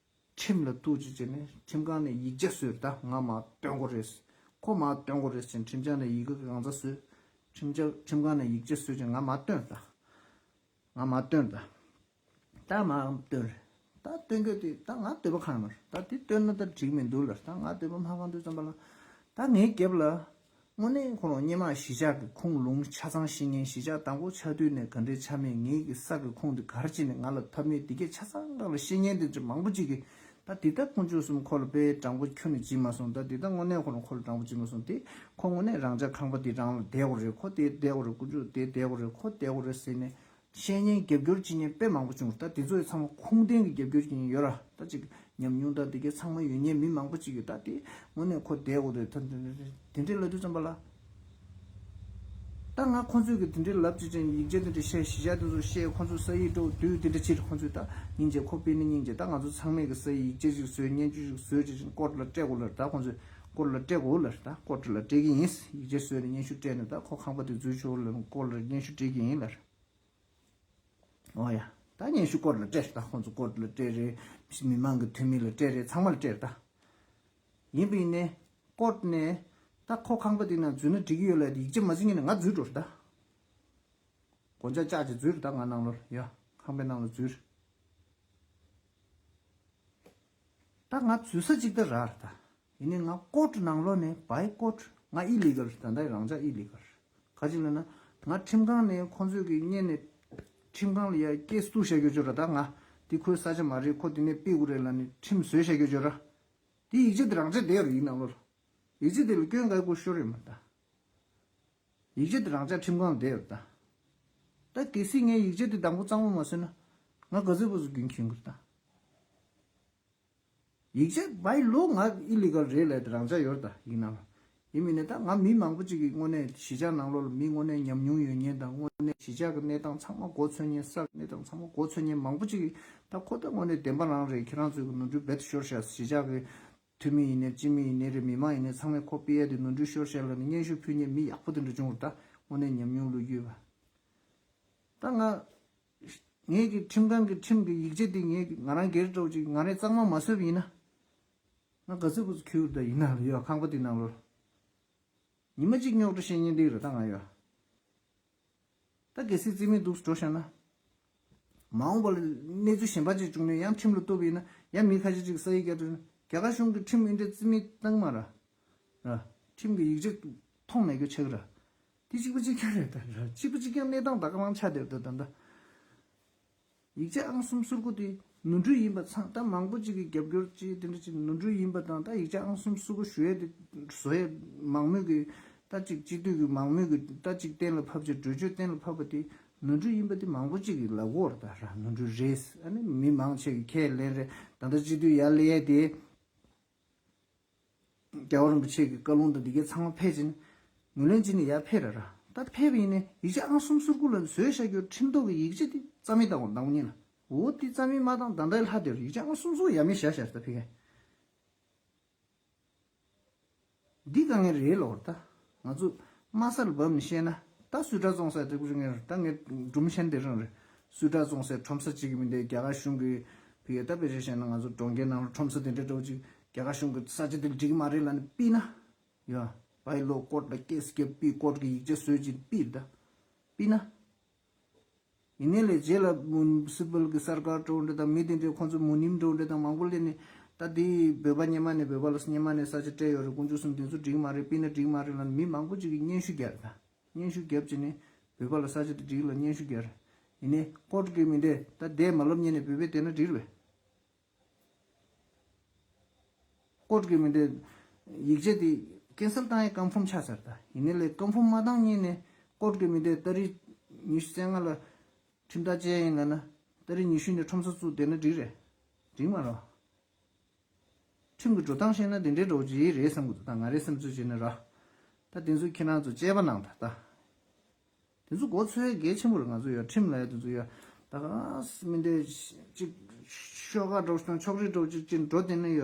ཁྲིམས་ལ་གཏུག་ཅིག་བྱས་ནས་ཁྲིམས་ཁང་ནས་ཡིག་ཆ་བཟོས་ད་ང་མར་སྟོན་དགོས་རེད། ཁོ་མར་སྟོན་དགོས་རེད་ཟེར་ཁྲིམས་འཆར་ནས་ཡི་གེ་གང་ཚ་བཟོས། ཁྲིམས་འཆར་ཁྲིམས་ཁང་ནས་ཡིག་ཆ་བཟོས་ཅིག་ང་མར་སྟོན་ད། ང་མར་སྟོན་ད། ད་མར་སྟོན་རེད། ད་སྟོན་རྒྱུ་དེ་ད་ང་འདོད་པ་ཁེངས་མ་རེད། ད་དེ་སྟོན་ན་ད་འགྲིག་མི་འདུག་ལབ། ད་ང་འདོད་པ་མ་ཁེངས་དུས་ཙམ་པ་ལ། ད་ངའི་རྒྱབ་ལ་དངོས་གནས་ཁོ་རང་སྔོན་མ་གཞིས་ཆགས་ཀྱི་ཁུངས་ལུང་ཆ་ཚང་ཤེས་མཁན། གཞིས་ཆགས་དང་པོ་ཆགས་དུས་ནས་ག་འདྲའི་ཆགས་མིན། ངའི་གི་ས་གི་ཁུངས་དེ་ག་རེ་བྱས་ནས་ང་ལ་ཐོབ་མིན་དེ་གས་ཆ་ཚང་ག་ལ་ཤེས་མཁན་དེ་ཚོ་མང་པོ་ཅིག་གིས་ད་དེ་ད་དཀོན་མཆོག་གསུམ་ཁོ་ལ་དཔེ་དྲང་པོ་ཁྱོན་ནས་བྱིན་མ་སོང་། ད་དེ་ད་དངོས་གནས་ཁོ་རང་ཁོ་ལ་དྲང་པོ་བྱིན་མ་སོང་། དེ་ཁོ་དངོས་གནས་རང་ཅག་ཁང་པ་དེ་རང་ལ་བསྡད་དགོས་རེད། ཁོ་དེ་བསྡད་དགོས་རེད། དཀོན་མཆོག་དེ་བསྡད་དགོས་རེད། ཁོ་བསྡད་དགོས་རེད་ཟེར་ནས། བཤད་མཁན་རྒྱབ་སྐྱོར་བྱེད་མཁན་དཔེ་མང་པོ་བྱུང་། ད་དེ་ཚོ་ཡི་ཚང་མ་ཁུངས་ལྡན་གྱི་རྒྱབ་སྐྱོར་བྱེད་མཁན་ཡོད་ར། ད་ཅིག་ཉམས་མྱོང་དང་དེ་གའི་ཚང་མ་ཡོད་མཁན་མི་མང་པོ་ཅིག་གིས་ད་དེ་དངོས་གནས་ཁོ་བསྡད་དགོས་རེད། ད་དེ་འདྲའི་ལབ་དུས་ཙམ་པ་ལ། ད་ང་ཁོང་ཚོས་ཀྱི་དེ་འདྲའི་ལབ་ཅིག་ཅན་ཡིག་ཆ་དེ་འདྲ་བཤད། གཞིས་ཆགས་དེ་ཚོ་བཤད། ཁོང་ཚོ་ས་ཡིག་འགྲོ་དུས་དེ་འདྲ་ཅིག་ཁོང་ཚོས་ད་སྙིང་རྗེ་ཁོ་དཔེ་ནི་སྙིང་རྗེ། ད་ང་ཚོ་ཚང་མས་ཀྱི་ས་ཡིག་ཡིག་ཆ་ཅིག་བཟོས། སྙན་ཞུ་ཅིག་བཟོས་ཅིག་ཅན་ཀོར་ལ་སྤྲད་དགོས་ལབ། ད་ཁོང་ཚོས་ཀོར་ལ་སྤྲད་དགོས་ལབ། ད་ཀོར་ལ་སྤྲད་ཀྱི་ཡིན། ཡིག་ཆ་བཟོས་ནས་སྙན་ཞུ་སྤྲད་ནས་ད་ཁོ་ཁང་པ་དེ་འཛུལ་ཆོག་ལབ་ཀོར་ལ་སྙན་ཞུ་སྤྲད་ཀྱི་ཡིན་ལབ། འོ་ཡ། ད་སྙན་ཞུ་ཀོར་ལ་སྤྲད་རེད། ད་ཁོང་ཚོ་ཀོར་ལ་སྤྲད་རེད། མི་མང་གི་འཐུས་མི་ལ་སྤྲད་རེད། ཚང་མ་ལ་སྤྲད་རེད་ད། ཡིན་པ་ཡིན་ནའི་ཀོར་ནས་ད་ཁོ་ཁང་པ་དེ་ནང་འཛུལ་ན་འགྲིག་གི་ཡོད་ལབ་དེ་ཡིག་ཆ་མ་བྱིན་ངེས་ནས་ང་འཛུལ་འགྲོ་རེད་ད། སྒོ་ལྕགས་བཅག་ཅིག་འཛུལ་རེད་ད། ང་ནང་ལོགས་ལ་ཡ། ཁང་པའི་ནང་ལ་འཛུལ་རེད། ད་ང་འཛུལ་ས་གཅིག་ད་རག་རེད་ད། ཡིན་ནའི་ང་ཀོར་ནང་ལོགས་ནས་བའི་ཀོར་ང་ཨི་ལི་གལ་རེད། ད་ལྟ་རང་ཅག་ཨི་ལི་གལ་རེད། ག་ཅི་ལབ་ན། ང་ཁྲིམས་ཁང་ནས་ཁོང་ཚོས་ཀྱི་སྔོན་ནས་ཁྲིམས་ཁང་ལ་ཡ་སྐད་བཏུགས་བཞག་རྒྱུ་ཅིག་ཡོད་ར། ད་ང་འདི་ཁོའི་ས་ཆ་མ་རེད། ཁོ་འདི་ནས་ཕུད་དགོས་རེད་ལབ་ནས་ཁྲིམས་བཟོས་བཞག་རྒྱུ་ཅིག་ཡོད་ར། དེ་ཡིག་ཆ་དེ་རང་ཅག་བསྡད་ཡོད་རེད་ཡིག་ནང་ལོགས་ལ། ཡིག་ཆ་དེ་ལ་སྐྱོན་ག་ཡེ་དགོས་ཤོར་ཡོད་མ་རེད་ད། ཡིག་ཆ་དེ་རང་ཅག་ཁྲིམས་ཁང་ལ་བསྡད་ཡོད་རེད་ད། ད་གལ་སྲིད་ངས་ཡིག་ཆ་དེ་དང་པོ་གཙང་མ་མ་བཟོས་ན། ང་ག་ཚོད་བུ་ཚོ་རྒྱུན་འཁྱོངས་གི་རེད་ད། ཡིག་ཆ་བའི་ལོ་ང་ཨི་ལི་གལ་རེད་ལབ་དེ་རང་ཅག་ཡོད་རེད་ད་ཡིག་ནང་ལ། ཡིན་མིན་ནས་ད་ང་མི་མང་པོ་ཅིག་གིས་དངོས་གནས་གཞིས་ཆགས་ནང་ལོགས་ལ་མི་དངོས་གནས་ཉམས་མྱོང་ཡོད་མཁན་དང་། དངོས་གནས་གཞིས་ཆགས་ཀྱི་གནས་སྟངས་ཚང་མ་མགོ་ཚོད་མཁན། ས་གི་གནས་སྟངས་ཚང་མ་མགོ་ཚོད་མཁན་མང་པོ་ཅིག་གིས་ད་ཁོ་ད་དངོས་གནས་བདེན་པ་རང་རེད། ཁྱེད་རང་ཚོའི་གི་ནོར་འཁྲུལ་རྦད་དེ་ཤོར་ཤག་གཞིས་ཆགས་ཀྱི་འཐུས་མི་ཡིན་ནའི་སྤྱི་མི་ཡིན་ནའི་རེད། མི་མང་ཡིན་ནའི་ཚང་མས་ཁོ་ཕུད་ཡ་དེ་ནོར་འཁྲུལ་ཤོར་ཤག་ལབ་ནས་སྙན་ཞུ་ཕུལ་མཁན་མི་ཡག་པོ་དེ་འདྲ་བྱུང་རེད་ད། དངོས་གནས་ཉམས་མྱོང་བློ་ཡོད་པ། ད་ང་ངས་ཀྱི་ཁྲིམས་ཁང་གི་ཁྲིམས་ཀྱི་ཡིག་ཆ་དེ་ངས་ཀྱི་ང་རང་སྒེར་འདྲ་བོ་ཅིག་ང་རང་གཙང་མ་མ་བཟོས་པ་ཡིན་ན། ང་ག་ཚོད་བུ་ཚོ་ཁྱོད་ད་ཡིན་ན་ལ་ཡོད་ཁང་པ་དེ་ནང་ལོགས་ལ། ཉི་མ་གཅིག་རྙོག་དྲ་བཤད་མཁན་འདི་རེད་ད་ང་ཡོད། ད་གལ་སྲིད་རྩིས་མེད་འདུག་འགྲོ་བཞག་ན། མ་འོངས་པ་ལ་གནས་ཚུལ་གཞན་པ་ཅིག་བྱུང་ནས་ཡང་ཁྲིམས་ལ་གཏུགས་པ་ཡིན་ན་ཡང་མི་ཁ་ཤས་ཅིག་ས་ཡིག་བརྒྱབ་འགྲོ་ན་རྒྱ་གར་གཞུང་གི་ཁྲིམས་འདི་འདྲ་རྩིས་མེད་བཏང་མ་ར། ར། ཁྲིམས་ཀྱི་ཡིག་ཆ་མཐོང་མེད་རྒྱུ་ཆགས་ར། དེ་གཅིག་པ་གཅིག་རྐྱང་རེད་ད་ར། གཅིག་པ་གཅིག་རྐྱང་གནས་སྟངས་ད་ག་མང་ཆགས་བསྡད་ད་ད་ད། ཡིག་ཆ་ཨང་གསུམ་ཟུར་དགུ་དེ་ནོར་འཁྲུལ་ཡིན་པ་ཚང་ད་མང་པོ་ཅིག་གིས་རྒྱབ་སྐྱོར་ཅིག་དེ་འདྲ་ཅིག་ནོར་འཁྲུལ་ཡིན་པ་དང་ད་ཡིག་ཆ་ཨང་གསུམ་ཟུར་དགུ་ཞུ་ཡས་དེ་བཟོ་ཡས་མང་མོས་ཀྱི་ད་ཅིག་སྤྱི་འཐུས་ཀྱི་མང་མོས་ཀྱི་ད་ཅིག་གཏན་ལ་ཕབ་ཅིག་གྲོས་ཆོད་གཏན་ལ་ཕབ་པ་དེ་ནོར་འཁྲུལ་ཡིན་པ་དེ་མང་པོ་ཅིག་གིས་ལབ་ཀྱི་ཡོད་རེད་ད་ར། ནོར་འཁྲུལ་རེད། ཨ་ནི་མི་མང་ཆེ་གིས་ཁས་ལེན་རེད། ད་ལྟ་སྤྱི་འཐུས་ཡར་སླེབས་ཡས་དེ། རྒྱལ་བ་རིན་པོ་ཆེ་གི་བཀའ་ལུང་དང་འདི་གའི་ཚང་མ་ཕེབས་ཕྱིན། ངོས་ལེན་བྱས་ནས་ཡར་ཕེབས་ར་ར། ད་ཕེབས་པ་ཡིན་ནའི་ཡིག་ཆ་ཨང་གསུམ་ཟུར་དགུ་ལ་བཟོས་བཞག་རྒྱུ་ཁྲིམས་ཐོག་གི་ཡིག་ཆ་དེ་རྩ་མེད་བཏང་བ་དང་པོ་ཉིད་ལ། འོ་དེ་རྩ་མེད་མ་བཏང་། ད་ལྟའི་ལྷ་དེ་རུ་ཡིག་ཆ་ང་གསུམ་གསུམ་ཡ་མེད་བཞག་བཞག་ད་ཕི་ག་འདི་དཀའ་ངལ་རེད་ལོར་ད། ང་ཚོ་དམའ་ས་ལ་བབས་ནས་བཤད་ན། ད་སུད་ཊ་བཙོང་ས་དེ་ཀུ་རི་ངེར་ད་ངས་སྒྲུང་ཆེན་དེ་རང་རེད། སུད་ཊ་བཙོང་སའི་ཁྲོམ་ས་གཅིག་གི་མི་འདི་རྒྱ་གར་གཞུང་གི་ཕི་ག་ད་དཔེ་ཆ་བཤད་ན་ང་ཚོ་གྲོང་ཁྱེར་ནང་ཁྲོམ་ས་དེ་འདྲ་འདྲ་བོ་ཅིག་རྒྱ་གར་གཞུང་གི་ས་ཆ་དེ་འགྲིག་གི་མ་རེད་ལབ་ནས་ཕུད་ན། ཡ། བའི་ལོ་ཀོརཊ་ལ་ཀེ་སི་རྒྱབ་ཕུད། ཀོརཊ་གི་ཡིག་ཆ་བཟོས་ཅིག་ཕུད་ད། ཕུད་ན། ཡིན་ནའི་ལས་རྗེས་ལ་མུ་ནི་སི་པལ་གི་སར་ཀར་འགྲོ་འདྲ་དང་མི་དེ་འདྲའི་ཁོང་ཚོ་མུ་ནིམ་འགྲོ་འདྲ་དང་མང་པོ་སླེབས་ནས། ད་དེ་བོད་པ་སྔོན་མ་ནས་བོད་པ་ལ་སྔོན་མ་ནས་ས་ཆ་སྤྲད་ཡོད་རེད། དཀོན་མཆོག་གསུམ་དེ་ཚོ་འགྲིག་མ་རེད། ཕུད་ན་འགྲིག་མ་རེད་ལབ་ནས་མི་མང་པོ་ཅིག་གིས་སྙན་ཞུ་བརྒྱབ་རེད་ད། སྙན་ཞུ་བརྒྱབ་བྱས་ནས་བོད་པ་ལ་ས་ཆ་དེ་འགྲིག་ལ་སྙན་ཞུ་བརྒྱབ་རེད། ཡིན་ནའི་ཀོརཊ་གི་མི་འདི་ད་དེ་མ་ལབ་སྔོན་ནས་བོད་པས་བསྡད་ན་འགྲིག་རེད་པས། ཀོརཊ་གི་མི་འདི་ཡིག་ཆ་དེ་ཀན་སལ་བཏང་ཡས་ཀོན་ཕོམ་ཆགས་ཚར་ད། ཡིན་ནའི་ལས་ཀོན་ཕོམ་མ་བཏང་སྔོན་ནས་ཀོརཊ་གི་མི་འདི་ཏ་རིག་ཉི་ཤུ་རྩ་ལྔ་ལ་ཁྲིམས་ཐག་བཅད་ཡིན་ལབ་ན། ཏ་རིག་ཉི་ཤུ་ནས་ཁྲོམ་ས་བཙུགས་བསྡད་ན་འགྲིག་རེད། འགྲིག་མ་རེད། ཁྲིམས་ཀྱི་འགྲོ་སྟངས་བཤད་ན་དེ་འདྲའི་འགྲོ་གི་རེད་བསམ་གྱི་འདུག་ད་ང་རའི་བསམ་ཚུལ་བྱས་ན་ར། ད་དེ་ཚོ་ཁྱེད་རང་ཚོ་དཔྱད་པ་གནང་ད་ད། དེ་ཚོ་མགོ་ཚོས་ཡ་གལ་ཆེན་པོ་རེད། ང་ཚོ་ཡ་ཁྲིམས་ལ་ཡ་དེ་ཚོ་ཡ་ད་ག་སེ་མི་འདྲ་ཅིག་ཤོག་ཁ་འགྲོ་དང་ཕྱོགས་རིས་འགྲོ་ཅིག་ཅིག་འགྲོ་དེ་ནས་ཡ་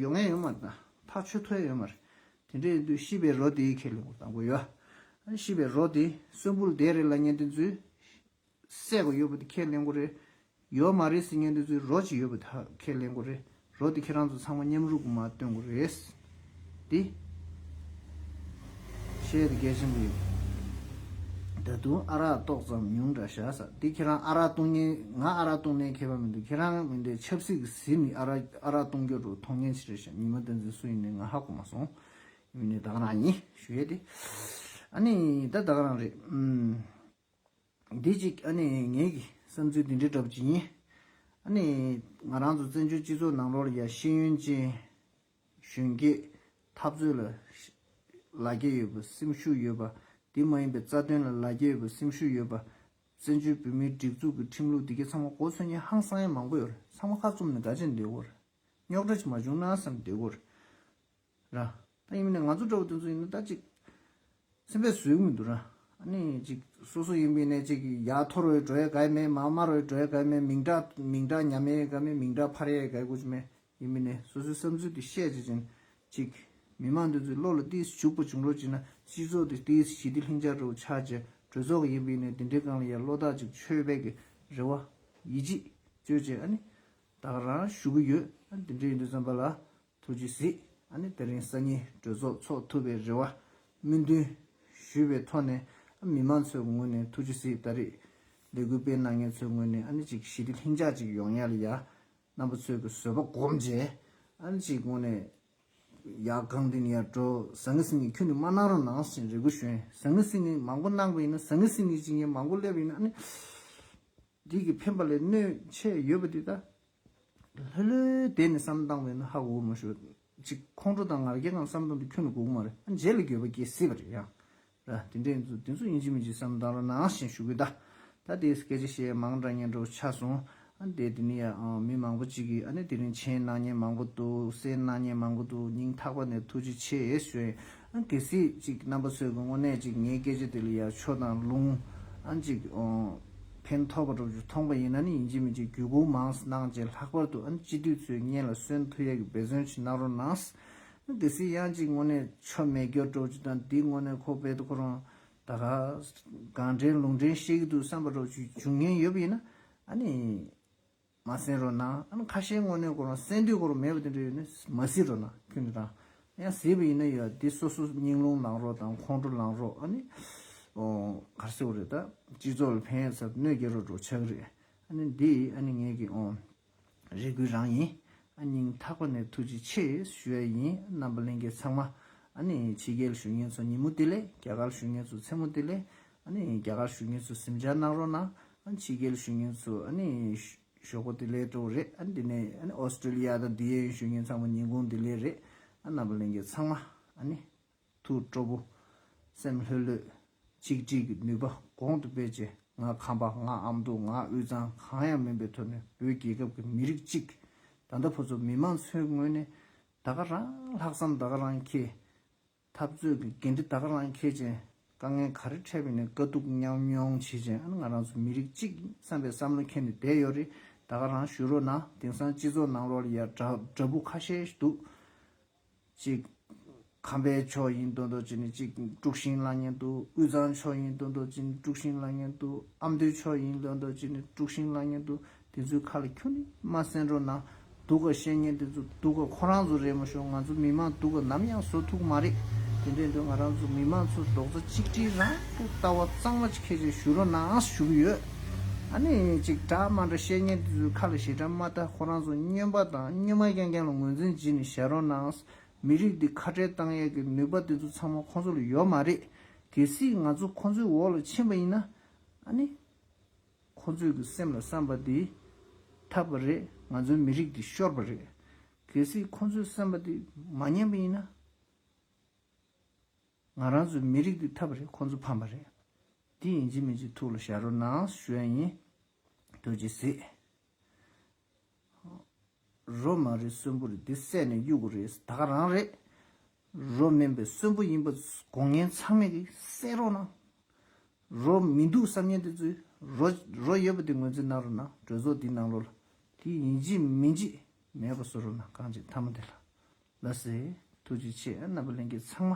ཡོང་ངེས་ཡོད་མ་རེད། ད་ཐག་ཆོད་ཐུབ་ཡ་ཡོད་མ་རེད། དེ་འདྲ་ཡིན་དུས་ཤི་བའི་རོ་དེ་ཁས་ལེན་དགོས་དང་པོ་ཡ། ཤི་བའི་རོ་དེ་གསོན་པོ་ལ་བསྡད་རེད་ལབ་མཁན་དེ་ཚོས་བསད་དགོས་ཡོད་པ་དེ་ཁས་ལེན་དགོས་རེད། ཡོད་མ་རེད་ཟེར་མཁན་དེ་ཚོས་རོ་ཅིག་ཡོད་པ་དེ་ཁས་ལེན་དགོས་རེད། རོ་དེ་ཁྱེད་རང་ཚོ་ཚང་མ་མཉམ་རུབ་ཀྱིས་མར་སྟོན་དགོས་རེད། དེ་བཤད་དེ་གལ་ཆེན་པོ་ཡོད། ད་དུང་ཨ་རག་ཏོག་ཙམ་ཉུང་དྲགས་བཞག་ཟེར། དེ་ཁྱེད་རང་ཨ་རག་བཏུང་མཁན། ང་ཨ་རག་བཏུང་མཁན་མཁས་པ་མི་འདུག་ཁྱེད་རང་མི་འདུག་ཆབ་སྲིད་ཀྱི་ཟིན་ནི་ཨ་རག་ཨ་རག་བཏུང་རྒྱུ་རུ་མཐོང་མཁན་ཞིག་རེད་ཤག་ཉི་མ་བསྟན་འཛིན་སུ་ཡིན་ནི་ང་ཧ་གོ་མ་སོང་། ཡིན་ནི་ད་ག་རང་ཡིན་ཞུ་ཡས་དེ། ཨ་ནི་ད་ད་ག་རང་རེད། ཨུམ། འདི་གཅིག་ཨ་ནི་ངའི་གི་བསམ་ཚུལ་འདི་འདྲའི་འདྲ་པོ་ཅིག་ཡིན། ཨ་ནི་ང་རང་ཚོ་བཙན་བྱོལ་སྤྱི་ཚོགས་ནང་ལོགས་ལ་ཡ་ཤེས་ཡོན་ཅན་གཞོན་སྐྱེས་འཐབ་རྩོད་ལ་ལ་རྒྱ་ཡོད་པ། སེམས་ཤུགས་ཡོད་པ། དེ་མ་ཡིན་པའི་རྩ་དོན་ལ་ལ་རྒྱ་ཡོད་པ། སེམས་ཤུགས་ཡོད་པ། བཙན་བྱོལ་བོད་མིའི་སྒྲིག་འཛུགས་ཀྱི་ཁྲིམས་ལུགས་འདི་གའི་ཚང་མ་མགོ་ཚོས་མཁན་ཧང་སང་ཡ་མང་པོ་ཡོད་རེད། ཚང་མ་ཁ་བཙུམ་ནས་དགའ་ཆེན་བསྡད་ཡོད་རེད། རྙོག་དྲ་ཅིག་མ་བྱུང་ན་བསམ་བསྡད་ཡོད་རེད། ར། ད་ཡིན་མིན་ནས་ང་ཚོ་འདྲ་བོ་དེ་ཚོ་ཡིན་ན་ད་ཅིག་སེམས་པས་བཟོད་ཀྱི་མི་འདུག་ར། ཨ་ནི་ཅིག་སོ་སོ་ཡིན་པ་ཡིན་ནའི་ཅིག་ཡར་མཐོ་རུ་འགྲོ་ཡ་ག་ཡ་མེད། མར་དམའ་རུ་འགྲོ་ཡ་ག་ཡ་མེད། མིང་གྲགས་མིང་གྲགས་ཉམས་ཡ་ག་མེད། མིང་གྲགས་འཕར་ཡ་ག་ཡ་ཀུ་ཅི་མེད། ཡིན་མིན་ནས་སོ་སོའི་བསམ་ཚུལ་དེ་བཤད་བྱེད་ཅིང་ཅིག་མི་མང་འདི་ཚོའི་བློ་ལ་ཏིས་ཞུགས་པ་བྱུང་རོགས་བྱེད་ན། སྤྱི་ཚོགས་དེ་ཏིས་ཞི་བདེ་ལྷིང་འཇགས་འདྲ་བོ་ཆགས་བྱས། གྲོས་ཚོགས་ཀྱི་ཡིན་པ་ཡིན་ནའི་དེ་འདྲའི་སྒང་ལ་ཡ་བློ་ཐག་ཅིག་ཆོད་པའི་གི་རེ་བ་ཡིད་ཆེས་བཅོལ་བྱས། ཨ་ནི་ད་ག་རང་ཞུ་གི་ཡོད། ཨ་ནི་དེ་འདྲ་ཡིན་དུས་ཙམ་པ་ལ། ཐུགས་རྗེ་གཟིགས། ཨ་ནི་དེ་རིང་སང་ཉིན་གྲོས་ཚོགས་ཚོགས་ཐུབ་པའི་རེ་བ་སྨོན་འདུན་ཞུས་པའི་ཐོག་ནས། ཨ་མི་མང་ཚོའི་ངོས་ནས་ཐུགས་རྗེ་གཟིགས། ད་རེས་ལས་འགུལ་སྤེལ་གནང་མཁན་ཚོའི་ངོས་ནས། ཨ་ནི་ཅིག་ཞི་བདེ་ལྷིང་འཇགས་ཅིག་ཡོང་ཡ་ལ་ཡ། རྣམ་པ་ཚོས་ཀྱི་བཟོད་པ་སྒོམ་བྱས། ཨ་ནི་ཅིག་དངོས་གནས་ཡར་སྒང་འདི་ནས་ཡར་འགྲོ། ཟང་ངེ་ཟིང་ངེ་ཁྱོན་ནས་མ་གནང་རོགས་གནང་ཞེས་རེ་སྐུལ་ཞུ་ཡིན། ཟང་ངེ་ཟིང་ངེ་མང་པོ་གནང་བ་ཡིན་ན། ཟང་ངེ་ཟིང་ངེ་བྱེད་མཁན་མང་པོ་སླེབས་པ་ཡིན་ན། ཨ་ནི། འདི་གི་ཕན་པ་ལས་གནོད་ཆེ་ཡོད་པ་འདི་ད། ལྷོད་ལྷོད་བསྡད་ནས་བསམ་བློ་བཏང་བས་ན་ཧ་གོ་མ་ཤོད། ཅིག་ཁོང་ཁྲོ་དང་ང་རྒྱལ་ངང་བསམ་བློ་འདི་ཁྱོན་ནས་གོ་གི་མ་རེད། ཨ་རྗེས་ལ་འགྱོད་པ་སྐྱེ་སྲིད་པ་རེད་ཡ། ར། དེ་འདྲའི་ཚོ་དེ་ཚོ་ཡིན་གཅིག་མིན་གཅིག་བསམ་བློ་བཏང་རོགས་གནང་ཞེས་ཞུ་གི་ད། ད་དེ་སྐད་ཆ་བཤད་མང་དྲགས་ཉན་འགྲོ་ཆ་སོང་། ཨ་དེ་དེ་ནི་ཡ་ཨང་མི་མང་པོ་ཅིག་གིས་ཨ་ནི་དེ་རིང་མཆན་གནང་མཁན་མང་པོ་འདུག་གསན་གནང་མཁན་མང་པོ་འདུག་སྙིང་ཐག་པ་ནས་ཐུགས་རྗེ་ཆེ་ཞུ་ཡིན། ཨ་གལ་སྲིད་ཅིག་རྣམ་པ་ཚོས་ཀྱི་དངོས་གནས་ཅིག་ངའི་སྐད་ཆ་དེ་ལ་ཡ་ཆོ་དང་རླུང་། ཨ་ཅིག་ཨོ་ཕན་ཐོགས་པ་འདྲ་པོ་ཅིག་མཐོང་པ་ཡིན་ན་ནི་ཡིན་གཅིག་མིན་གཅིག་བརྒྱུད་སྐུར་མང་ཙམ་གནང་རྗེས་ལྷག་པར་དུ་ཨ་སྤྱི་འཐུས་ཚོའི་སྙན་ལ་གསོན་ཐུབ་ཡ་གི་འབད་བརྩོན་ཅིག་གནང་རོགས་གནང་། ཨ་གལ་སྲིད་ཡང་ཅིག་དངོས་གནས་ཆོ་མེད་རྒྱུ་འདྲ་པོ་ཅིག་དང་འདི་དངོས་གནས་ཁོ་རྦད་དེ་ཁོ་རང་ད་ག་གང་དྲན་ལུང་དྲན་བཤད་ཀྱི་འདུག་བསམ་པ་འདྲ་པོ་ཅིག་བྱུང་མཁན་ཡོད་པ་ཡིན་ན། ཨ་ནི། མ་གསན་རོགས་གནང་། ཨ་ནི་ཁ་ཤས་དངོས་གནས་ཁོ་རང་གསན་འདོད་ཁོ་རང་མེད་པ་དེ་འདྲ་ཡོད་ན་མ་གཟིགས་རོགས་གནང་། ཁྱོད་ནི་རང་ཡང་གཟིགས་པ་ཡིན་ན་ཡ་འདི་སོ་སོ་སྙིང་རླུང་ལངས་རོགས་དང་ཁོང་ཁྲོ་ལངས་རོགས། ཨ་ནི་ཨོ་ག་རེ་ཟེར་དགོས་རེད། ད་སྤྱི་ཚོགས་ལ་ཕན་ཡ་ཚབ་གནོད་སྐྱེལ་རོགས་འདྲ་པོ་ཆགས་ཀྱི་རེད། ཨ་ནི་འདི་ཨ་ནི་ངེད་ཀྱི་ཨོ་རེ་སྐུལ་རང་ཡིན། ཨ་སྙིང་ཐག་པ་ནས་ཐུགས་རྗེ་ཆེ་ཞུ་ཡ་ཡིན། རྣམ་པ་ལྷན་རྒྱས་ཚང་མ། ཨ་ནི་ཕྱི་རྒྱལ་བཞུགས་མཁན་ཚོ་ཉིན་མོ་བདེ་ལེགས། རྒྱ་གར་བཞུགས་མཁན་ཚོ་མཚན་མོ་བདེ་ལེགས། ཨ་ནི་རྒྱ་གར་བཞུགས་མཁན་ཚོ་གཟིམ་འཇག་གནང་རོགས་གནང་། ཨ་ཕྱི་རྒྱལ་བཞུགས་མཁན་ཚོ་ཨ་ནི། ཞོགས་པ་བདེ་ལེགས་འདྲ་པོ་རེད། ཨ་འདི་ནས་ཨ་ནི་ཨོ་སི་ཀྲི་ལི་ཡ་དང་འདི་ཡན་བཞུགས་མཁན་ཚང་མ་ཉིན་གུང་བདེ་ལེགས་རེད། ཨ་རྣམ་པ་ལྷན་རྒྱས་ཚང་མ་ཨ་ནི་ཐུགས་སྤྲོ་པོ། སེམས་ལྷོད་ལྷོད། ཆིག་སྒྲིལ་གྱི་ནུས་པ་གོང་དུ་སྤེལ་བྱས། ང་ཁམས་པ། ང་ཨ་མདོ། ང་དབུས་གཙང་གང་ཡང་མིན་པའི་ཐོག་ནས་བོད་རྒྱལ་ཁབ་ཀྱི་མི་རིགས་གཅིག་ད་ལྟ་ཕོ་ཚོ་མི་མང་ཚོའི་ངོས་ནས་ད་ག་རང་ལྷག་བསམ་ད་ག་རང་འཁྱེར། འཐབ་རྩོད་ཀྱི་འགན་འཁྲི་ད་ག་རང་འཁྱེར་བྱས། དཀའ་ངལ་ག་རེ་འཕྲད་པ་ཡིན་ནའི་དཀའ་སྡུག་མཉམ་མྱོང་བྱེད་བྱས། ཨ་ནི་ང་རང་ཚོ་མི་རིགས་གཅིག་ཡིན་བསམ་པའི་བསམ་བློ་འཁྱེར་ནས་བསྡད་ཡོད་རེད། ད་ག་རང་ཞུ་རོགས་གནང་། དེང་སང་སྤྱི་ཚོགས་ནང་ལོགས་ལ་ཡ་འདྲ་འདྲ་འབུ་ཁ་ཤས་ཤིག་འདུག་གཅིག་ཁམས་པའི་ཕྱོགས་ཡིན་མདོག་མདོག་བྱས་ནས་གཅིག་དཀྲུག་ཤིང་བསླང་མཁན་འདུག་དབུས་གཙང་ཕྱོགས་ཡིན་མདོག་མདོག་བྱས་ནས་དཀྲུག་ཤིང་བསླང་མཁན་འདུག་ཨ་མདོའི་ཕྱོགས་ཡིན་མདོག་མདོག་བྱས་ནས་དཀྲུག་ཤིང་བསླང་མཁན་འདུག་དེ་ཚོའི་ཁ་ལ་ཁྱོན་ནས་མ་གསན་རོགས་གནང་། སྡུག་ག་བཤད་མཁན་དེ་ཚོ་སྡུག་ག་ཁོ་རང་ཚོ་རེད་མ་ཤོག་ང་ཚོ་མི་མང་སྡུག་ག་ནམ་ཡང་བཟོ་ཐུབ་མ་རེད། དེ་འདྲ་དུས་ང་རང་ཚོ་མི་མང་ཚོ་རྡོག་རྩ་གཅིག་སྒྲིལ་རང་དུ་ལྟ་བ་གཙང་མ་ཅིག་ཁྱེད་ཚོས་ཞུ་རོགས་གནང་ཞུ་གི་ཡོད། ཨ་ནི་ཅིག་དྲག་མ་དྲག་བཤད་མཁན་དེ་ཚོའི་ཁ་ལ་ཞེ་དྲག་མ་ལྟ། ཁོ་རང་ཚོ་སྨྱོན་པ་དང་སྨྱོན་མ་རྐྱང་རྐྱང་ལ་ངོས་འཛིན་བྱས་ནས་བཞག་རོགས་གནང་། མི་རིགས་འདི་ཁ་བྲལ་བཏང་ཡས་ཀྱི་ནུས་པ་དེ་ཚོ་ཚང་མ་ཁོང་ཚོ་ལ་ཡོད་མ་རེད། གལ་སྲིད་ང་ཚོ་ཁོང་ཚོའི་འོག་ལ་ཕྱིན་པ་ཡིན་ན། ཨ་ནི། ཁོ་ཚོས་ཀྱི་སེམས་ལ་བསམ་པ་འདི་ཐབས་པ་རེད། ང་ཚོའི་མི་རིགས་འདི་ཤོར་བ་རེད། གལ་སྲིད་ཁོ་ཚོས་བསམ་པ་འདི་མ་ཉན་པ་ཡིན་ན། ང་རང་ཚོའི་མི་རིགས་འདི་ཐབས་པ་རེད། ཁོ་ཚོ་ཕམ་པ་རེད། འདི་ཡིན་གཅིག་མིན་གཅིག་ཐུགས་ལ་བཞག་རོགས་གནང་ཞུ་ཡ་ཡིན། ཐུགས་རྗེ་གཟིགས། རོ་མ་རེད་གསོན་པོ་རེད། འདི་བསད་ནས་གཡུག་དགོས་རེད། ད་ག་རང་རེད། རོ་མིན་པའི་གསོན་པོ་ཡིན་པ་དགོངས་མཁན་ཚང་མས་ཀྱིས་གསན་རོགས་གནང་། རོ་མི་འདུག་བསམ་མཁན་དེ་ཚོས་རོ་རོ་ཡོད་པ་དེ་ངོས་འཛིན་གནང་རོགས་གནང་། གྲོས་ཚོགས་འདི་ནང་ལོགས་ལ་དེ་ཡིན་གཅིག་མིན་གཅིག་མེད་པ་བཟོ་རོགས་གནང་། གང་ཅི་ཐ་མ་དེ་ལ་ལགས་སེ། ཐུགས་རྗེ་ཆེ། རྣམ་པ་ལྷན་རྒྱས་ཚང་མ་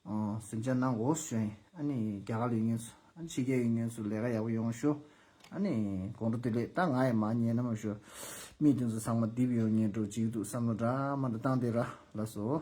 ཨ་གཟིམ་འཇག་གནང་དགོས་ཞུ་ཡིན། ཨ་ནི་རྒྱ་གར་ལ་ཡོད་མཁན་ཚོ། ཨ་ནི་ཕྱི་རྒྱལ་ཡོད་མཁན་ཚོ་ལས་ཀ་ཡག་པོ་ཡོང་ཤོག་ཨ་ནི་དགོང་དྲོ་བདེ་ལེགས། ད་ང་ཡི་མ་ཉན་ན་མ་ཞུ། མི་དེ་ཚོ་ཚང་མ་རྡིབ་ཡོང་ཉན་འགྲོ་གཅིག་འདུག་བསམ་བློ་འདྲ་མ་འདྲ་བཏང་བསྡད་ར། ལགས་སོ།